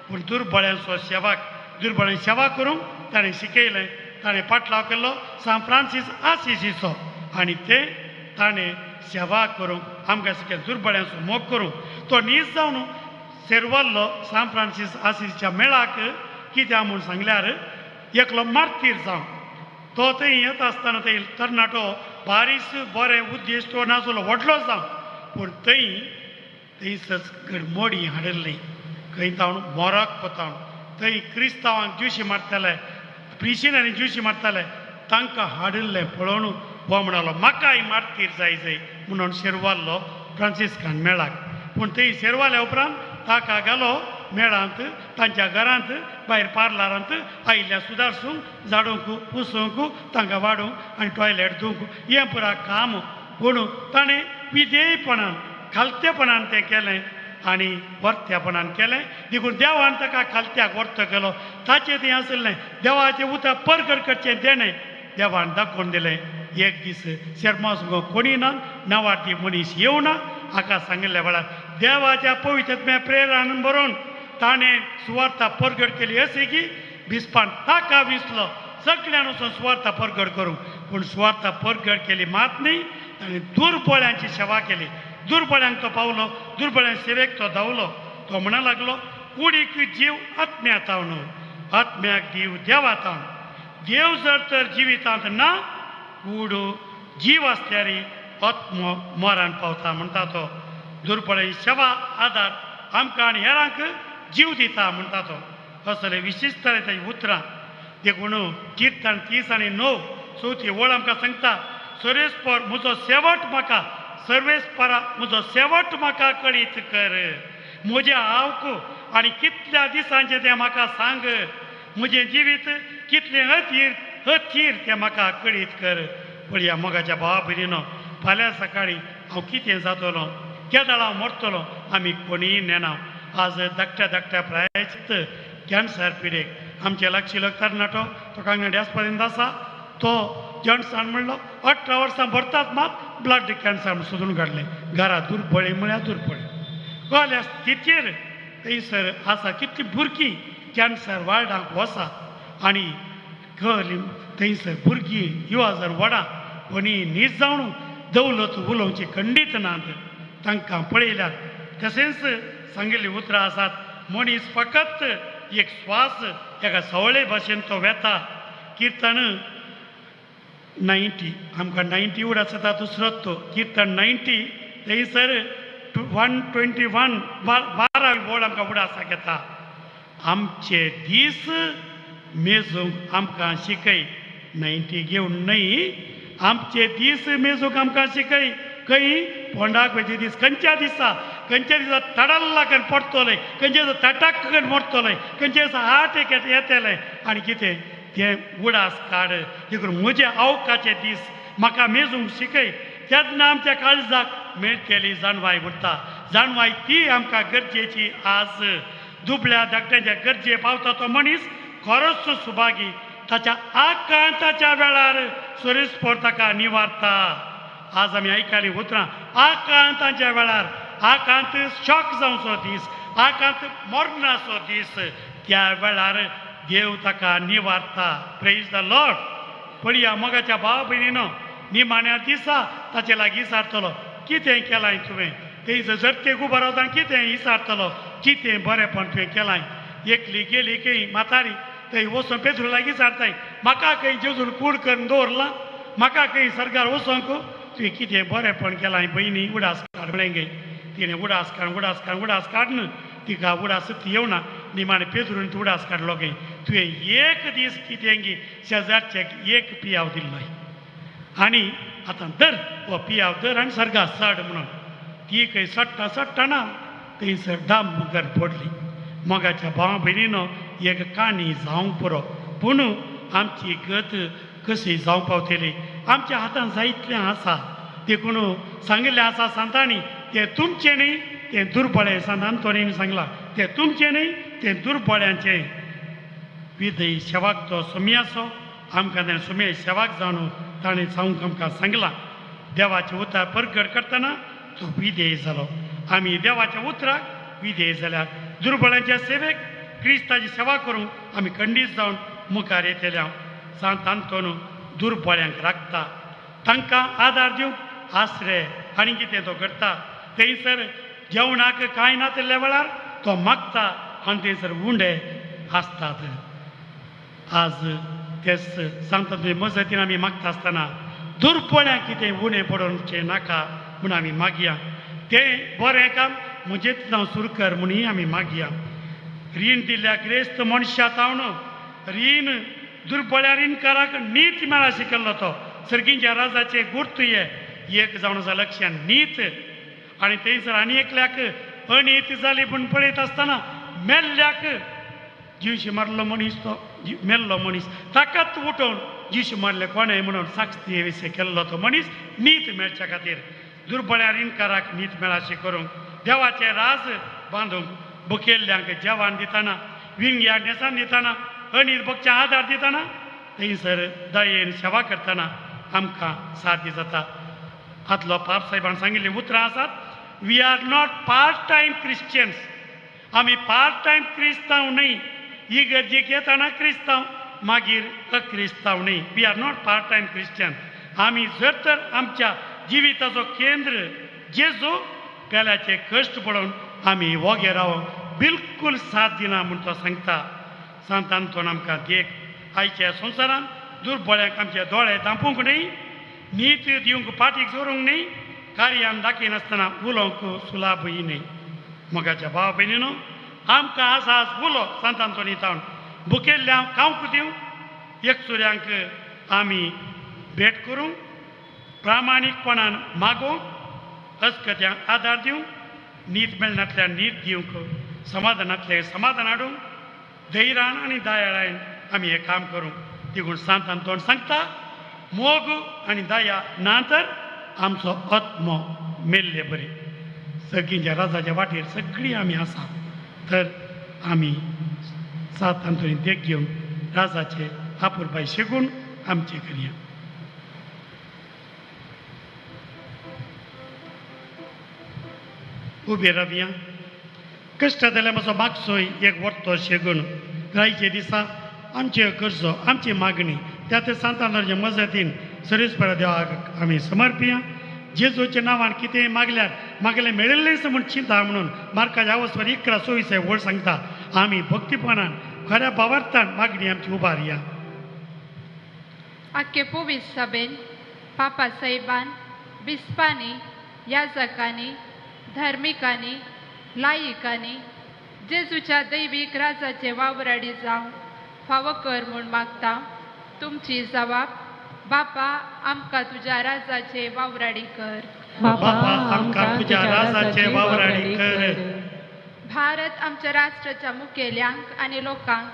पूण दुर्बळ्यांचो सेवाक, दुर्बळ्यां सेवा करूंक ताणें शिकयलें. ताणें पाटलाव केल्लो सांत फ्रांसीस आसिसीचो, आनी ते ताणें सेवा करूंक आमकां शिकयलें, दुर्बळ्यांचो मोग करूंक. तो नीज जावन सेरवल्लो सांत फ्रांसीस आसिसीच्या मेळाक. कित्याक म्हूण सांगल्यार एकलो मार्तीर जावन तो थंय येता आसतना थंय तरणाटो बारीस बरें उद्देश तो नासलो व्हडलो जावन, पूण थंय थंयसर घडमोडी हाडिल्ली खंय जावन मोराक पोतावन थंय क्रिस्तांवांक ज्युशी मारताले, प्रिशिनांनी ज्युशी मारताले, तांकां हाडिल्लें पळोवन हो म्हणालो म्हाकाय मार्तीर जाय जाय म्हणून शेरवाल्लो फ्रांसिस्कान मेळाक. पूण थंय शेरवाल्या उपरांत ताका घालो मेळांत, तांच्या घरांत, भायर पार्लरांत आयिल्ल्या सुदारसूंक, झाडूंक, पुसूंक, तांकां वाडूंक आनी टॉयलेट धुवंक हें पुरा काम. पूण ताणें विधेयपणान, खालतेपणान तें केलें आनी वर्त्यापणान केलें. देखून देवान ताका खालत्याक वर्तो केलो. ताचें तें आशिल्लें देवाचें उतर परगट करचें देणें देवान दाखोवन दिलें. एक दीस शेरमांव कोणी ना, नावार्थी मनीस येवना हाका सांगिल्ल्या वेळार देवाच्या पवित्र प्रेरण बरोवन ताणें सुवार्ता परगट केली अशी की बिस्पान ताका विसलो सगळ्यान वचून सुवार्ता परगट करूंक. पूण सुवार्ता परगट केली मात न्ही, ताणें दुर्बळ्यांची सेवा केली. दुर्बळ्यांक तो पावलो, दुर्बळ्यां सेवेक तो धांवलो. तो म्हणा लागलो कुडीक जीव आत्म्या तावन, आत्म्याक जीव देवा तावन. देव जर तर जिवितांत ना, कूड जीव आसल्यार आत्मो मरण पावता म्हणटा तो. दुर्बळ्यांची सेवा आदार आमकां आनी हेरांक जीव दिता म्हणटा तो. असले विशेश तरेची उतरां. देखून किर्तन 39 चवथी वळ आमकां सांगता, सर्वेस्पर म्हजो शेवट म्हाका, सर्वेस्परा म्हजो शेवट म्हाका कळीत कर, म्हजें आवक आनी कितल्या दिसांचें तें म्हाका सांग, म्हजें जिवीत कितलें अथीर अथीर तें म्हाका कळीत कर. पळया मोगाच्या भावा भयणीनो, फाल्यां सकाळीं हांव कितें जातलो, केदाळ हांव मरतलो आमी कोणीय नेणा. आज धाकट्या धाकट्या प्रायेचेत कॅन्सर पिडेक आमचे लागशिल्लो तरणाटो तो कांगणाडी आस्पतींत आसा, तो जॉन्सन म्हणलो 18 वर्सां भरतात मात ब्लड कॅन्सर म्हूण सोदून काडलें. घरा दुर्बळी म्हळ्यार दुर्बळी कहल्या स्थितीर थंयसर आसा कितलीं भुरगीं कॅन्सर वार्डांक वसा आनी कहली थंयसर भुरगीं युवा जर व्हडां कोणी न्हीद जावन दौलत उलोवची खंडीत नात तांकां पळयल्यात. तशेंच सांगिल्लीं उतरां आसात, मनीस फकत एक श्वास एका सवळे भाशेन तो वेता. किर्तन 90 आमकां 90 उडास जाता दुसरोच तो किर्तन 90 थंयसर 121 12 वळ आमकां उडासाक येता. आमचे दीस मेजूंक आमकां शिकय, 90 घेवन न्हय, आमचे दीस मेजूंक आमकां शिकय. खंय फोंडाक वयचे दीस खंयच्या दिसा, खंयच्या दिसा तडल्ला करून पडटले, खंयच्या दिसा तटाक करून मरतले, खंयच्या दिसा हार्ट एक येतले आनी कितें तें उडास काड. देखून म्हजे अवकाचे दीस म्हाका मेजूंक शिकय. तेन्ना आमच्या काळजाक मेळटली जाणवाय उरता. जाणवाय ती आमकां गरजेची. आज दुबळ्या धाकट्यांच्या गरजे पावता तो मनीस खरोच सुभागी. ताच्या आकांताच्या वेळार सोरीसपोर ताका निवारता. आज आमी आयकलीं उतरां, आकांताच्या वेळार, आकांत शॉक जावचो दीस, आकांत मरणाचो दीस, त्या वेळार देव ताका निवारता. Praise the Lord. पळया मोगाच्या भाव भयणीनो, निमाण्या दिसा ताचे लागीं विचारतलो कितें केलां तुवें, थंयसर जरतेक उबो रावता कितें विचारतलो, कितें बरेंपण तुवें केलां. एकली गेली खंय म्हातारी थंय वचोन पेत्रू लागीं विचारताय, म्हाका खंय जेजून कूड करून दवरलां, म्हाका खंय सरकार वचोंक, तुवें कितें बरेंपण केलां भयणी, उडास काड म्हणलें गे. तिणें उडास काड उडास काड उडास काडून तिका उडास येवना. निमाणें पेत्रून उडास काडलो गे, तुवें एक दीस कितें गे शेजारच्याक एक पियाव दिल्लो आनी आतां धर हो पियाव धर आनी सर्गा चड म्हणून. ती खंय चडटा चडटना थंयसर डाम मुखार पडली. मोगाच्या भावा भयणीनो, एक काणी जावंक पुरो, पूण आमची गत कशी जावंक पावतली आमच्या हातान जायतलें आसा. देखून सांगिल्लें आसा सांतांनी, तें तुमचें न्ही तें दुर्बळे. सांत आंतोनीन सांगलां, तें तुमचें न्ही तें दुर्बळ्यांचें. विधय सेवाक तो सुम्याचो, आमकां तें सुम्या सेवाक जावन ताणें सांगूंक आमकां सांगलां. देवाचें उतर परगट करतना तो विधेय जालो. आमी देवाच्या उतराक विधेय जाल्यार दुर्बळ्यांच्या सेवेक क्रिस्ताची सेवा करूंक आमी खंडीत जावन मुखार येतले. सांत आंतोन दुर्बळ्यांक राखता, तांकां आदार दिवंक आसरे आनी कितें तो करता. थंयसर जेवणाक कांय नातिल्ल्या वेळार तो मागता आनी थंयसर उंडे आसतात. आज तेच सांत आंतोनी मजतीन आमी मागता आसतना दुर्बळ्यांक कितें उणें पडोवचें नाका म्हूण आमी मागया. तें बरें काम म्हजेंच नांव सुरू कर म्हणूय आमी मागया. रीण दिल्ल्या ग्रेस्त मनशा तावन रीण दुर्बळ्या रिणकाराक नीत मेळा शिकल्लो तो. सर्गींच्या राजाचे गुर्त हे एक जावन आसा लक्षान नीत. आनी थंयसर आनी एकल्याक अनीत जाली पूण पळयत आसतना मेल्ल्याक जिवशी मारलो मनीस, तो मेल्लो मनीस ताकाच उठोवन जिवशी मारले कोणें म्हणून साक्षी विशय केल्लो तो मनीस नीत मेळच्या खातीर दुर्बळ्या रिणकाराक नीत मेळाशी करूंक देवाचें राज बांदूंक बुकेल्ल्यांक जेवण दितना, विंग्या न्हेसान दितना, अनीत बगच्या आदार दितना, थंयसर दयेन सेवा करतना आमकां साध्य जाता. आदलो पाप साहेबान सांगिल्लीं उतरां आसात, we are not part time Christians. आमी पार्ट टायम क्रिस्तांव न्हय. इगर्जेक येतना क्रिस्तांव, मागीर अक्रिस्तांव न्हय. We are not part time Christian. आमी जर तर आमच्या जिविताचो केंद्र जेजू पेल्याचे कश्ट पडोवन आमी वोगे रावंक बिलकूल साथ दिना म्हूण तो सांगता. सांत आंतोन आमकां देख. आयच्या संवसारांत दुर्बळ्यांक आमचे दोळे धांपूंक न्हय, नीत दिवंक पाटीक जोरूंक न्हय, कार्यान दाखयनासतना उलोवंक सुलाभूय न्हय. मोगाच्या भाव भयणीनो, आमकां आज आज उलो सांत आंतोनी तावन भुकेल्ल्यांक खावंक दिवंक, एकसुऱ्यांक आमी भेट करूंक, प्रामाणीकपणान मागोवंक, अस्कत्यांक आदार दिवंक, नीत मेळनातल्यान नीत दिवंक, समाधानांतलें समाधान हाडूंक, धैर्यान आनी दयाळान आमी हें काम करूंक. देखून सांत आंतोन सांगता, मोग आनी दया ना तर आमचो आत्मो मेल्ले बरी. सगळींच्या राजाच्या वाटेर सगळीं आमी आसा तर आमी सांत आंतोनी देख घेवन राजाचे आपुरबाय शिकून आमचें करया. उबे रावया. कश्ट जाल्यार म्हजो मागसोय एक वर्तो शेगून रायचे दिसा आमचे गरजो, आमची मागणी त्या ते सांतांतोच्या मजतीन सर्वीस देवाक आमी समर्पिया. जेजूच्या नांवान कितेंय मागल्यार मागलें मेळिल्लेंच म्हूण चिंता म्हणून मार्काच्या आवस्वर 11:24 वळ सांगता. आमी भक्तीपणान खऱ्या भावार्थान मागणी आमची उबारया. आख्खे पुवीस सभेन पापा साहेबान बिस्पांनी याजकांनी धार्मिकांनी लायिकांनी जेजूच्या दैवीक राजाचे वावराडी जावं फावो कर म्हूण मागता. तुमची जबाब बापा आमकां तुज्या राजाचे वावराडी कर. बापा आमकां तुज्या राजाचे वावराडी कर. भारत आमच्या राष्ट्राच्या मुखेल्यांक आनी लोकांक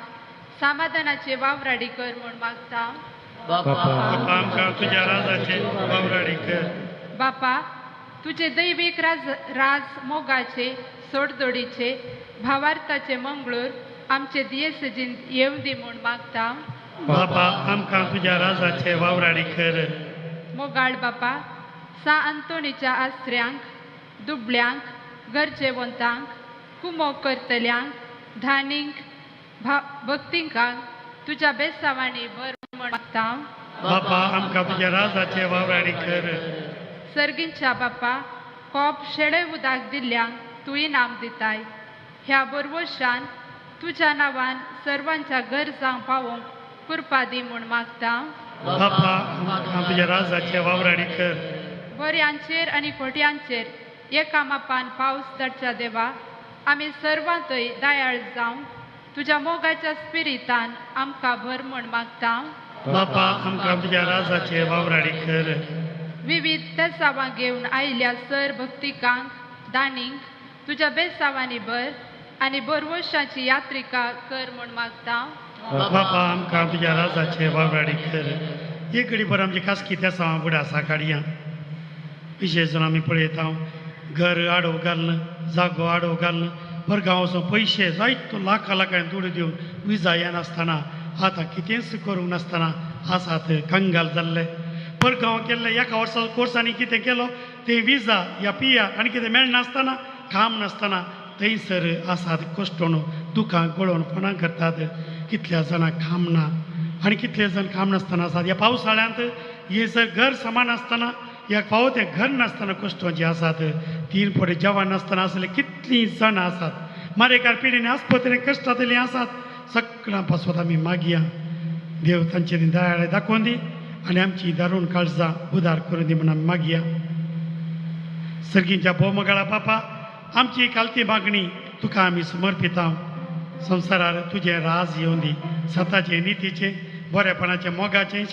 समाधानाचे वावराडी कर म्हूण मागता. बापा आमकां तुज्या राजाचे वावराडी कर. बापा तुझे दैवीक राज मोगाचे सोडदोडीचे भावार्थाचे मंगळूर आमचे दियेसजीन येवं दी म्हूण मागता. बापा आमकां तुज्या राजाचे वावराडी कर. मोगाळ बापा सा अंतोनीच्या आसऱ्यांक दुबळ्यांक गरजेवंतांक कुमोक करतल्यांक धानींक भक्तिंकांक तुज्या बेसावांनी भर म्हूण मागता. बापा आमकां तुज्या राजाचे वावराडी कर. सर्गींच्या बापा कोप शेळे उदक दिल्ल्यांक तूं इनाम दिताय. ह्या बरवशान तुज्या नांवान सर्वांच्या गरजांक पावोवंक कृपा दी म्हूण मागता. बापा आमकां तुज्या राजाचे वावराडी कर. बऱ्यांचेर आनी खोट्यांचेर एका मापान पावस धाडच्या देवा आमी सर्वांतय दयाळ जावंक तुज्या मोगाच्या स्पिरितान आमकां भर म्हूण मागता. बापा आमकां तुज्या राजाचे वावराडी कर. विविध तेसावां घेवन आयिल्ल्या सर भक्तिकांक दानींक तुज्या बेसावांनी भर आनी बरवशाची यात्रिका कर म्हूण मागता. बापा आमकां तुज्या राजाचे वावराडी कर. एक घडी भर आमची खासगी तेसावां फुडें आसा काडया. विशेश जावन आमी पळयता घर आडो घालून जागो आडो घालून परगांव वचून पयशे जायतो लाखां लाखांनी दुडू दिवन विजा येनासतना आतां कितेंच करूंक नासतना आसात कंगाल जाल्ले. परगांव केल्ले एका वर्साचो कोर्स आनी कितें केलो ते विजा या पिया आनी कितें मेळनासतना काम नासतना थंयसर आसात कश्टोन दुकां गळोवन फोणां करतात. कितल्या जाणांक काम ना आनी कितले जाण काम नासतना आसात. ह्या पावसाळ्यांत हे जर घर समान आसतना ह्या फावो तें घर नासतना कश्टोंचे आसात. 3 फावटी जेवण नासतना आसले कितलीं जाणां आसात. मारेकार पिडीन आस्पत्रेन कश्टांतलीं आसात. सगळ्यां पासत आमी मागया देव तांचे दयाळे दाखोवन दी आनी आमची दारून काळजां उदार करून दी म्हूण आमी मागया. सर्गींच्या भोवमगाळा बापा आमची कालती मागणी तुका आमी समर्पिता. संवसारार तुजें राज येवन दी. सताचें नितीचें बरेपणाचें मोगाचें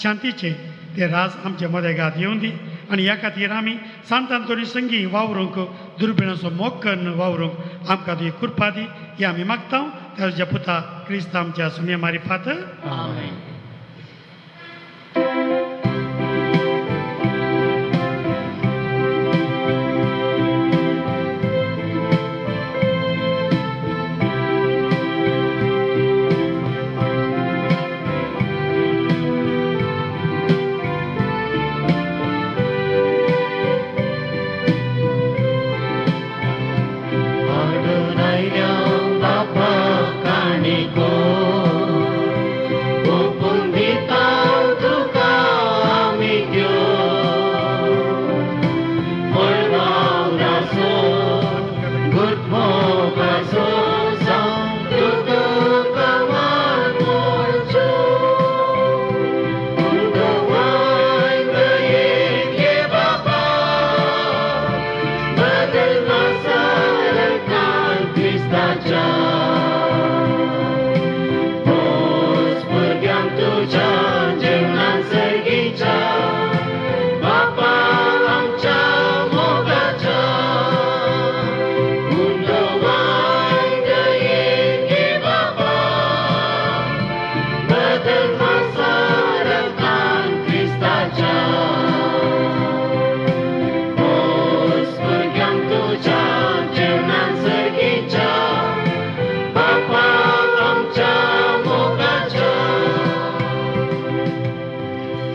शांतीचें तें राज आमच्या मदेगात येवन दी. आनी ह्या खातीर आमी सांत आंतोनी संगी वावरूंक दुर्बिणाचो मोग करून वावरूंक आमकां तुजी कृपा दी ही आमी मागता. त्या तुज्या पुता क्रिस्त आमच्या सुमये मारिफात. आमेन.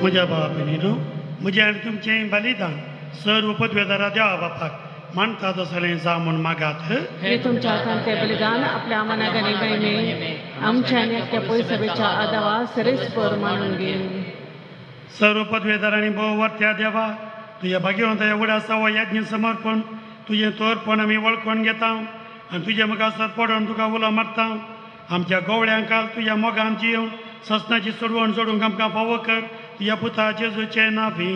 म्हज्या बाबा भयणीनो म्हजें आनी तुमचें बलिदान सर्व पदवेदारा देवा बापाक मानता तसलें जा म्हूण मागात. हे तुमच्या हातांतले बलिदान आपल्या मनागणी महिमे आमच्या आनी आख्या पयसभेच्या आदावा सरेस्पर मानून घेवन. सर्व पदवेदार आनी भोव वर्त्या देवा, तुज्या भाग्यवंत एवढा आसा हो यज्ञ समर्पण तुजें तोरपण आमी वळखून घेता आनी तुजे मुखार पडून तुका उलो मारता. आमच्या गोवळ्यांकाल तुज्या मोगान जिवन ससनाची सोडवण जोडूंक आमकां फावो कर तुज्या पुता जेजूचे नावी.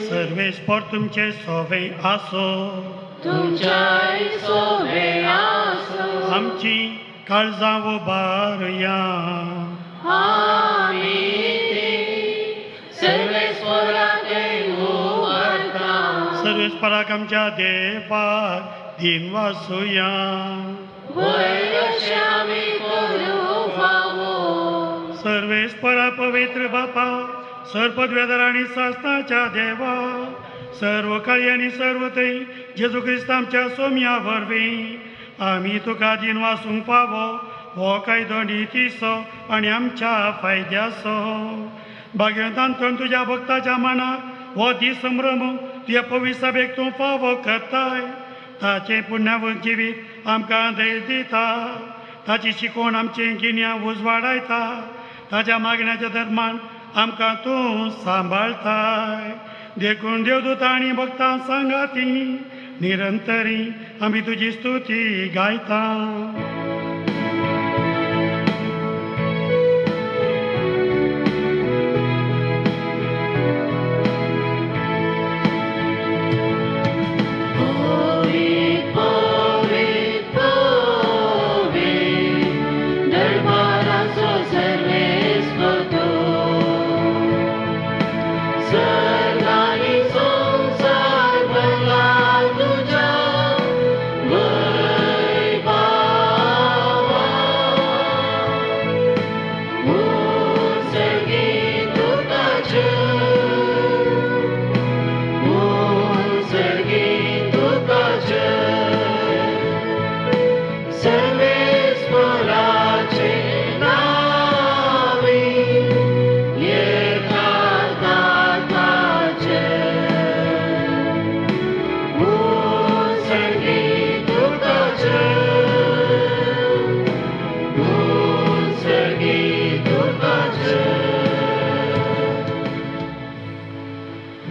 सर्वेस्पर तुमचे सोवे आसो. तुमच्याय सोवे आसो. आमची काळजां उबारुया. आमी सर्वेस्पराक उबारता. सर्वेस्पराक आमच्या देवाक दिन वासुया. सर्वेस्परा पवित्र बापा, सर्वपदव्यादार आनी सासनाच्या देवा, सर्व काळी आनी सर्व थंय जेजू क्रिस्त आमच्या सोम्या वरवीं आमी तुका दिन वासूंक फावो हो कायदो नितीचो आनी आमच्या फायद्याचो. भाग्यवंतान तुज्या भक्ताच्या मानाक हो दीस संभ्रम तुज्या पवित्र सभेक तूं फावो करताय. ताचें पुण्यावंत जिवीत आमकां धैर्य दिता, ताची शिकवण आमचें गिन्यान उजवाडायता, ताच्या मागण्याच्या धर्मान आमकां तूं सांबाळताय. देखून देवदूत आनी भक्तां सांगाती निरंतरी आमी तुजी स्तुती गायता.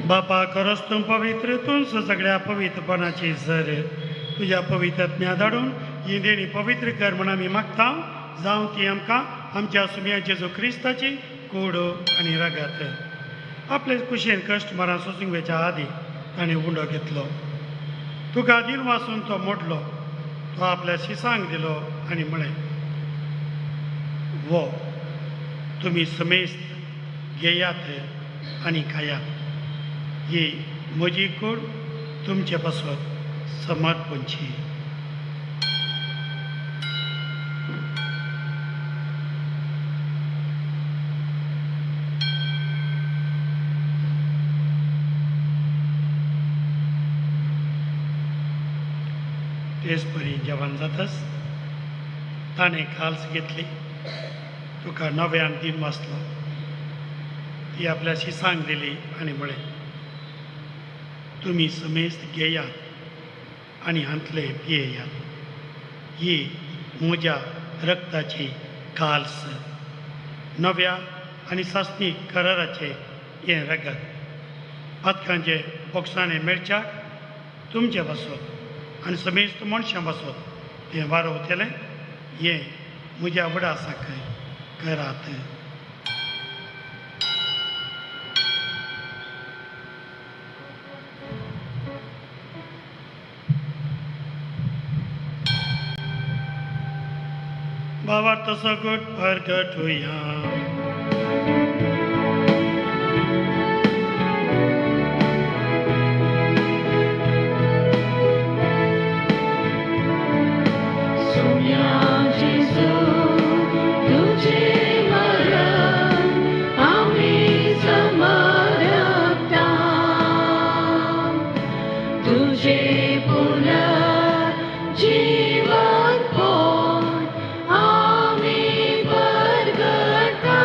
बापा खरोच तूं पवित्र, तूंच सगळ्या पवित्रपणाची सर. तुज्या पवित्र धाडून ही देणी पवित्र कर म्हूण आमी मागता. जावं ती आमकां आमच्या सुम्या जेजू क्रिस्ताची कूड आनी रगत. आपले कुशेन कश्ट मरां सोसूंक वेच्या आदी ताणें उंडो घेतलो, तुका दिन वासून तो मोडलो, तो आपल्या शिसांक दिलो आनी म्हळें, वो तुमी समेस्त घेयात आनी खायात, ही म्हजी कूड तुमचे पासत समर्पणची. तेच परी जेवण जातच ताणें खाल्स घेतली, तुका नव्यान दिन वाचलो, ती आपल्या शिसांक दिली आनी म्हळें, तुमी समेस्त घेयात आनी हांतले पियेयात, ही म्हज्या रक्ताची काल्स, नव्या आनी सासणी कराराचें हें रगत पातकांचे बोगसाणे मेळच्याक तुमचे पासत आनी समेस्त मनशां पासत तें वारवतलें, हें म्हज्या व्हडा साकय करात. भावार्थ सगट परगटुया. जीवन कोण आमी परगटा.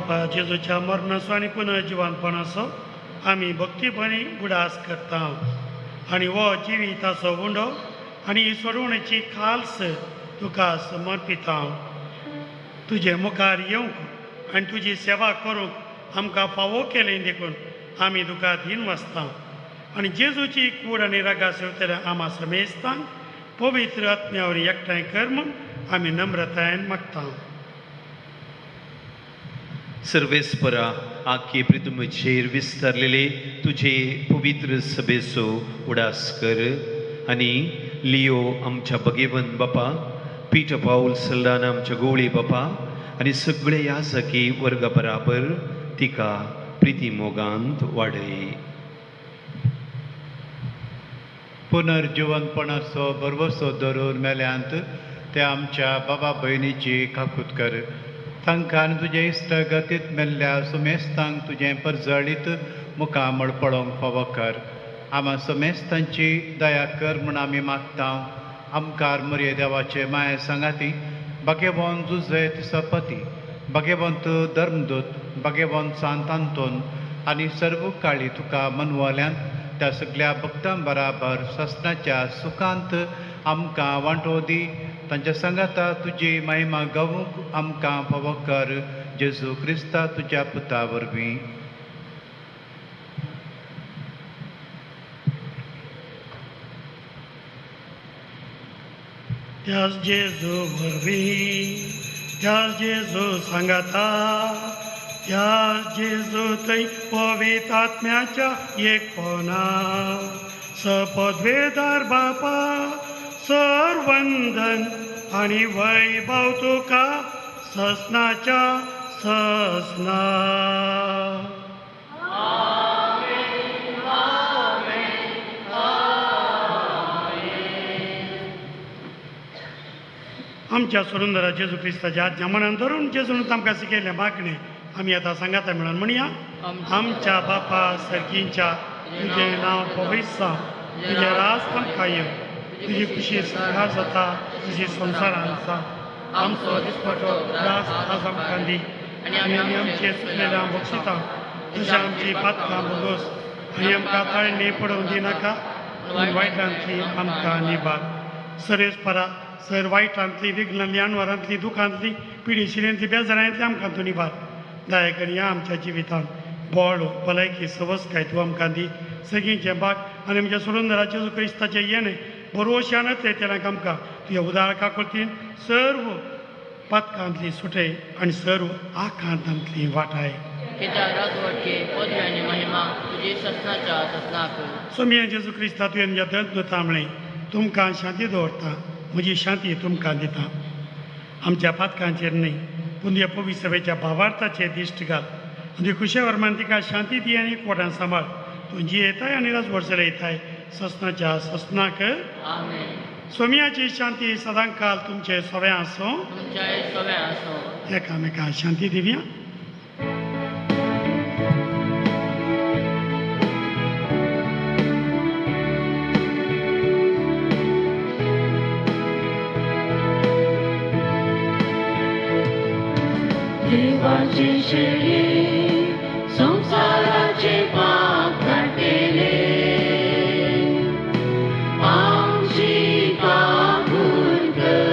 बापा जेजूच्या मरणाचो आनी पुनर्जिवनपणाचो आमी भक्तीपणी उडास करता आनी हो जिविताचो उंडो आनी ही सोडवणेची खाल्स तुका समर्पिता. तुजे मुखार येवंक आनी तुजी सेवा करूंक आमकां फावो केलें देखून आमी तुका दीन वाचता आनी जेजूची कूड आनी रागा सेवतल्या आमा समेस्तांक पवित्र आत्म्या वरवीं एकठांय कर म्हूण आमी नम्रतायेन मागता. सर्वेस्परा आखे पृथ्वीचेर विस्तारलेले तुजे पवित्र सभेचो उडास कर आनी लियो आमच्या भगेवन बापा, पीटर पावल सल्दाना आमच्या गोवळी बापा आनी सगळे याजकी वर्गा बराबर तिका प्रिती मोगांत वाडय. पुनर्जिवनपणाचो भरवसो धरून मेल्यांत ते आमच्या बाबा भयणीची काकूत कर. तांकां आनी तुजे इश्टगतींत मेल्ल्या सुमेस्तांक तुजें परजळीत मुखामळ पळोवंक फावो कर. आमा समेस्तांची दया कर म्हूण आमी मागता. आमकार मरये देवाचे माये सांगाती भाग्यवंत जुझेत सपती, भाग्यवंत धर्मदूत, भाग्यवंत सांत आंतोन आनी सर्व काळी तुका मनवल्यांत त्या सगल्या भक्तां बराबर ससनाच्या सुखांत आमकां वांटो दी. तांच्या सांगाता तुजी महिमा गावूंक आमकां फावो कर. जेजू क्रिस्ता तुज्या पुता वरवीं. त्याच जेजू वरवीं, त्याच जेजू सांगाता, त्याच जेजू थंय पवित्र आत्म्याच्या एकपणा सपदवेदार बापा सरवंदन आनी वैभव तुका ससनाच्या ससना. आमच्या सुरुंदरा जेजू क्रिस्ताच्या आज्ञा मनान धरून जेजून आमकां शिकयल्लें मागणें आमी आतां सांगाता मेळून म्हणया. आमच्या बापा सर्गींच्या तुजें नांव पवित्र जावं, तुजें राज आमकां येवं, तुजी खुशी स्वीकार जाता तुजी संवसारांत जावं. आमचो दिसपटो रास आज आमकां दी आनी आमी आमचे चुकलेल्या बक्षिता तशें आमची पातकां भोगोस आनी आमकां ताळणी पडोवन दिनाका पूण वायटांतली आमकां निबार. सरेस परा सर वायटांतली विघ्नांतली अनवरांतली दुखांतली पिडी शिरेंतली बेजारांतली आमकां तूं निबार. दया कर ह्या आमच्या जिवितांत बळ भलायकी सवसकाय तूं आमकां दी. सगळींचें बाग आनी आमच्या सुरुंदरा जेजू क्रिस्ताचें येणें बरोवशान येतलें तेन्ना आमकां तुज्या उदार काकुळतीन सर्व पातकांतली सुटय आनी सर्व आकांतांतली वाटाय. सोमिया जेजू क्रिस्ता तुवें म्हज्या दंत म्हळें तुमकां शांती दवरता, म्हजी शांती तुमकां दिता. आमच्या पातकांचेर न्हय पूण तुज्या पवित्र सभेच्या भावार्थाचेर दिश्ट घाल आनी खुशे वर्मान तिका शांती दी आनी कोटान सांबाळ. तूं जी येताय आनी राजवर्सर येताय ससनाच्या ससनाक. सोमियाची शांती सदांकाल तुमचे सव्या आसूं. एकामेका शांती दिवया. देवाचे शेळये संवसाराचे पाप काडटले, आमची काबूल कर.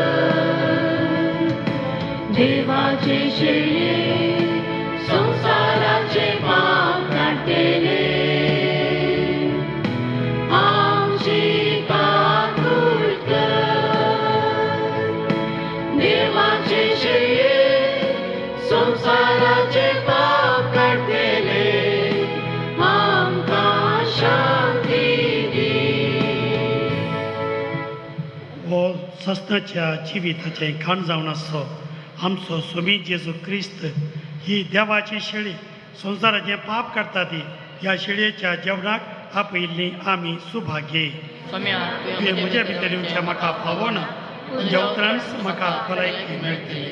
देवाचे शेळये संवसाराचे पाप काडटले, आमची काबूल कर. देवाचे शेळये संवसाराचे पाप काडटले, आमकां शांती दी. हो ससनाच्या जिविताचें खाण जावन आसचो आमचो स्वामी जेजू क्रिस्त ही देवाची शेळी संवसाराचें पाप काडटा ती ह्या शेळयेच्या जेवणाक आपयिल्ली आमी सुभाग्ये. तुवें म्हज्या भितर येवचें म्हाका फावना, तुज्या उतरांच म्हाका भलायकी मेळटली.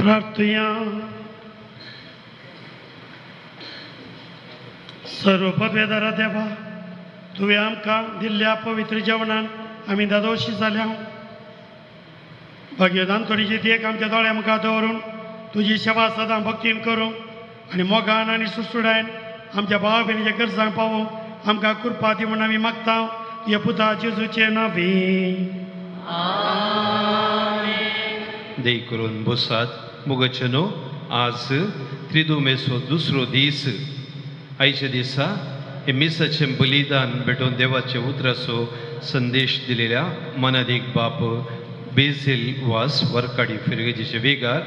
प्रार्थुया। सर्व पदवेदारा देवा, तुवें आमकां दिल्ल्या पवित्र जेवणान आमी दादोशी जाल्या। भाग्यदान थोडीची देख आमच्या दोळ्या मुखार दवरून तुजी सेवा सदां भक्तीन करूंक आनी मोगान आनी सुडसुडायन आमच्या भाव भयणीच्या गरजांक पावोवंक आमकां कृपा दी म्हूण आमी मागता तुज्या पुता जेजूचे नांवी। देई करून बसात। मोगचनो, आज त्रिदुमेचो दुसरो दीस। आयच्या दिसा हे मिसाचें बलिदान भेटोवन देवाचे उतराचो संदेश दिलेल्या मनादीक बाप बेझील वास वरकाडी फिरगेजीचे वेगार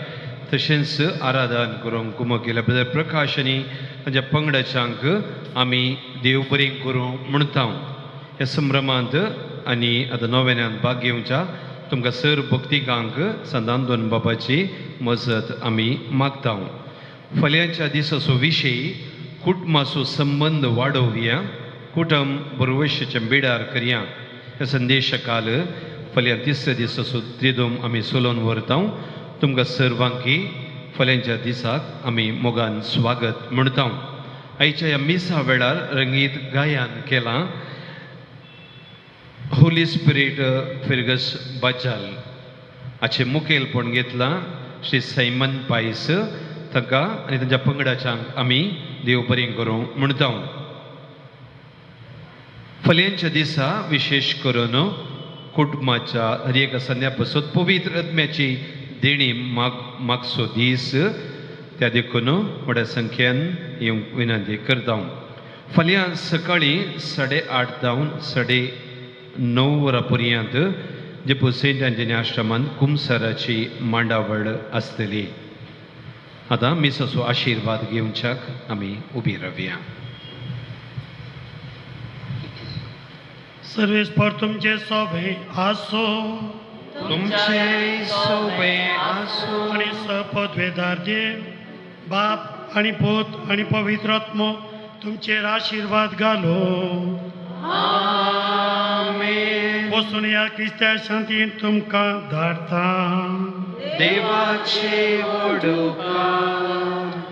तशेंच आराधन करूंक कुमक केल्या ब्रदर प्रकाश आनी तांच्या पंगडाच्यांक आमी देव बरें करूं म्हणटा. ह्या संभ्रमांत आनी आतां नव्यान भाग घेवच्या तुमकां सर भक्तिकांक संत आंतोन बाबाची मजत आमी मागता. फाल्यांच्या दिसाचो विशय कुटुंबाचो संबंद वाडोवया, कुटुंब बरवशाचें बिडार करया. ह्या संदेशा काल फाल्यां तिसऱ्या दिसाचो त्रिदोम आमी सोलोवन व्हरता. तुमकां सर्वांकी फाल्यांच्या दिसाक आमी मोगान स्वागत म्हणटा. आयच्या ह्या मिसा वेळार रंगीत गायन केलां होली स्पिरीट फिरगस बाजाल हाचें मुखेलपण घेतलां श्री सैमन पायस तांकां आनी तांच्या पंगडाच्यांक आमी देव बरें करूं म्हणटा. फाल्यांच्या दिसा विशेश करून कुटुंबाच्या हर एका संध्या पासून पवित्र आत्म्याची देणी मागचो दीस त्या देखून व्हडा संख्येन येवंक विनंती करता. फाल्यां सकाळीं 8:30 जावन 9:30 वरां पर्यंत जेपू सेंट अँथनी आश्रमांत कुमसाराची मांडावळ आसतली. आतां मिसाचो आशिर्वाद घेवच्याक आमी उबी रावया. सर्वेस्पर तुमचे सोबे आसो, तुमचे सोबे आसो आनी सपदवेदार देव बाप आनी पूत आनी पवित्र आत्मो तुमचेर आशिर्वाद घालो. आमेन. वचून ह्या क्रिस्त्या शांतीन तुमकां धाडटा. देवाचे वडुकार.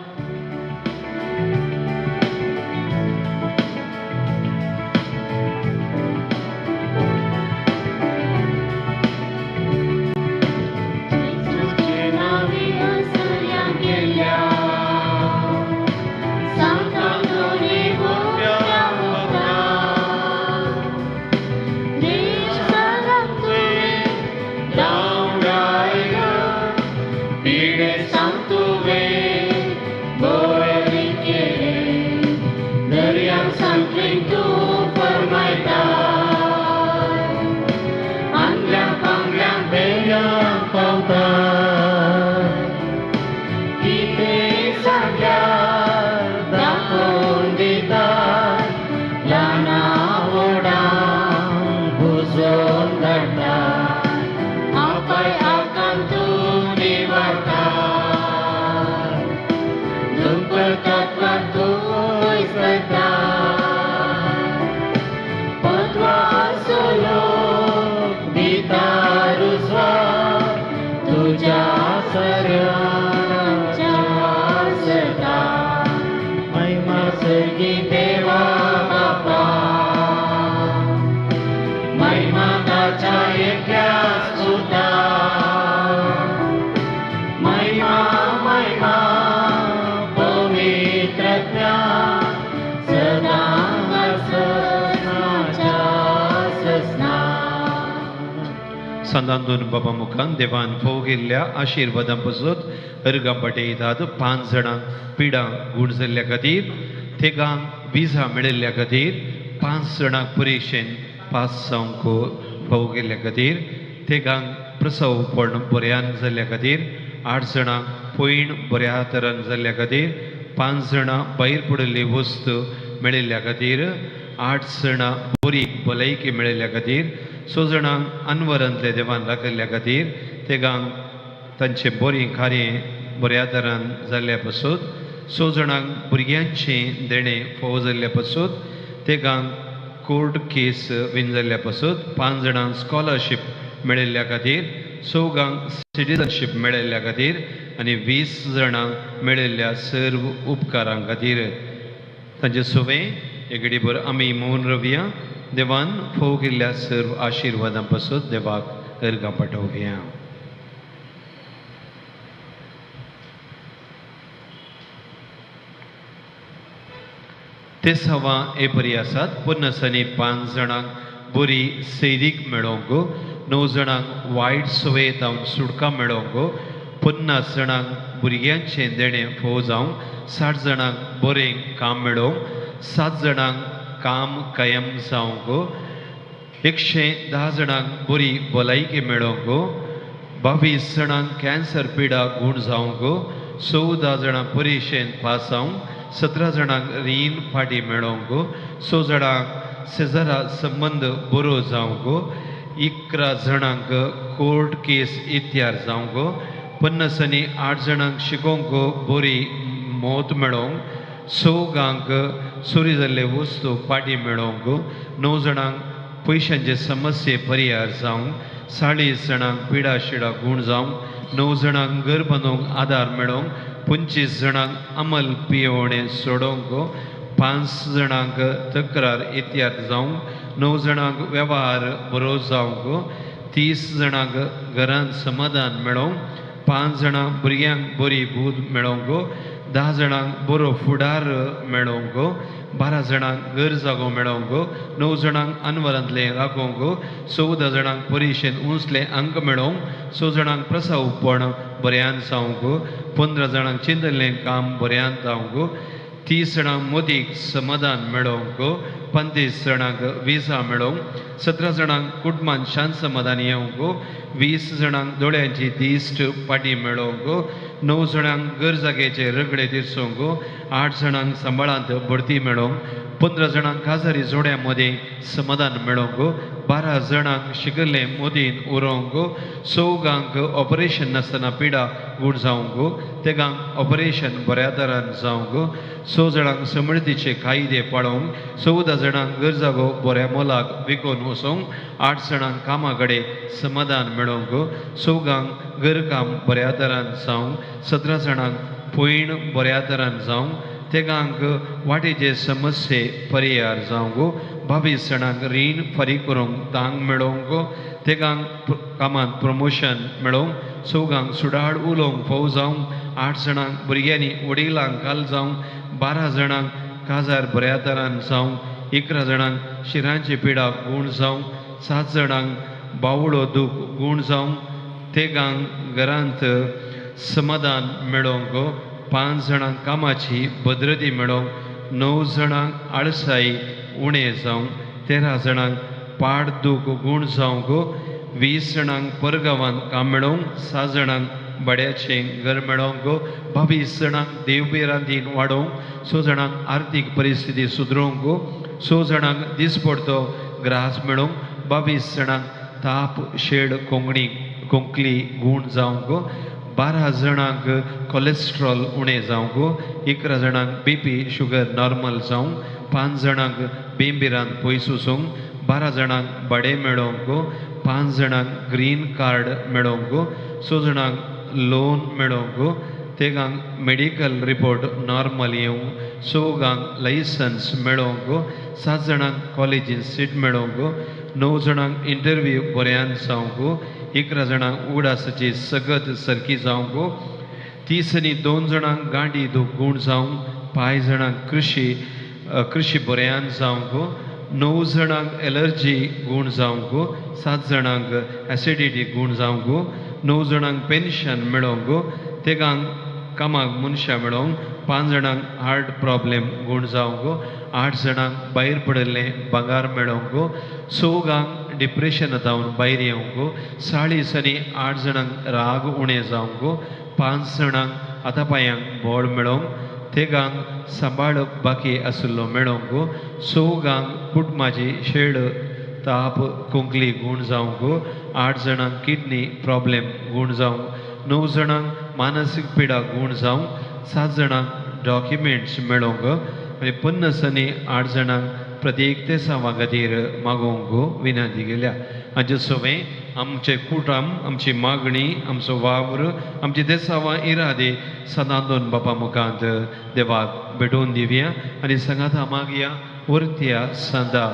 संत आंतोन बाबा मुखान देवान फोव केल्ल्या आशिर्वादां पासून अर्गां पाटयतात. 5 जाणांक पिडां गूण जाल्ल्या खातीर, थेगांक विजा मेळिल्ल्या खातीर, 5 जाणांक परिक्षेन पास जावंक फोव केल्ल्या खातीर, थेगांक प्रसवपण बऱ्यान जाल्ल्या खातीर, 8 जाणांक पयण बऱ्या तरान जाल्ल्या खातीर, 5 जाणां भायर पडिल्ली वस्त मेळिल्ल्या खातीर, 8 जाणां बरी भलायकी मेळिल्ल्या खातीर, 6 जाणांक अनवरांतले देवान राखिल्ल्या खातीर, तेगांक तांचें बरें कार्य बऱ्या तरान जाल्ल्या पासून, 6 जाणांक भुरग्यांचें देणें फोव जाल्ल्या पासून, तेगांक कोर्ट केस विन जाल्ल्या पासून, 5 जाणांक स्कॉलरशीप मेळिल्ल्या खातीर, 4 सिटिझनशीप मेळिल्ल्या खातीर आनी 20 जाणांक मेळिल्ल्या सर्व उपकारां खातीर तांचे सुवें एकडीभर आमी मौन रवया. देवान फोव केल्ल्या सर्व आशिर्वादां पासून देवाक अर्गां पाठोवया. ते सवा हे बरी आसात. पन्नासांनी 5 जाणांक बरी सैरीक मेळोवंक, 9 जाणांक वायट सवय जावन सुटका मेळोवंक, 50 जाणांक भुरग्यांचें देणें फोव जावंक, 60 जाणांक बरें काम मेळोवंक, 7 जाणांक काम कायम जावंक, 110 जाणांक बरी भलायकी मेळोवंक, 22 जाणांक कॅन्सर पिडा गूण जावंक, 14 जाणां परिक्षेंत पास जावंक, 17 जाणांक रीण फाटी मेळोवंक, 6 जाणांक शेजारा संबंद बरो जावंक, 11 जाणांक कोर्ट केस इत्यार जावंक, 58 जाणांक शिकोवंक बरी मौत मेळोवंक, 6 चोरी जाल्ले वस्तू फाटी मेळोवंक, 9 जाणांक पयशांचे समस्ये परिहार जावंक, 40 जाणांक पिडा शिडा गूण जावंक, 9 जाणांक घर बांदूंक आदार मेळोवंक, 25 जाणांक अमल पियोवणें सोडोवंक, 5 जाणांक तक्रार इत्याद जावंक, 9 जाणांक वेव्हार बरो जावंक, 30 जाणांक घरांत समाधान मेळोवंक, 5 जाणांक भुरग्यांक बरी बूद मेळोवंक, 10 जाणांक बरो फुडार मेळोवंक, 12 जाणांक घर जागो मेळोवंक, 9 जाणांक अनवरांतलें राखोवंक, 14 जाणांक परिक्षेंत उंचले अंक मेळोवंक, 6 जाणांक प्रसावपण बऱ्यान जावंक, 15 जाणांक चिंतलें काम बऱ्यान जावंक, 30 जाणांक मोदीक समाधान मेळोवंक, 35 जाणांक विजा मेळोवंक, 17 जाणांक कुटुंबान शांत समाधान येवंक, 20 जाणांक दोळ्यांची दिश्ट पाटी मेळोवंक, 9 जाणांक घर जाग्याचे रगडे तिरसोवंक, 8 जाणांक सांबाळांत भरती मेळोवंक, 15 जाणांक काजारी जोड्यां मदीं समाधान मेळोवंक, 12 जाणांक शिकल्लें मोदीन उरोवंक, 4 ऑपरेशन नासतना पिडा गूण जावंक, 3 ऑपरेशन बऱ्या तरान जावंक, 6 जाणांक समृद्धीचे कायदे पाळोवंक, 14 जाणांक घर जागो बऱ्या मोलाक विकून वचोंक, 8 जाणांक कामा कडेन समाधान मेळोवंक, 4 घरकाम बऱ्या तरान जावंक, 17 जाणांक पयण बऱ्या तरान जावंक, 3 वाटेचे समस्ये परिहार जावंक, 22 जाणांक रीण फारीक करूंक तांक मेळोवंक, 3 कामांत प्रमोशन मेळोवंक, 4 सुडाळ उलोवंक फोव जावंक, 8 जाणांक भुरग्यांनी वडिलांक काल जावंक, 12 जाणांक काजार बऱ्या तरान जावंक, 11 जाणांक शिरांची पिडा गूण जावंक, 7 जाणांक बावळो दूख गूण जावंक, 3 घरांत समाधान मेळोवंक, 5 जाणांक कामाची भद्रती मेळोवंक, 9 जाणांक आळसाय उणें जावंक, 13 जाणांक पाड दूख गूण जावंक, 20 जाणांक परगांवांत काम मेळोवंक, 6 जाणांक भाड्याचें घर मेळोवंक, 22 जाणांक देवभिरांतीन वाडोवंक, 6 जाणांक आर्थीक परिस्थिती सुदरोवंक, 6 जाणांक दिसपडतो ग्रास मेळोवंक, 22 जाणांक ताप शेड कोंकणी कोंकली गूण जावंक, 12 जाणांक कोलेस्ट्रॉल उणें जावंक, 11 जाणांक बीपी शुगर नॉर्मल जावंक, 5 जाणांक बिंबिरांत पयस वचूंक, 12 जाणांक भाडें मेळोवंक, 5 जाणांक ग्रीन कार्ड मेळोवंक, 6 जाणांक लोन मेळोवंक, 3 मेडिकल रिपोर्ट नॉर्मल येवंक, 4 लायसन्स मेळोवंक, 7 जाणांक कॉलेजीन सीट मेळोवंक, 9 जाणांक इंटरव्यू बऱ्यान जावंक, 11 जाणांक उगडासाची सगत सारकी जावंक, 32 जाणांक गांडी दूख गूण जावंक, 5 जाणांक कृशी बऱ्यान जावंक, 9 जाणांक एलर्जी गूण जावंक, 7 जाणांक एसिडिटी गूण जावंक, 9 जाणांक पेन्शन मेळोवंक, 3 कामाक मनशां मेळोवंक, 5 जाणांक हार्ट प्रॉब्लेम गूण जावंक, 8 जाणांक भायर पडिल्लें भांगर मेळोवंक, 4 डिप्रेशन जावन भायर येवंक, 48 जाणांक राग उणें जावंक, 5 जाणांक हाता पांयांक बळ मेळोवंक, 3 सांबाळ बाकी आशिल्लो मेळोवंक, 4 कुटुंबाची शेड ताप कोंकली गूण जावंक, 8 जाणांक किडनी प्रॉब्लेम गूण जावंक, 9 जाणांक मानसीक पिडा गूण जावंक, 7 जाणांक डॉक्युमेंट्स मेळोवंक आनी 58 जाणांक प्रत्येक तेसांवा खातीर मागोवंक विनंती केल्या. हाचे सवें आमचें कुटुंब, आमची मागणी, आमचो वावर, आमची देसावां इरादे सदां दोन बापा मुखांत देवाक भेटोवन दिवया आनी सांगाता मागया वरत्या सदा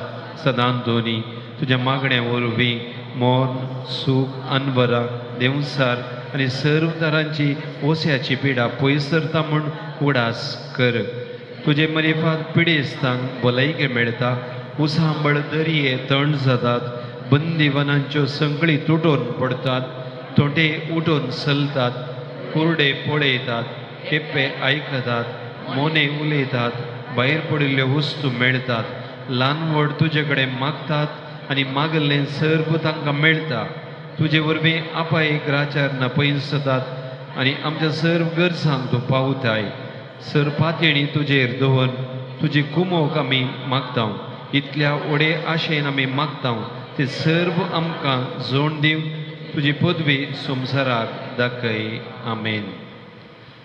सदां दोनी तुज्या मागण्या वरवीं मोन सूख अनवरा देंवसार आनी सर्व तरांची ओस्याची पिडा पयस सरता म्हूण उडास कर. तुजे मरिफात पिडेस्तांक भलायकी मेळटा, उसांबळ दर्ये तण जातात, बंदीवनांच्यो संकळी तुटून पडटात, तोंडे उठून चलतात, कुरडे पळयतात, केप्पे आयकतात, मोने उलयतात, भायर पडिल्ल्यो वस्तू मेळटात, ल्हान व्हड तुजे कडेन मागतात आनी मागल्लें सर्व तांकां मेळटा. तुजे वरवीं आपाय ग्राचार पयसतात आनी आमच्या सर्व गरजांक तूं पावताय. सर पातयेणी तुजेर दवर तुजी कुमोक आमी मागता. इतल्या व्हडे आशेन आमी मागता ते सर्व आमकां जोड दिवन तुजी पदवी संवसाराक दाखय. आमेन.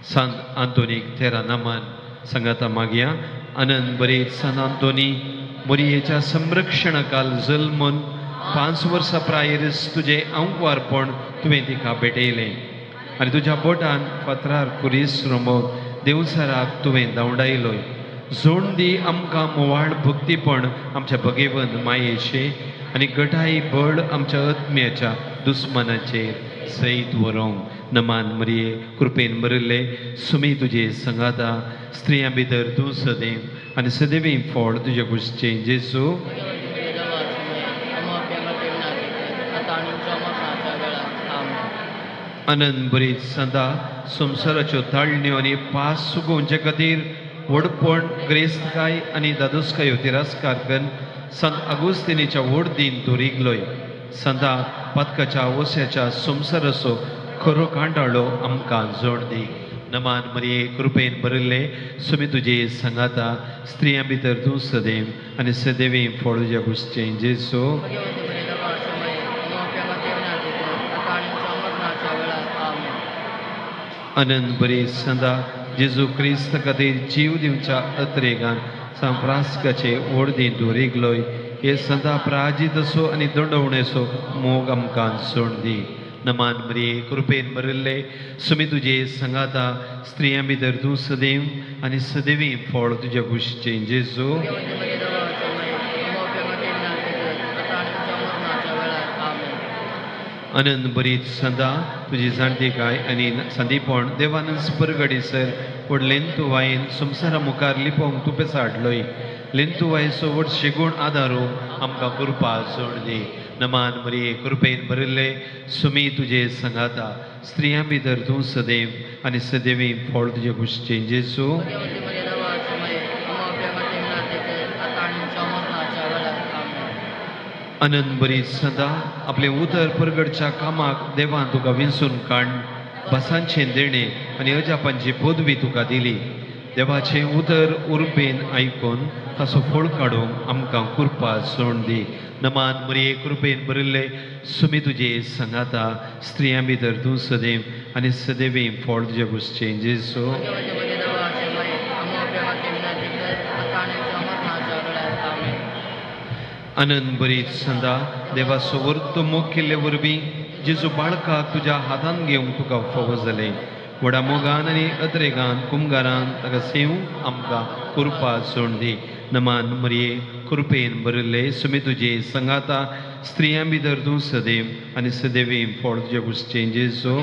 सांत आंतोनीक तेरा नामान सांगाता मागया. आनंद बरें सांत आंतोनी मोरयेच्या संरक्षणाकाल जल्मून 5 वर्सां प्रायरच तुजें आंकवारपण तुवें तिका भेटयलें आनी तुज्या बोटान फातरार कुरीस रोमोवन देवसराक तुवें धांवडायलोय. जोड दी आमकां मोवाळ भक्तीपण आमच्या भगेवंत मायेचें आनी गटाई बळ आमच्या आत्म्याच्या दुस्मनाचेर सयत व्हरूंक. नमान मरिये, कृपेन भरिल्ले सुमी तुजे संगाता, स्त्रियां भितर तूं सदैव आनी सदैवी फळ तुजे कुशीचें जेजू. आनंद बरीत सदा संवसाराच्यो ताळण्यो आनी पास सुकोवचे खातीर व्हडपण, ग्रेस्तकाय आनी दादोसकायो तिरस्कार करून संत आगुस्तिनीच्या व्हड दीन तूं रिगलोय. संता पातकाच्या ओस्याच्या संवसाराचो खरो कांटाळो आमकां जोड दी. नमान मरिये, कृपेन भरिल्ले सुमी तुजे सांगाता, स्त्रियां भितर तूं सदैव आनी सदैवी फळ तुज्या कुशीचें जेजू. आनंद बरी सदा जेजू क्रिस्त खातीर जीव दिवच्या अत्रेगान सांत फ्रांसिस्काचे व्हड दीन तूं रिगलोय. हे सदा प्राजित असो आनी दंडवणेचो मोग आमकां सोड दी. नमान मरिये, कृपेन भरिल्ले सुमी तुजे सांगाता, स्त्रियां भितर तूं सदैव आनी सदैवी फळ तुज्या कुशीचें जेजू. आनंद बरीत सदा तुजी जाणटीकाय आनी संदीपण देवानच परगडीसर व्हड लेंतुवायेन संवसारा मुखार लिपोवंक तूं पेसाडलोय. लेंतुवायेचो व्हड शेगूण आदारू आमकां कृपा जोड दी. नमान मरिये, कृपेन भरिल्ले सुमी तुजे सांगाता, स्त्रियां भितर तूं सदैव आनी सदैवी फळ तुजे कुशीचें जेजू. आनंद बरी सदा आपलें उतर परगडच्या कामाक देवान तुका विंचून काड भासांचें देणें आनी अजापांची पदवी तुका दिली. देवाचें उतर उर्बेन आयकून ताचो फळ काडूंक आमकां कृपा सोड दी. नमान मरिये, कृपेन भरिल्ले सुमी तुजे सांगाता, स्त्रियां भितर तूं सदैव आनी सदैवी फळ तुजे कुशीचें जेजू. आनंद बरीत सदा देवाचो वर्तो मोग केल्ले वरवीं जेजू बाळकाक तुज्या हातान घेवंक तुका फावो जालें. व्हडा मोगान आनी अत्रेगान कुमगारान ताका सेवूंक आमकां कृपा सोड दी. नमान मरिये, कृपेन भरिल्ले सुमी तुजे संगाता, स्त्रियां भितर तूं सदैव आनी सदैवी फळ तुजे कुशीचें जेजू.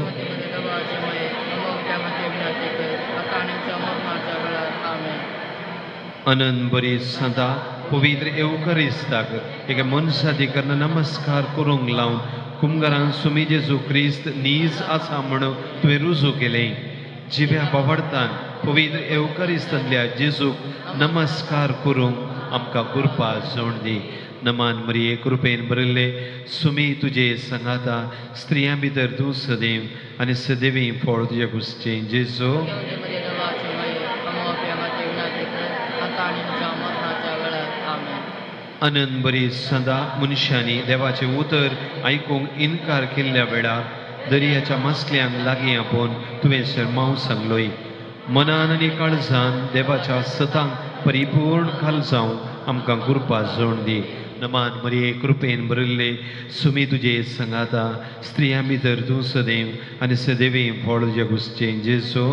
आनंद बरीत सदा पवित्र एवकरिस्ताक एका मनशादी करून नमस्कार करूंक लावन कुमगारान सुमी जेजू क्रिस्त नीज आसा म्हणून तुवें रुजू केलें. जिव्या बावडतान पवित्र एवकरिस्तांतल्या जेजूक नमस्कार करूंक आमकां कृपा जोड दी. नमान मरिये, कृपेन भरिल्ले सुमी तुजे सांगाता, स्त्रियां भितर तूं सदैव आनी सदैवी फळ तुजे कुशीचें जेजू. आनंद बरी सदा मनशांनी देवाचें उतर आयकूंक इनकार केल्ल्या वेळार दर्याच्या मासल्यांक लागीं आपोवन तुवें शर्मांव सांगलोय. मनान आनी काळजान देवाच्या सतांक परिपूर्ण खाल जावंक आमकां कृपा जोड दी. नमान मरिये, कृपेन भरिल्ले सुमी तुजे सांगाता, स्त्रियां भितर तूं सदैव आनी सदैवी फळ तुज्या कुशीचें जेजू.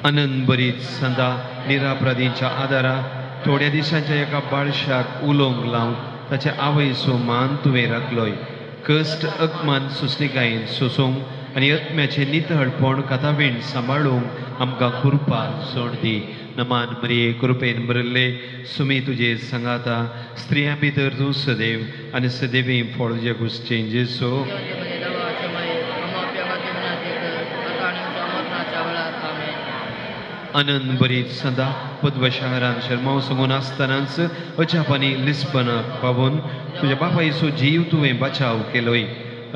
आनंद बरीत सदा निरापराधींच्या आदारा थोड्या दिसांच्या एका बाळशाक उलोवंक लावन ताचे आवयचो मान तुवें राखलोय. कश्ट अकमान सोंसणिकायेन सोंसूंक आनी आत्म्याचें नितळपण कातावीण सांबाळूंक आमकां कृपा जोड दी. नमान मरिये कृपेन भरिल्ले सुमी तुजे सांगाता स्त्रियां भितर तूं सदैव आनी सदैवी फळ तुज्या कुसचें जेजू. आनंद बरीत सदा पद्मशाहरान शर्माव सांगून आसतनाच अजापांनी लिस्बनाक पावून तुज्या बापायचो जीव तुवें बचाव केलोय.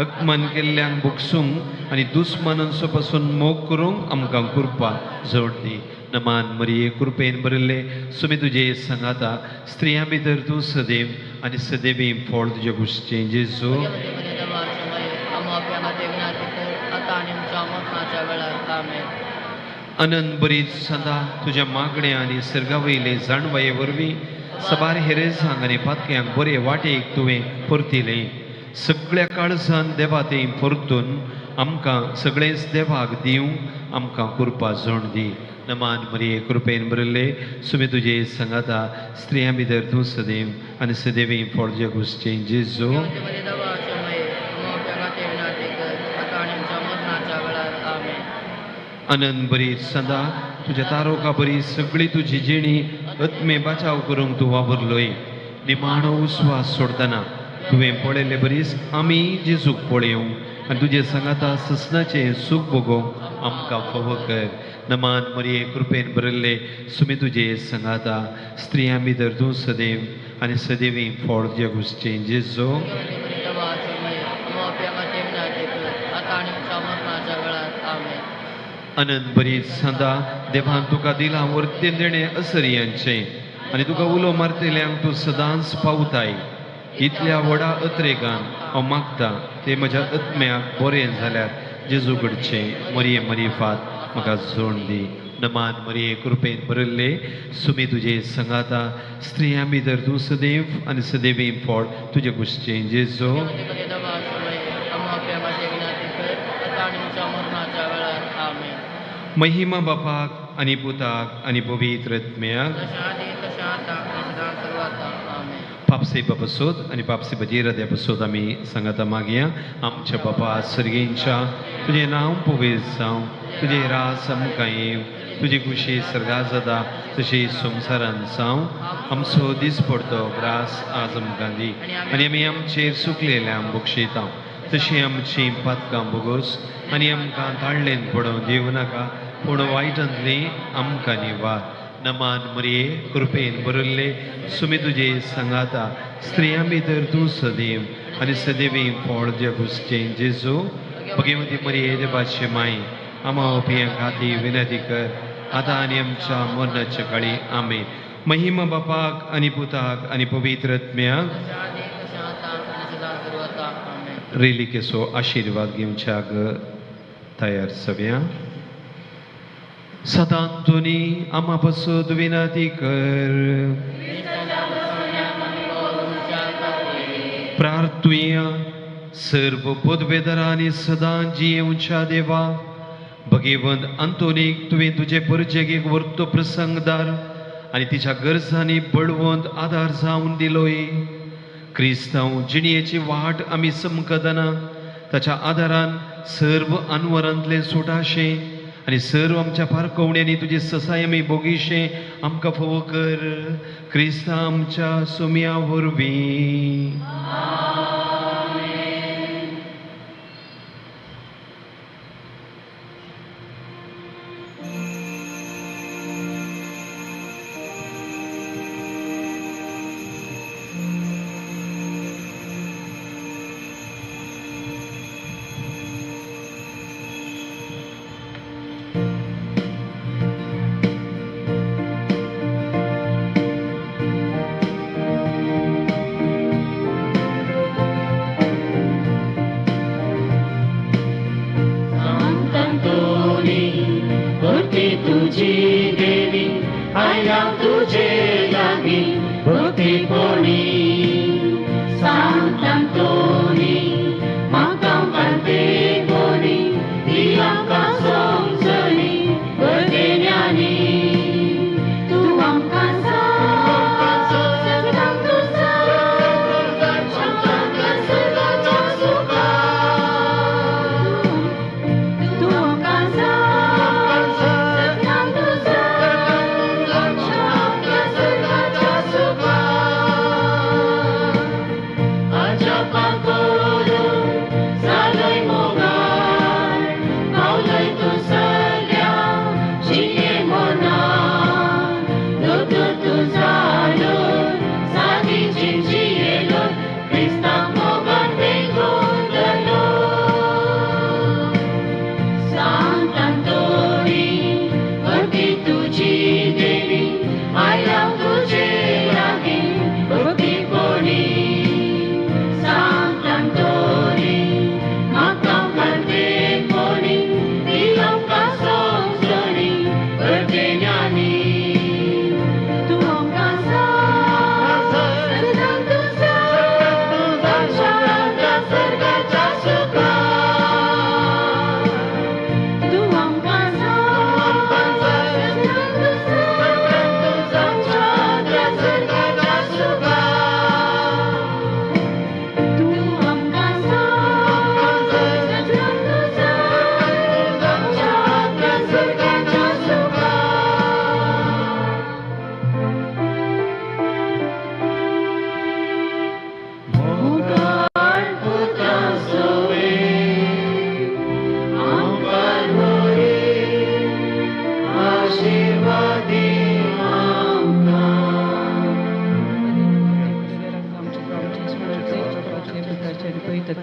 अकमान केल्ल्यांक भोगसूंक आनी दुस्मानांचो पासून मोग करूंक आमकां कृपा जोड दी. नमान मरिये कृपेन भरिल्ले सुमी तुजे सांगाता स्त्रियां भितर तूं सदैव आनी सदैवी फळ तुज्या कुसचें जेजू. आनंद बरीत सदा तुज्या मागण्या आनी सर्गा वयले जाणवाये वरवीं सबार हेरेजांक आनी पातक्यांक बरे वाटेक तुवें परतिलें. सगळ्या काळजान देवा तें परतून आमकां सगळेंच देवाक दिवंक आमकां कृपा जोड दी. नमान मरिये कृपेन भरिल्ले सुमी तुजे सांगाता स्त्रियां भितर तूं सदैव आनी सदैवी फळ तुज्या कुसचें जेजू. आनंद बरी सदा तुज्या तारोका बरी सगळी तुजी जिणी आत्मे बचाव करूंक तूं वावरलोय. निमाणो उस्वास सोडतना तुवें पळयल्ले बरीच आमी जेजूक पळोवंक आनी तुजे सांगाता ससनाचें सूख भोगोवंक आमकां फावो कर. नमान मरिये कृपेन भरिल्ले सुमी तुजे सांगाता स्त्रियां भितर तूं सदैव आनी सदैवी फळ तुज्या कुसचें जेजू. आनंद बरी सदा देवान तुका दिलां वर्तें देणें असरयांचें आनी तुका उलो मारतल्यांक तूं सदांच पावताय. इतल्या व्हडा अत्रेगान हांव मागता तें म्हज्या आत्म्याक बरें जाल्यार जेजू कडचें मरिये मरिफात म्हाका जोड दी. नमान मरिये कृपेन भरिल्ले सुमी तुजे सांगाता स्त्रियां भितर तूं सदैव आनी सदैवी फळ तुजें कुसचें जेजू. महिमा बापाक आनी पुताक आनी पवित्र आत्म्याक. पापसे बापसोद आनी पापसे बजीरद्या पसोद आमी सांगाता मागया. आमच्या बापा सर्गींच्या तुजें नांव पवित्र जावं, तुजें रास आमकां येवं, तुजी खुशी सर्गा जाता तशी संवसारान जावं. आमचो दीस पडतो ग्रास आज आमकां दी आनी आमी आमचेर सुकलेल्यांक बक्षिता तशी आमची पातकां भोगोस आनी आमकां ताळ्ळेन पडोवं दिवं नाका पूण वायटांतली आमकां निवार. नमान मरिये कृपेन भरिल्ले सुमी तुजे सांगाता स्त्रियां भितर तूं सदैव आनी सदैवी फळ तुज्या कुसचें जेजू. भगवती मरिये देवाचे माई आमा ओपियां खातीर विनंती कर आतां आनी आमच्या मरणाच्या काळी. आमेन. महिमा बापाक आनी पुताक आनी पवित्र आत्म्याक. रेलिकेचो आशिर्वाद घेवच्याक तयार जावया. सदां दोनी आमा पासून विनंती कर. प्रार्थुया. सर्व पदवेदारांनी सदां जियेवच्या देवा भगवंत अंतोनीक तुवें तुजे परजेगेक वर्तो प्रसंगदार आनी तिच्या गरजांनी बळवंत आदार जावन दिलोय. क्रिस्तांव जिणयेची वाट आमी समकतना ताच्या आदारान सर्व अनवरांतलें सोटाशें आनी सर्व आमच्या पारकोवण्यांनी तुजी ससाय आमी भोगीशें आमकां फावो कर. क्रिस्तांव आमच्या सोम्या वरवीं.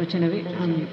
ವಚನವೇ. ಆಮೆನ್.